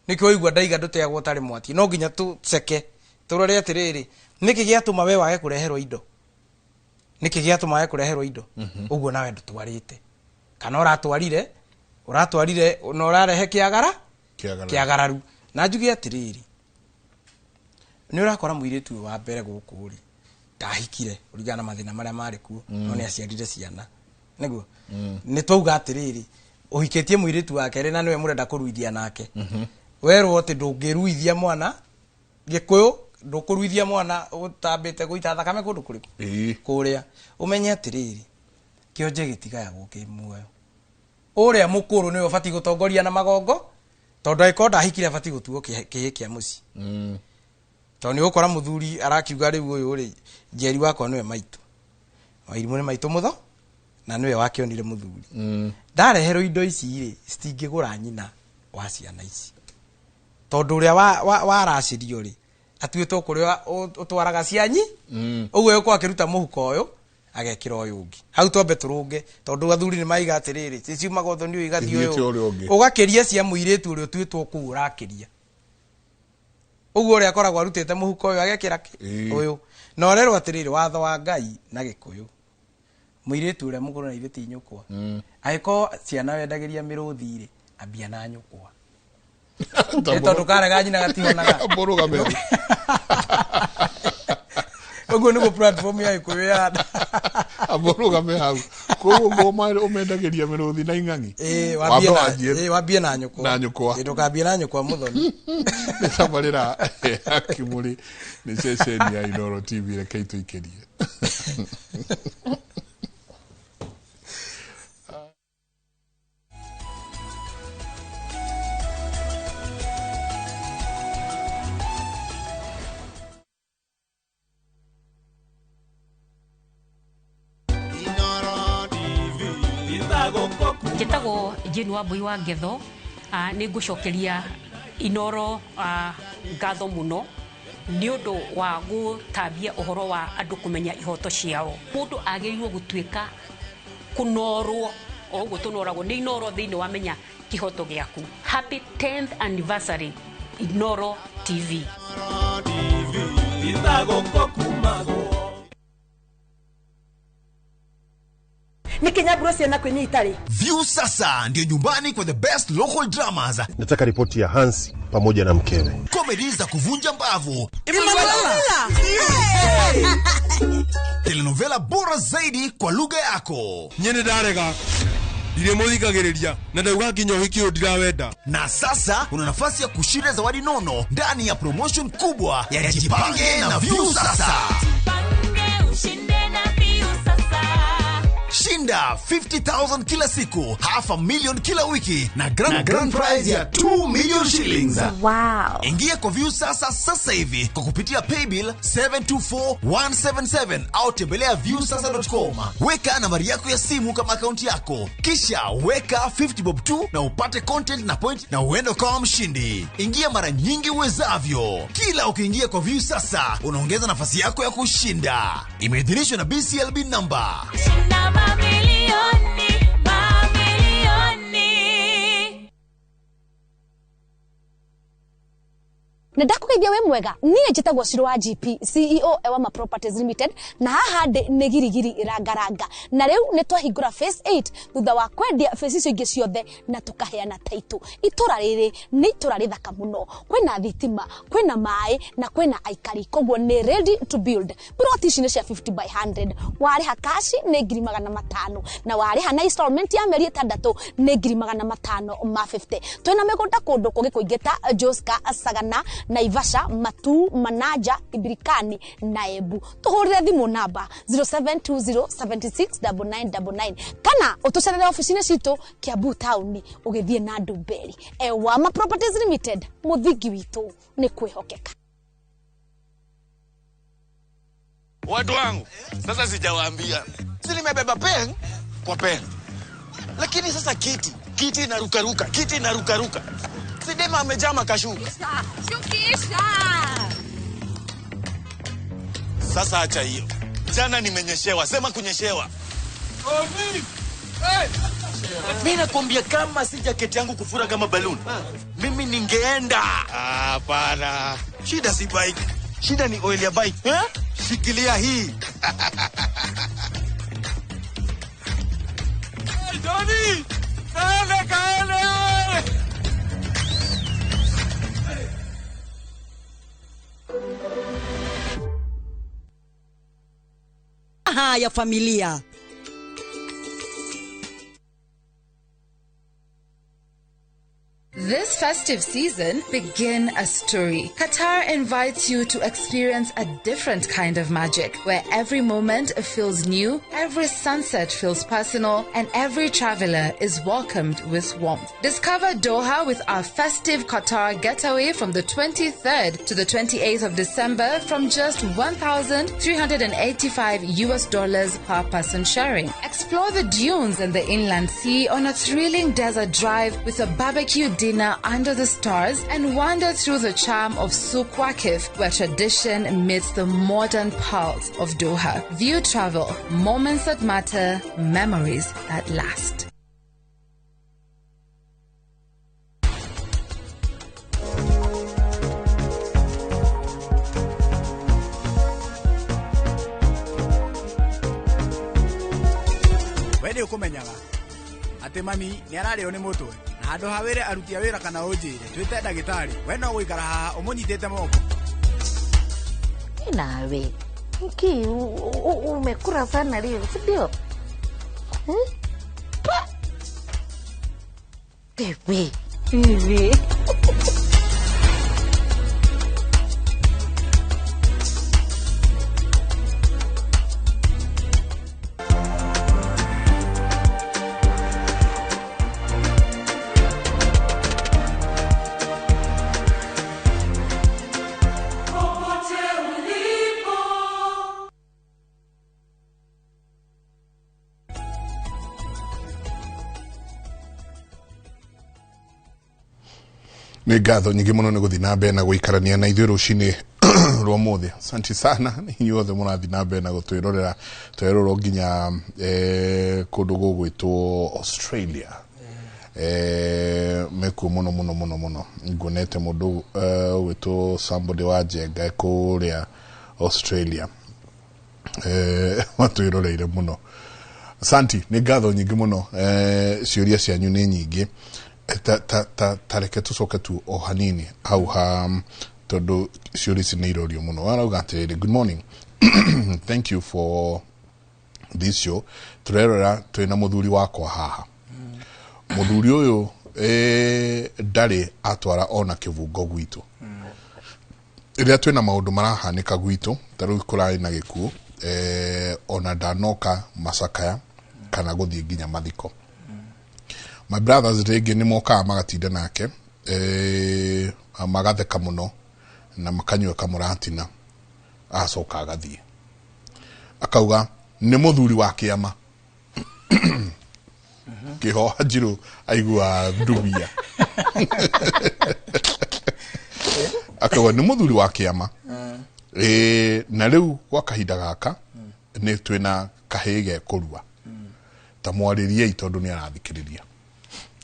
Nĩkĩo waigua ndaiga ndũteagwo ũtarĩ mwati. No nginya tũceke, tũrore atĩrĩrĩ, nĩkĩ gĩatũma we wage kũreherwo indo? Nĩkĩ gĩatũma wage kũreherwo indo? Ũguo nawe ndũtwarĩte. Kana ũratwarire na ũrarehe kĩagara? Kĩagararu. Na njuge atĩrĩrĩ, nĩ ũrakora mũirĩtu ũyũ wa mbere gũkũ rĩ, ndahikire kũringana na mathĩna marĩa marĩ kuo, no nĩ aciarire ciana. Nĩguo? Nĩ twauga atĩrĩrĩ, ũhikĩtie mũirĩtu wa kerĩ na nĩwe mũrenda kũruithia nake. Werwo atĩ ndũngĩruithia mwana Gĩkũyũ, ndũkũruithia mwana ũtambĩte gũita thakame kũndũ kũrĩkũ? Kũrĩa. Ũmenye atĩrĩrĩ, kĩonje gĩtigayagwo kĩ muoyo. Ũrĩa mũkũrũ nĩwe ũbatiĩ gũtongoria na magongo, tondũ angĩkorwo ndahikire abatiĩ gũtuo kĩhĩ kĩa mũciĩ. Tondũ nĩ ũgũkora mũthuri arakiuga rĩu ũyũ rĩ, Njeri wakwa nĩwe maitũ. Wairimũ nĩ maitũ mũtho, na nĩwe wakĩonire mũthuri. Ndareherwo indo ici rĩ, citingĩgũra nyina wa ciana ici. Tondũ ũrĩa waracĩrio rĩ, Atuĩtwo kũrĩa ũtwaraga cianyi. Ũguo egũkorwo akĩruta mũhuko ũyũ agekĩra ũyũ ũngĩ. Hau twambe tũrũnge tondũ athuri nĩ maiga atĩrĩrĩ, ciumaga ũthoni ũyũ igathiĩ
Ithiĩte
ũyũ.
ũrĩa ũngĩ.
Ũgakĩria cia mũirĩtu ũrĩa ũtuĩtwo kũu ũrakĩria. Ũguo ũrĩa akoragwo arutĩte mũhuko ũyũ agekĩra ũyũ. Na ũrerwo atĩrĩrĩ, watho wa Ngai na Gĩkũyũ. Mũirĩtu ũrĩa mũkũrũ na ithuĩ ti nyũkwa. Angĩkorwo ciana wendagĩria mĩrũthi rĩ, ambia na nyũkwa. Nĩ tondũ karega nyina gatihonaga.
Mũrũgame.
Ũguo nĩguo platform ya Gĩkũyũ ya
Mũrũgame hau. Koguo ngoma ũmendagĩria mĩrũthi na ing'ang'i.
Ĩĩ,
Wambe wanjie
wambie na nyũkwa.
Na nyũkwa.
Ĩĩ, ndũkambie na nyũkwa mũthoni.
Nĩ tabarĩra ya Kĩmũrĩ nĩ ceceni ya Inooro TV, rekei tũikĩrie.
Njĩtagwo Jane Wambui wa Ngetho. Nĩ ngũcokeria Inooro ngatho mũno nĩ ũndũ wa gũtambia ũhoro wa andũ kũmenya ihoto ciao. Mũndũ agĩrĩirwo gũtuĩka kũnorwo o ũguo tũnoragwo nĩ Inooro thĩinĩ wa menya kĩhoto gĩaku. Happy 10th anniversary Inooro TV.
Nĩ kinyamburo ciana kwĩnya itarĩ.
View sasa ndio nyumbani kwa the best local dramas,
Nataka ripoti ya Hansi pamoja na mkewe.
Comedy za kuvunja mbavu, telenovela bora zaidi kwa lugha yako.
Niĩ nĩ ndarega ndirĩ mũthikagĩrĩria na ndauga nginya ũhiki ũyũ ndirawenda.
Na sasa una nafasi ya kushinda zawadi nono ndani ya promotion kubwa ya Jipange na View Sasa.
Ushinde na View Sasa.
Shinda 50,000 kila siku, 500,000 kila wiki na grand prize ya 2 million shillings.
Wow.
Ingia kwa View Sasa sasa hivi kwa kupitia paybill 724177 au tembelea viewsasa.com. Weka nambari yako ya simu kama akaunti yako, kisha weka 50 bob tu na upate content na point na uende ukawa mshindi. Ingia mara nyingi uwezavyo. Kila ukiingia kwa View Sasa unaongeza nafasi yako ya kushinda. Imeidhinishwa na BCLB number.
Shinda mamilioni, mamilioni.
Na ndakũgeithia wĩ mwega. Niĩ njĩtagwo Ciro wa GP, CEO Ewama Properties Limited, na haha ndĩ nĩ girigiri rangaranga. Na rĩu nĩ twahingũra phase 8 thutha wa kwendia phase icio ingĩ ciothe na tũkaheana title. Itũra rĩrĩ nĩ itũra rĩthaka mũno, kwĩna thitima, kwĩna maĩ na kwĩna aikari, koguo nĩ ready to build. Plot ici nĩ cia 50 by 100. Warĩha cash nĩ 500,000 na warĩha na installment ya mĩeri 6 nĩ 550,000. Twĩna mĩgũnda kũndũ kũngĩ kũingĩ ta Joska, Sagana, Naivasha, Matu, Manaja, Ibirikani na Embu. Tuhurire thimu namba 0720769999 kana utucerere ofici-inĩ citũ Kiambu town ũgĩthiĩ na Ndumberi. Ewama Properties Limited, mũthingi witũ nĩ kwĩhokeka.
Watu wangu, sasa sijawaambia. Si nimebeba pen kwa pen. Lakini sasa kiti inarukaruka, kiti inarukaruka. Sidema amejaa makashuka.
Shukisha.
Sasa acha hiyo. Jana nimenyeshewa, sema kunyeshewa. Mimi nakwambia kama si jaketi yangu kufura kama balloon, mimi ningeenda. Hapana. Shida si bike. Shida ni oil ya bike. Eh? Shikilia hii. Hey, Johnny! Kaele, kaele!
Ya familia.
This festive season, begin a story. Qatar invites you to experience a different kind of magic, where every moment feels new, every sunset feels personal, and every traveler is welcomed with warmth. Discover Doha with our festive Qatar getaway from the 23rd to the 28th of December from just $1,385 per person sharing. Explore the dunes and the inland sea on a thrilling desert drive with a barbecue dinner dinner under the stars, and wander through the charm of Souk Waqif, where tradition meets the modern pulse of Doha. View Travel, moments that matter, memories that last.
We nĩ ũkũmenyaga atĩ mami nĩ ararĩo nĩ mũtwe na handũ ha wĩre aruti a wĩra kana ũnjĩre twĩte ndagĩtarĩ we no gũikara haha ũmũnyitĩte moko.
Nawe nki umekura sana leo, si ndio? Pa! Bebe. Bebe.
Nĩ ngatho nyingĩ mũno nĩ gũthiĩ na mbere na gũikarania na ithuĩ rũcinĩ rwa mũthĩ. Asante sana inyuothe mũrathiĩ na mbere na gũtwĩrorera twerorwo nginya kũndũ gũgwĩtwo Australia. Mekuo mũno mũno mũno mũno. Nguonete mũndũ ũgwĩtwo somebody wa Njenga kũrĩa Australia. Matwĩroreire mũno. Asante, nĩ ngatho nyingĩ mũno. Ciũria cianyu nĩ nyingĩ. Ta reke tũcoke tu o hanini hau ha tondũ ciũria ici nĩ irorio mũno. Arauga atĩrĩrĩ, good morning. Thank you for this show. Tũrerora twĩna mũthuri wakwa haha. Mũthuri ũyũ ndarĩ atwara ona kĩbungo gwitũ. Rĩrĩa twĩna maũndũ marahanĩka gwitũ ta rĩu kũrarĩ na gĩkuũ, ona ndanoka macakaya kana gũthiĩ nginya mathiko. My brothers rĩngĩ nĩ mokaga magatinda nake, magatheka mũno na makanyua kamũratina, agacoka agathiĩ. Akauga nĩ mũthuri wa kĩama. Kĩhoha Njirũ aigua ndumia. Akauga nĩ mũthuri wa kĩama. Na rĩu gwa kahinda gaka nĩ twĩna kahĩĩ gekũrua. Ta mwarĩriei tondũ nĩ arathikĩrĩria.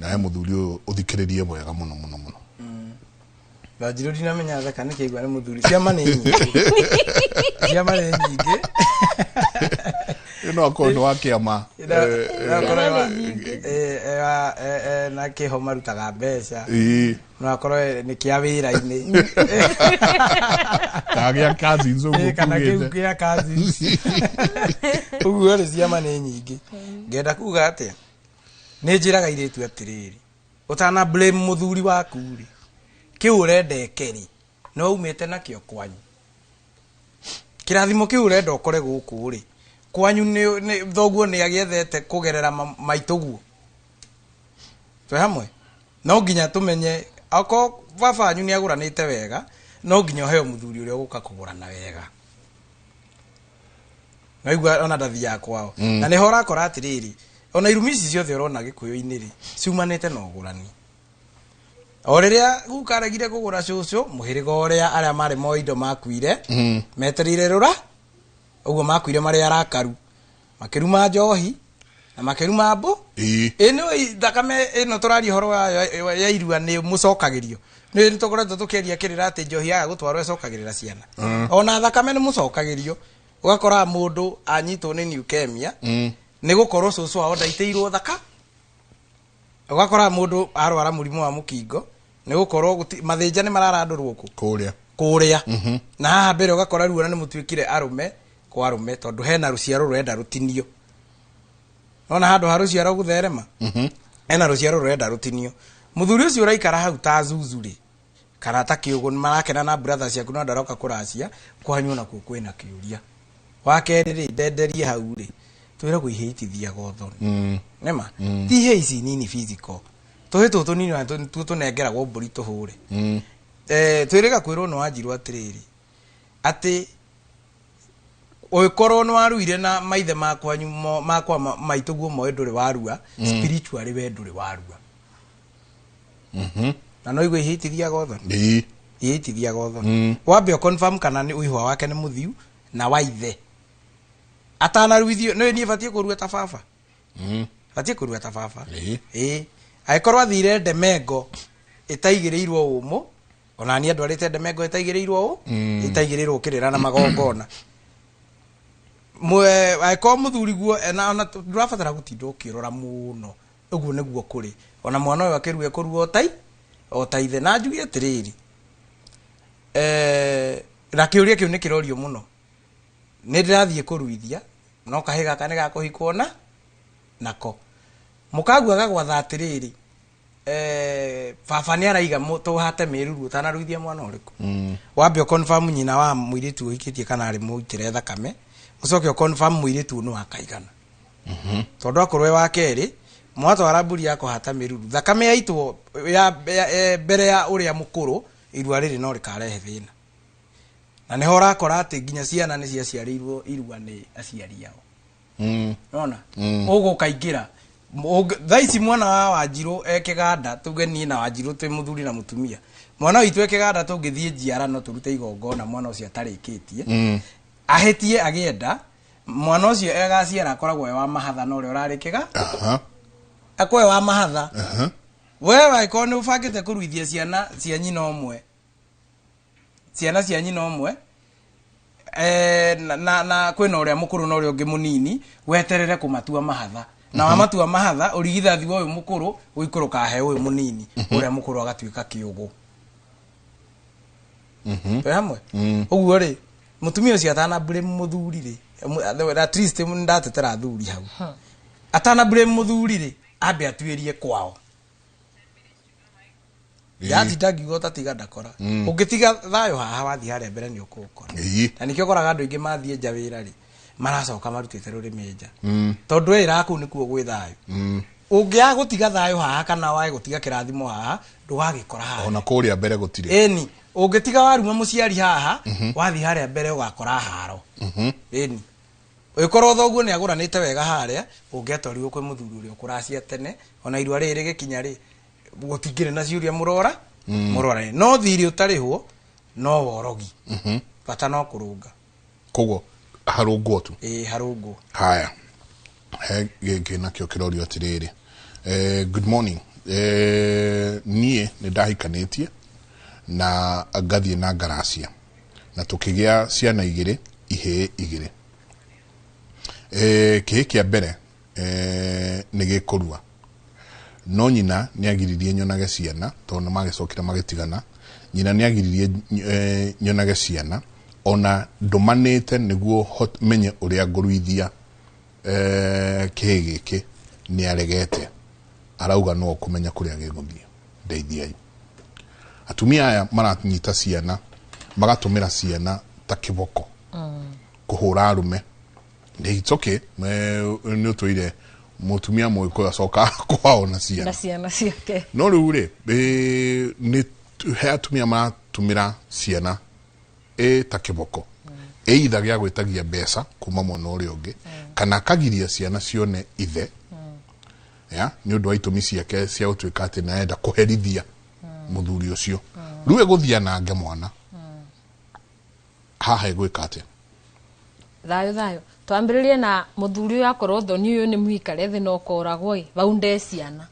Nawe mũthuri ũyũ ũthikĩrĩrie wega mũno mũno mũno.
Wanjirũ ndinamenya theka nĩ kĩigua nĩ mũthuri. Ciama nĩ nyingĩ. Ciama nĩ nyingĩ.
No akorwo nĩ wa kĩama.
Na kĩho marutaga mbeca. No akorwo nĩ kĩa wĩra-inĩ.
Kana gĩa cousins ũguo
Kana kĩu
kugĩte.
kĩa cousins. Ũguo rĩ ciama nĩ nyingĩ. Ngenda kuga atĩa? Nĩ njĩraga airĩtu atĩrĩrĩ, ũtana blame mũthuri waku rĩ, kĩu ũrenda eke rĩ, no umĩte nakĩo kwanyu. Kĩrathimo kĩu ũrenda ũkore gũkũ rĩ, kwanyu nĩ thoguo nĩ agĩethete kũgerera maitũguo. Twĩ hamwe? No nginya tũmenye, okorwo baba wanyu nĩ agũranĩte wega, no nginya ũheo mũthuri ũrĩa ũgũka kũgũrana wega. Naigua ona ndathiaga kwao. Na nĩho ũrakora atĩrĩrĩ, ona irumi ici ciothe ũrona gĩkũyũ-inĩ rĩ, ciumanĩte na ũgũrani. O rĩrĩa guka aregire kũgũra cũcũ, mũhĩrĩga ũrĩa arĩa marĩ moe indo makuire, metereire rũra, ũguo makuire marĩ arakaru, makĩruma njohi, na makĩruma mbũ. Ĩno thakame ĩno tũraria ũhoro wayo ya irua nĩ mũcokagĩrio. Nĩ tũkoretwo tũkĩaria kĩrĩra atĩ njohi yaga gũtwarwo ĩcokagĩrĩra ciana. Ona thakame nĩ mũcokagĩrio, ũgakora mũndũ anyitwo nĩ leukemia, nĩ gũkorwo cũcũ wao ndaitĩirwo thaka. Ũgakora mũndũ arwara mũrimũ wa mũkingo, nĩ gũkorwo mathĩnja nĩ mararandũrwo kũ?
Kũrĩa.
Kũrĩa. Na haha mbere ũgakora ruo na nĩ mũtuĩkire arũme kwa arũme tondũ hena rũciaro rũrenda rũtinio. Nona handũ ha rũciaro gũtherema, hena rũciaro rũrenda rũtinio. Mũthuri ũcio ũraikara hau ta Zuzu rĩ, kana ta kĩũgũ, nĩ marakena na brothers ciaku no ndaroka kũracia, kwanyu nakuo kwĩna kĩũria. Wa kerĩ rĩ, ndenderie hau rĩ, twĩragwo ihĩ itithiaga ũthoni. Nĩma? Ti ihĩ ici nini physical. Tũhĩ tũtũ tũnini na tuo tũnengeragwo mbũri tũhũre. Twĩrĩga kwĩrwo nĩ Wanjirũ atĩrĩrĩ, atĩ ũngĩkorwo nĩ waruire na maithe makwanyu makwa maitũguo moĩ ndũrĩ warua, spiritually we ndũrĩ warua. Na no igue ihĩ itithiaga ũthoni. Ihĩ itithiaga ũthoni. Wambe confirm kana nĩ ũihwa wake nĩ mũthiu na wa ithe atanaruithio. Nĩ niĩ batiĩ kũrua ta baba, batiĩ kũrua ta baba. Ĩĩ, angĩkorwo athire ndemengo ĩtaigĩrĩirwo ũmũ, ona niĩ ndwarĩte ndemengo ĩtaigĩrĩirwo ũ ĩtaigĩrĩirwo kĩrĩra na magongona. Mwe angĩkorwo mũthuri guo ena, ona ndũrabatara gũtinda ũkĩrora mũno, ũguo nĩguo kũrĩ. Ona mwana ũyũ akĩrue kũrua o ta ithe. Na njuge atĩrĩrĩ, na kĩũria kĩu nĩ kĩrorio mũno, nĩ ndĩrathiĩ kũruithia no kahĩ gaka nĩ gakũhikwo na nako mũkagua gagwatha atĩrĩrĩ, baba nĩ araiga tũhate mĩruru ũtanaruithia mwana ũrĩkũ. Wambe ũconfirm nyina wa mũirĩtu ũhikĩtie kana arĩ mũitĩre thakame, ũcoke ũconfirm mũirĩtu ũyũ nĩ wa kaigana, tondũ akorwo e wa kerĩ mwatwara mbũri ya kũhata mĩruru, thakame yaitwo ya mbere ya ũrĩa mũkũrũ, irua rĩrĩ no rĩkarehe thĩna. Na nĩho ũrakora atĩ nginya ciana nĩ ciaciarĩirwo irua nĩ aciari ao. Nona ũgũkaingĩra thaa ici mwana wa Wanjirũ e kĩganda, tuge niĩ na Wanjirũ twĩ mũthuri na mũtumia, mwana witũ e kĩganda, tũngĩthiĩ njiara no tũrute igongona mwana ũcio atarĩkĩtie, ahĩtie agĩenda mwana ũcio agaciara akoragwo e wa mahatha na ũrĩa ũrarĩ kĩga akorwo e wa mahatha. We angĩkorwo nĩ ũbangĩte kũruithia ciana cia nyina ũmwe, ciana cia nyina ũmwe, na kwĩna ũrĩa mũkũrũ na ũrĩa ũngĩ mũnini, weterere kũmatua mahatha, na wamatua mahatha ũrigithathi wa ũyũ mũkũrũ ũikũrũkaga he ũyũ mũnini, ũrĩa mũkũrũ agatuĩka kĩũgũ. Twĩ hamwe? Ũguo rĩ, mũtumia ũcio atanambure mũthuri rĩ, at least nĩ ndatetera athuri hau, atanambure mũthuri rĩ, ambe atuĩrie kwao. Ndatinda ngiuga ũtatiga ndakora. Ũngĩtiga thayũ haha, wathiĩ harĩa mbere nĩ ũkũũkora. Na nĩkĩo ũkoraga andũ aingĩ mathiĩ nja wĩra rĩ, maracoka marutĩte rũrĩmĩ nja, tondũ wĩra kũu nĩkuo gwĩ thayũ. Ũngĩaga gũtiga thayũ haha kana wage gũtiga kĩrathimo haha, ndũgagĩkora haha.
Ona kũrĩa mbere gũtirĩ.
Ĩni, ũngĩtiga waruma mũciari haha, wathiĩ harĩa mbere ũgakora haro. Ĩni, ũgĩkorwo thoguo nĩ agũranĩte wega harĩa, ũngĩatwarirwo kwĩ mũthuri ũrĩa ũkũracia tene, ona irua rĩrĩ rĩgĩkinya rĩ, gũtingĩrĩ na ciũria mũrora mũrora. No thirĩ ũtarĩhwo no worogi, bata no kũrũnga.
Koguo harũngwo tu.
Ĩĩ, harũngwo.
Haya, he gĩkĩ nakĩo kĩrorio atĩrĩrĩ, good morning, niĩ nĩ ndahikanĩtie na ngathiĩ na ngaracia na tũkĩgĩa ciana igĩrĩ, ihĩĩ igĩrĩ. Kĩhĩ kĩa mbere nĩ gĩkũrua, no nyina nĩ agiririe nyonage ciana tondũ nĩ magĩcokire magĩtigana. Nyina nĩ agiririe nyonage ciana ona ndũmanĩte nĩguo menye ũrĩa ngũruithia kĩhĩ gĩkĩ. Nĩ aregete, arauga no kũmenya kũrĩa gĩgũthiĩ. Ndeithiai. Atumia aya maranyita ciana, magatũmĩra ciana ta kĩboko kũhũra arũme. It's okay, nĩ ũtũire mũtumia mũgĩkũyũ acoka kwao na ciana
na ciana ciake.
No rĩu rĩ, nĩ he atumia maratũmĩra ciana ĩ ta kĩboko, either gĩa gwĩtagia mbeca kuma mwena ũrĩa ũngĩ, kana akagiria ciana cione ithe ya nĩ ũndũ wa itũmi ciake cia gũtuĩka atĩ nĩarenda kũherithia mũthuri ũcio. Rĩu ĩgũthiĩ anange mwana haha, ĩgwĩka atĩa?
Thayũ thayũ. Twambĩrĩrie na mũthuri ũyũ, akorwo thoni ũyũ nĩ mũikare thĩ no koragwo ĩ vau nde ciana,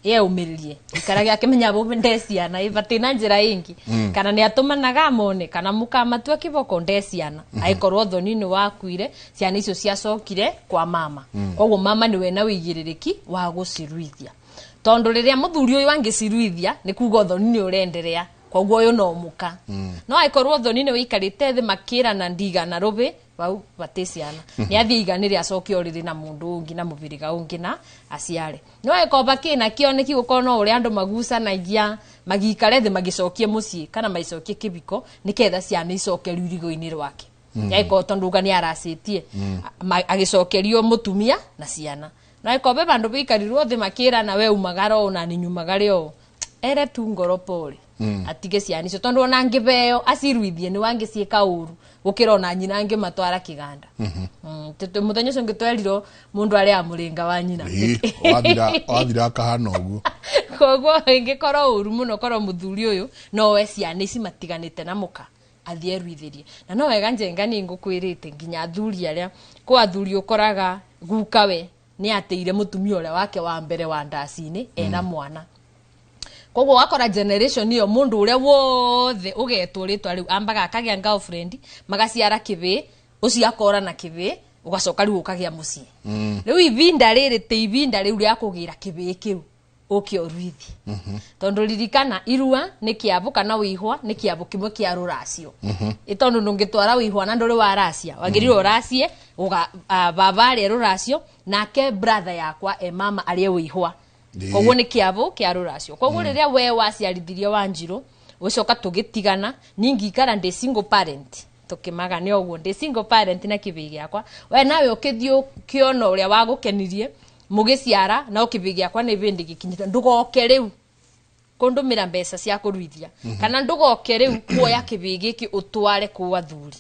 yeumĩrĩrie ikarage akĩmenya vau nde ciana ĩ batina njĩra ĩngĩ, kana nĩ atũmanaga mone kana mũkamatua kĩboko nde ciana. Angĩkorwo thoni nĩ wakuire, ciana icio ciacokire kwa mama. Koguo mama nĩwe na wĩigĩrĩrĩki wa gũciruithia, tondũ rĩrĩa mũthuri ũyũ angĩciruithia nĩ kuga ũthoni nĩ ũrenderea, koguo ũyũ no mũka. No angĩkorwo thoni nĩ wĩikarĩte thĩ makĩrana ndigana rũbĩ vau batĩ ciana, nĩ athiĩ iganĩre, acoke ũrĩrĩ na mũndũ ũngĩ na mũbĩrĩga ũngĩ na aciare. No angĩkorwo bakĩ nakĩo nĩkĩ gũkorwo no ũrĩa andũ magucanagia magĩikare thĩ magĩcokie mũciĩ kana magĩcokie kĩbiko nĩketha ciana icoke rurigo-inĩ rwake, angĩkorwo tondũ uga nĩ aracĩtie, agĩcokerio mũtumia na ciana. No angĩkorwo be bandũ bĩikarirwo thĩ makĩrana, we umagara ũũ na ninyumagare ũũ, ere tu ngoro pole, atige ciana icio, tondũ ona angĩbeo aciruithie nĩ wangĩciĩka ũru gũkĩra ona nyina angĩmatwara kĩganda. Mũthenya ũcio ũngĩ twerirwo mũndũ arĩa amũrĩnga wa nyina.
Ĩĩ, wathira akahana ũguo.
Koguo ĩngĩkorwo ũru mũno korwo mũthuri ũyũ no we ciana ici matiganĩte na mũka athiĩ eruithĩrie. Na no wega Njenga nĩ ngũkwĩrĩte nginya athuri arĩa kwa athuri ũkoraga guka we nĩ ateire mũtumia ũrĩa wake wa mbere wa ndaci-inĩ ena mwana. Koguo wakora generation ĩyo mũndũ ũrĩa wothe ũgetwo rĩtwa rĩu ambaga akagĩa girlfriend magaciara kĩbĩ ũcio akora na kĩbĩ ũgacoka rĩu ũkagĩa mũciĩ. Rĩu ibinda rĩrĩ ti ibinda rĩu rĩa kũgĩra kĩbĩ kĩu ũke ũruithi. Tondũ ririkana irua nĩ kĩambu kana wĩihwa nĩ kĩambu kĩmwe kĩa rũracio. Ĩ tondũ ndũngĩtwara wĩihwa na ndũrĩ waracia wagĩrĩirwo ũracie baba arĩe rũracio nake brother yakwa e mama arĩe wĩihwa. Koguo nĩ kĩambu kĩa rũracio. Koguo rĩrĩa we waciarithirie Wanjirũ ũcoka tũgĩtigana ningikara ndĩ single parent tũkĩmaga nĩ ũguo ndĩ single parent na kĩbĩ gĩakwa we nawe ũkĩthiĩ ũkĩona ũrĩa wagũkenirie mũgĩciara na kĩbĩ gĩakwa nĩ bĩndĩ gĩkinyĩte ndũgoke rĩu kũndũmĩra mbeca cia kũruithia kana ndũgoke rĩu kuoya kĩbĩ gĩkĩ ũtware kũu athuri.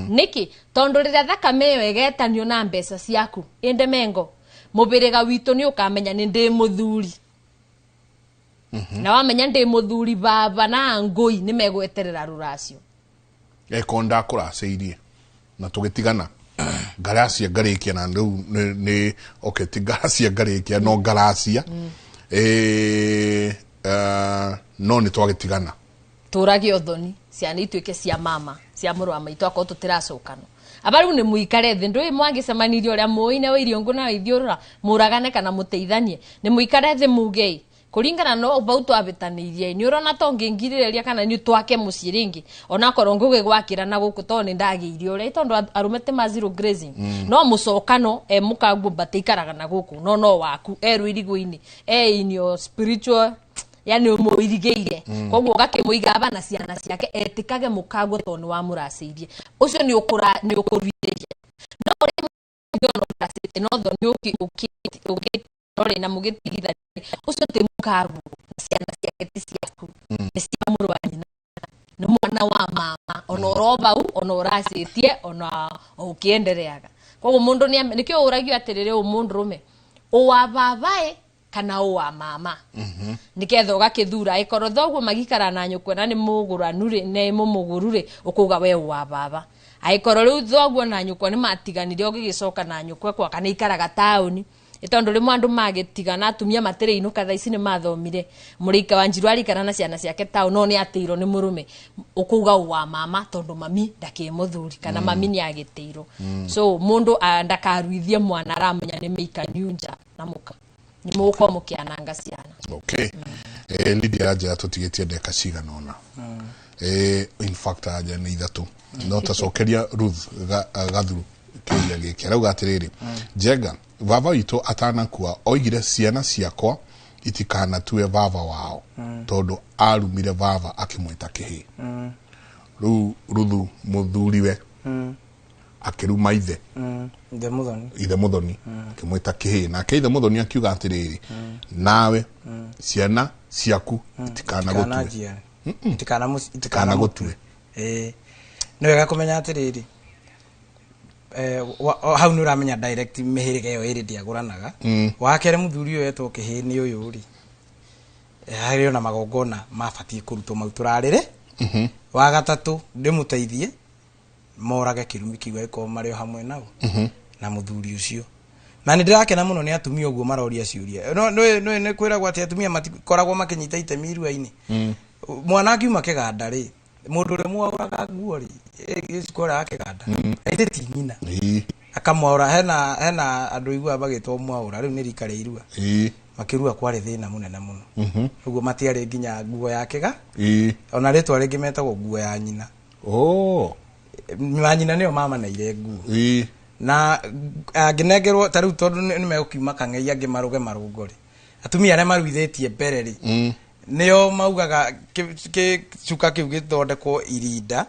Nĩkĩ? Tondũ rĩrĩa thakame ĩyo ĩgetanio na mbeca ciaku ĩnde mengo mũbĩrĩga witũ nĩ ũkamenya nĩ ndĩ mũthuri. Na wamenya ndĩ mũthuri baba na ngũi nĩ megweterera rũracio.
Eko ndakũracĩirie na tũgĩtigana ngaracia ngarĩkia na rĩu nĩ okay ti ngaracia ngarĩkia no ngaracia no nĩ twagĩtigana.
Tũrage ũthoni ciana ituĩke cia mama cia mũrũ wa maitũ akorwo tũtiracokana. Aba rĩu nĩ mũikare thĩ ndũĩ mwagĩcemanirie ũrĩa mũine wa irio ngũ na ithiũrũra mũragane kana mũteithanie nĩ mũikare thĩ mugei kũringana no bau twabĩtanĩirie nĩ ũrona to ngĩngirĩrĩria kana nĩ twake mũciĩ rĩngĩ onakorwo ngũgĩgwakĩra na gũkũ tondũ nĩ ndagĩire ũrĩa tondũ arũme ti ma zero grazing no mũcokano e mũkanguo mbatĩikaraga na gũkũ no no waku e rũirigo-inĩ e in your spiritual yani ũmũirigĩire. Koguo ũgakĩmũiga aba na ciana ciake etĩkage mũkanguo tondũ nĩ wamũracĩirie ũcio nĩ ũkũruithĩria no ũrĩa mũracĩtie no thoni ũkĩ na mũgĩtigithania ũcio ti mũkaguo na ciana ciake ti ciaku nĩ cia mũrũ wa nyina nĩ mwana wa mama ona ũrobau ona ũracĩtie ona ũkĩendereaga. Koguo mũndũ nĩkĩo ũragio atĩrĩrĩ ũyũ mũndũrũme ũwa babae kana ũwa mama nĩketha ũgakĩthura ĩkorwo thoguo magikara na nyũkwa na nĩ mũgũranu rĩ nĩ mũmũgũru rĩ ũkauga we ũwa baba angĩkorwo rĩu thoguo na nyũkwa nĩ matiganire ũgĩgĩcoka na nyũkwa kwa kana ikaraga taũni tondu rimwe andu magĩtigana atumia matirĩ inũka thaa ici nĩ mathomire mũrĩika wa Wanjirũ arikara na ciana ciake taũ no nĩ atĩirwo nĩ mũrũme ũkauga wa mama tondũ mami ndakĩ mũthuri kana mami nĩ agĩtĩirwo. So mũndũ ndakaruithie mwana aramenya nĩ mĩikaniu nja na mũka nĩ mũgũkorwo mũkĩananga ciana.
Okay. Lydia aja tũtigĩtie ndeka cigana ũna. In fact aja nĩ ithatũ no tacokeria Ruth Gathuru kĩũria gĩkĩ arauga atĩrĩrĩ Njenga baba witũ atanakua oigire ciana ciakwa itikanatue baba wao tondũ arumire baba akĩmwĩta kĩhĩ. Rĩu Ruthu mũthuriwe akĩruma ithe ithe Muthoni akĩmwĩta kĩhĩ nake ithe Muthoni akiuga atĩrĩrĩ nawe ciana ciaku itikanagũtue itikanagũtue.
Nĩ wega kũmenya atĩrĩrĩ hau nĩ ũramenya direct mĩhĩrĩga ĩyo ĩrĩ ndĩagũranaga. Wa kerĩ mũthuri ũyũ etwo kĩhĩ nĩ ũyũ rĩ harĩ ona magongona mabatiĩ kũrutwo mau tũrarĩre. Wa gatatũ ndĩmũteithie morage kĩrumi kĩu angĩkorwo marĩ o hamwe nao na mũthuri ũcio. Na nĩ ndĩrakena mũno nĩ atumia ũguo maroria ciũria. No nĩ kwĩragwo atĩ atumia matikoragwo makĩnyita itemi irua-inĩ. Mwana akiuma kĩganda rĩ mũndũ ũrĩa mwaũraga nguo rĩ gĩcukora ya kĩganda aithe ti nyina akamwaũra hena andũ iguaga magĩtwo mwaũra rĩu nĩ rika rĩa irua makĩrua kwarĩ thĩna mũnene mũno ũguo matiarĩ nginya nguo ya kĩga ona rĩtwa rĩngĩ metagwo nguo ya nyina. Manyina nĩo mamaneire nguo na angĩnengerwo ta rĩu tondũ nĩ megũkiuma kang'ei angĩ marũge marũngo rĩ atumia arĩa maruithĩtie mbere rĩ nĩo maugaga gĩcuka kĩu gĩthondekwo irinda.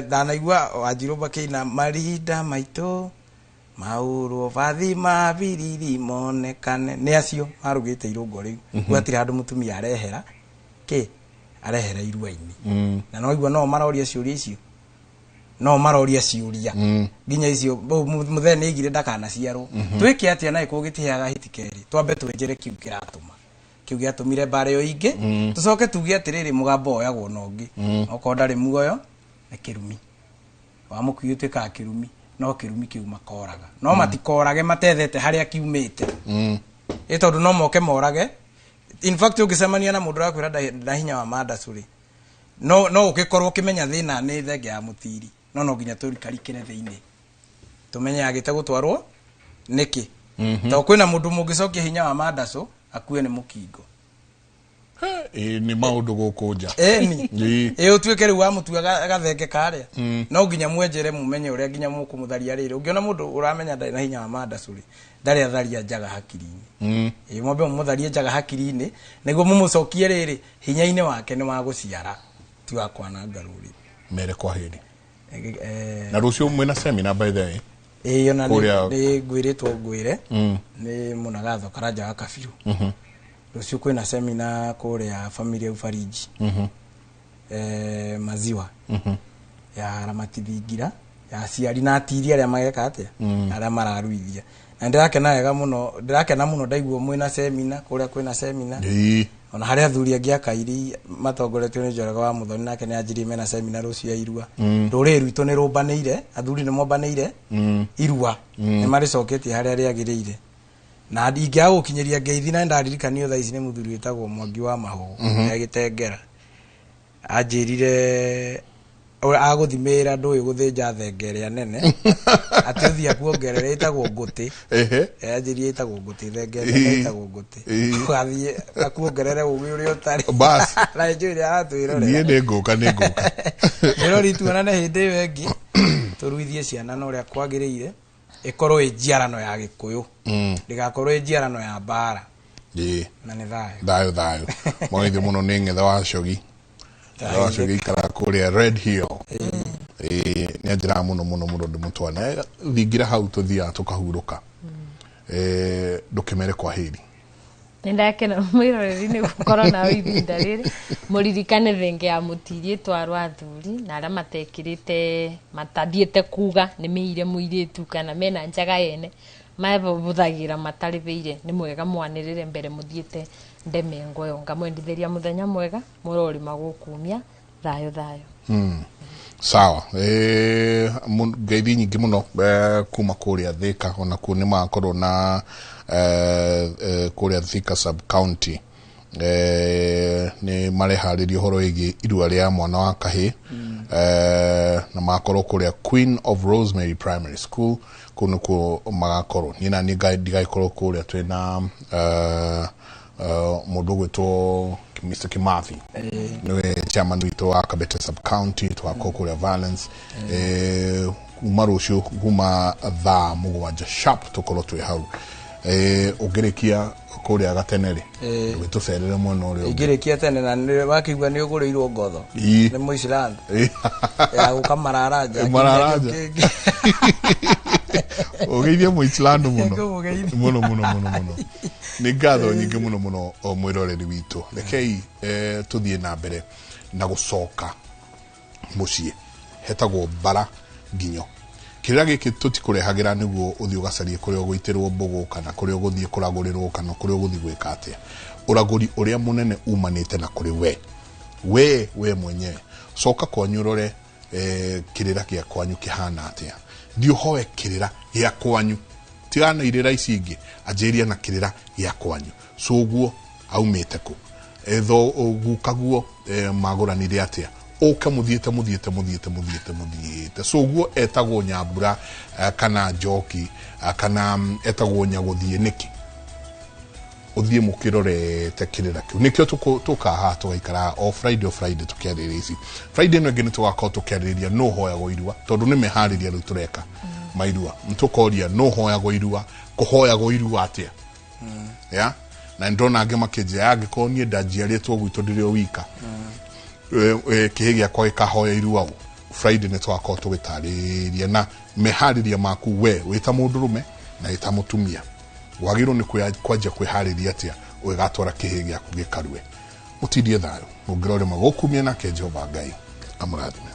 Ndanaigua Wanjirũ makĩina marinda maitũ maũrwo bathi mabiriri monekane nĩ acio marugĩte irũngo rĩu gwatirĩ handũ mũtumia arehera kĩ arehera irua-inĩ. Na no igua no maroria ciũria icio no maroria ciũria nginya icio mũthee nĩ aigire ndakanaciarwo. Twĩke atĩa na gĩkorwo gĩtiheaga hiti kerĩ twambe twenjere kĩu kĩratũma Kĩu gĩatũmire mbara ĩyo ingĩ. Tũcoke tuge atĩrĩrĩ, mũgambo woyagwo na ũngĩ. Okorwo ndarĩ muoyo nĩ kĩrumi wa mũkuĩ, ũtuĩkaga kĩrumi, no kĩrumi kĩu makoraga no matikorage matethete harĩa kiumĩte. Ĩ tondũ no moke morage. In fact, ũngĩcemania na mũndũ ũrakwĩra nda hinya wa mandacu rĩ, no ũgĩkorwo ũkĩmenya thĩna nĩ thenge ya mũtiri, no nginya tũrikarikĩre thĩinĩ tũmenye agĩte gũtwarwo nĩkĩ. Tondũ kwĩna mũndũ mũngĩcokia hinya wa mandacu akue nĩ mũkingo.
Ĩ nĩ maũndũ gũkũ nja.
Ĩni.
Ĩ.
Ĩ ũtuĩke rĩu wamũtua gathenge karĩa. No nginya mwenjere mumenye ũrĩa nginya mũkũmũtharia. Rĩrĩ, ũngĩona mũndũ ũramenya ndarĩ na hinya wa mandacu rĩ, ndarĩ atharia njaga hakiri-inĩ. Ĩ mwambe mũmũtharie njaga hakiri-inĩ nĩguo mũmũcokie rĩrĩ hinya-inĩ wake nĩ wa gũciara, ti wa kwananga rũrĩrĩ.
Mere kwa heri. Na rũciũ mwĩna seminar, by the way?
Ĩĩ, ona nĩ ngwĩrĩtwo ngwĩre nĩ Mũnagatho Karanja wa Kabiru. Rũciũ kwĩna semina kũrĩa Familia Ufariji, maziwa ya ramati thingira ya aciari na atiri arĩa mageka atĩa, arĩa mararuithia. Na ndĩrakena wega mũno, ndĩrakena mũno ndaigua mwĩna semina kũrĩa, kwĩna semina. Ona harĩ athuri angĩ a Kairi matongoretio nĩ Njoroge wa Mũthoni, nake nĩ anjirie mena semina rũciũ ya irua. Rũrĩrĩ rwitũ nĩ rũmbanĩire, athuri nĩ mombanĩire irua. Nĩ marĩcoketie harĩa rĩagĩrĩire. Na ingĩaga gũkinyĩria ngeithi, na ndaririkanio thaa ici nĩ mũthuri wĩtagwo Mwangi wa Mahũgũ ya Gĩtengera, anjĩrire agũthimĩra ndũĩ gũthĩnja thenge ĩrĩa nene atĩ ũthiĩ akuongerera ĩtagwo ngũtĩ. Anjĩrire ĩtagwo ngũtĩ, thenge nene ĩtagwo ngũtĩ. Ũgathiĩ akuongerere ũgĩ ũrĩa ũtarĩ.
Bas.
Na njũĩ ũrĩa aratwĩrorera.
Niĩ nĩ ngũka, nĩ ngũka.
Mwĩrori, tuonane hĩndĩ ĩyo ĩngĩ. Tũruithie ciana na ũrĩa kwagĩrĩire, ĩkorwo ĩ njiarano ya Gĩkũyũ, ndĩgakorwo ĩ njiarano ya mbara. Na nĩ thayũ.
Thayũ thayũ. Mwageithio mũno nĩ Ng'ethe wa Cogi. Ng'ethe wa Cogi ikaraga kũrĩa Red Hill. Ĩĩ, nĩ anjĩraga mũno mũno mũno ndĩmũtwane thingira hau tũthiaga tũkahurũka. Ndũkĩmere kwa heri.
Nĩ ndakena, mwĩroreri, nĩ gũkorwo nawe ihinda rĩrĩ. Mũririkane thenge ya mũtiri ĩtwarwo athuri na arĩa matekĩrĩte, matathiĩte kuga nĩ mĩire mũirĩtu kana mena njaga yene mabũthagĩra matarĩbĩire. Nĩ mwega mwanĩrĩre mbere mũthiĩte ndemengo ĩyo. Ngamwendithĩria mũthenya mwega, mũrorima gũkumia. Thayũ thayũ.
Sawa. Ngeithi nyingĩ mũno kuma kũrĩa Thika. Onakuo nĩ magakorwo na kũrĩa Thika sub county nĩ mareharĩria ũhoro wĩgiĩ irua rĩa mwana wa kahĩ. Na magakorwo kũrĩa Queen of Rosemary Primary School, kũu nĩkuo magakorwo. Niĩ na niĩ ndigagĩkorwo kũrĩa, twĩna mũndũ ũgwĩtwo Mr. Kimathi, niwe chairman witũ wa Kabete sub county. Twakorwo kũrĩa Valence kuma rũciũ, kuma thaa 7 sharp tũkorwo twĩ hau. Ũngĩrĩkia kũrĩa gatene rĩ, ndũgĩtũcerere mwena ũrĩa ũngĩ.
Ingĩrĩkia tene, na nĩ wakĩigua nĩ ũgũrĩirwo ngotho nĩ Mũisilandi ya gũka mararanja.
Mararanja. Ũgeithie Mũisilandi mũno.
Ngũmũgeithia.
Mũno mũno mũno mũno. Nĩ ngatho nyingĩ mũno mũno, o mwĩroreri witũ. Rekei tũthiĩ na mbere na gũcoka mũciĩ hetagwo mbara nginyo. Kĩrĩra gĩkĩ tũtikũrehagĩra nĩguo ũthiĩ ũgacarie kũrĩa ũgũitĩrwo mbũgũ, kana kũrĩa ũgũthiĩ kũragũrĩrwo, kana kũrĩa ũgũthiĩ gwĩka atĩa. Ũragũri ũrĩa mũnene umanĩte na kũrĩ we mwenyewe. Coka kwanyu ũrore kĩrĩra gĩa kwanyu kĩhana atĩa. Thiĩ ũhoe kĩrĩra gĩa kwanyu, tigana na irĩra ici ingĩ, anjĩrĩria na kĩrĩra gĩa kwanyu. Cũguo aumĩte kũ, etho gukaguo magũranire atĩa, ũke mũthiĩte mũthiĩte mũthiĩte mũthiĩte mũthiĩte. Cũguo etagwo Nyambura kana Njoki kana etagwo Nyagũthiĩ nĩkĩ? Ũthiĩ mũkĩrorete kĩrĩra kĩu. Nĩkĩo tũkaha tũgaikara o Friday, o Friday tũkĩarĩrĩria ici. Friday ĩno ĩngĩ nĩ tũgakorwo tũkĩarĩrĩria nũ hoyagwo irua, tondũ nĩ meharĩria rĩu tũreka mairua. Nĩ tũkoria nũ hoyagwo irua, kũhoyagwo irua atĩa. Ya na ndona angĩ makĩnjĩra angĩkorwo niĩ ndanjiarĩtwo gwitũ ndĩrĩ o wika, kĩhĩ gĩakwa gĩkahoya irua ũ. Friday nĩ tũgakorwo tũgĩtarĩria na meharĩria maku we wĩ ta mũndũrũme na wĩ ta mũtumia wagĩrĩirwo nĩ kwanjia kwĩharĩria atĩa ũgĩgatwara kĩhĩ gĩaku gĩkarue. Mũtindie thayũ, mũngĩrorĩma gũkumia, nake Jehova Ngai amũrathime.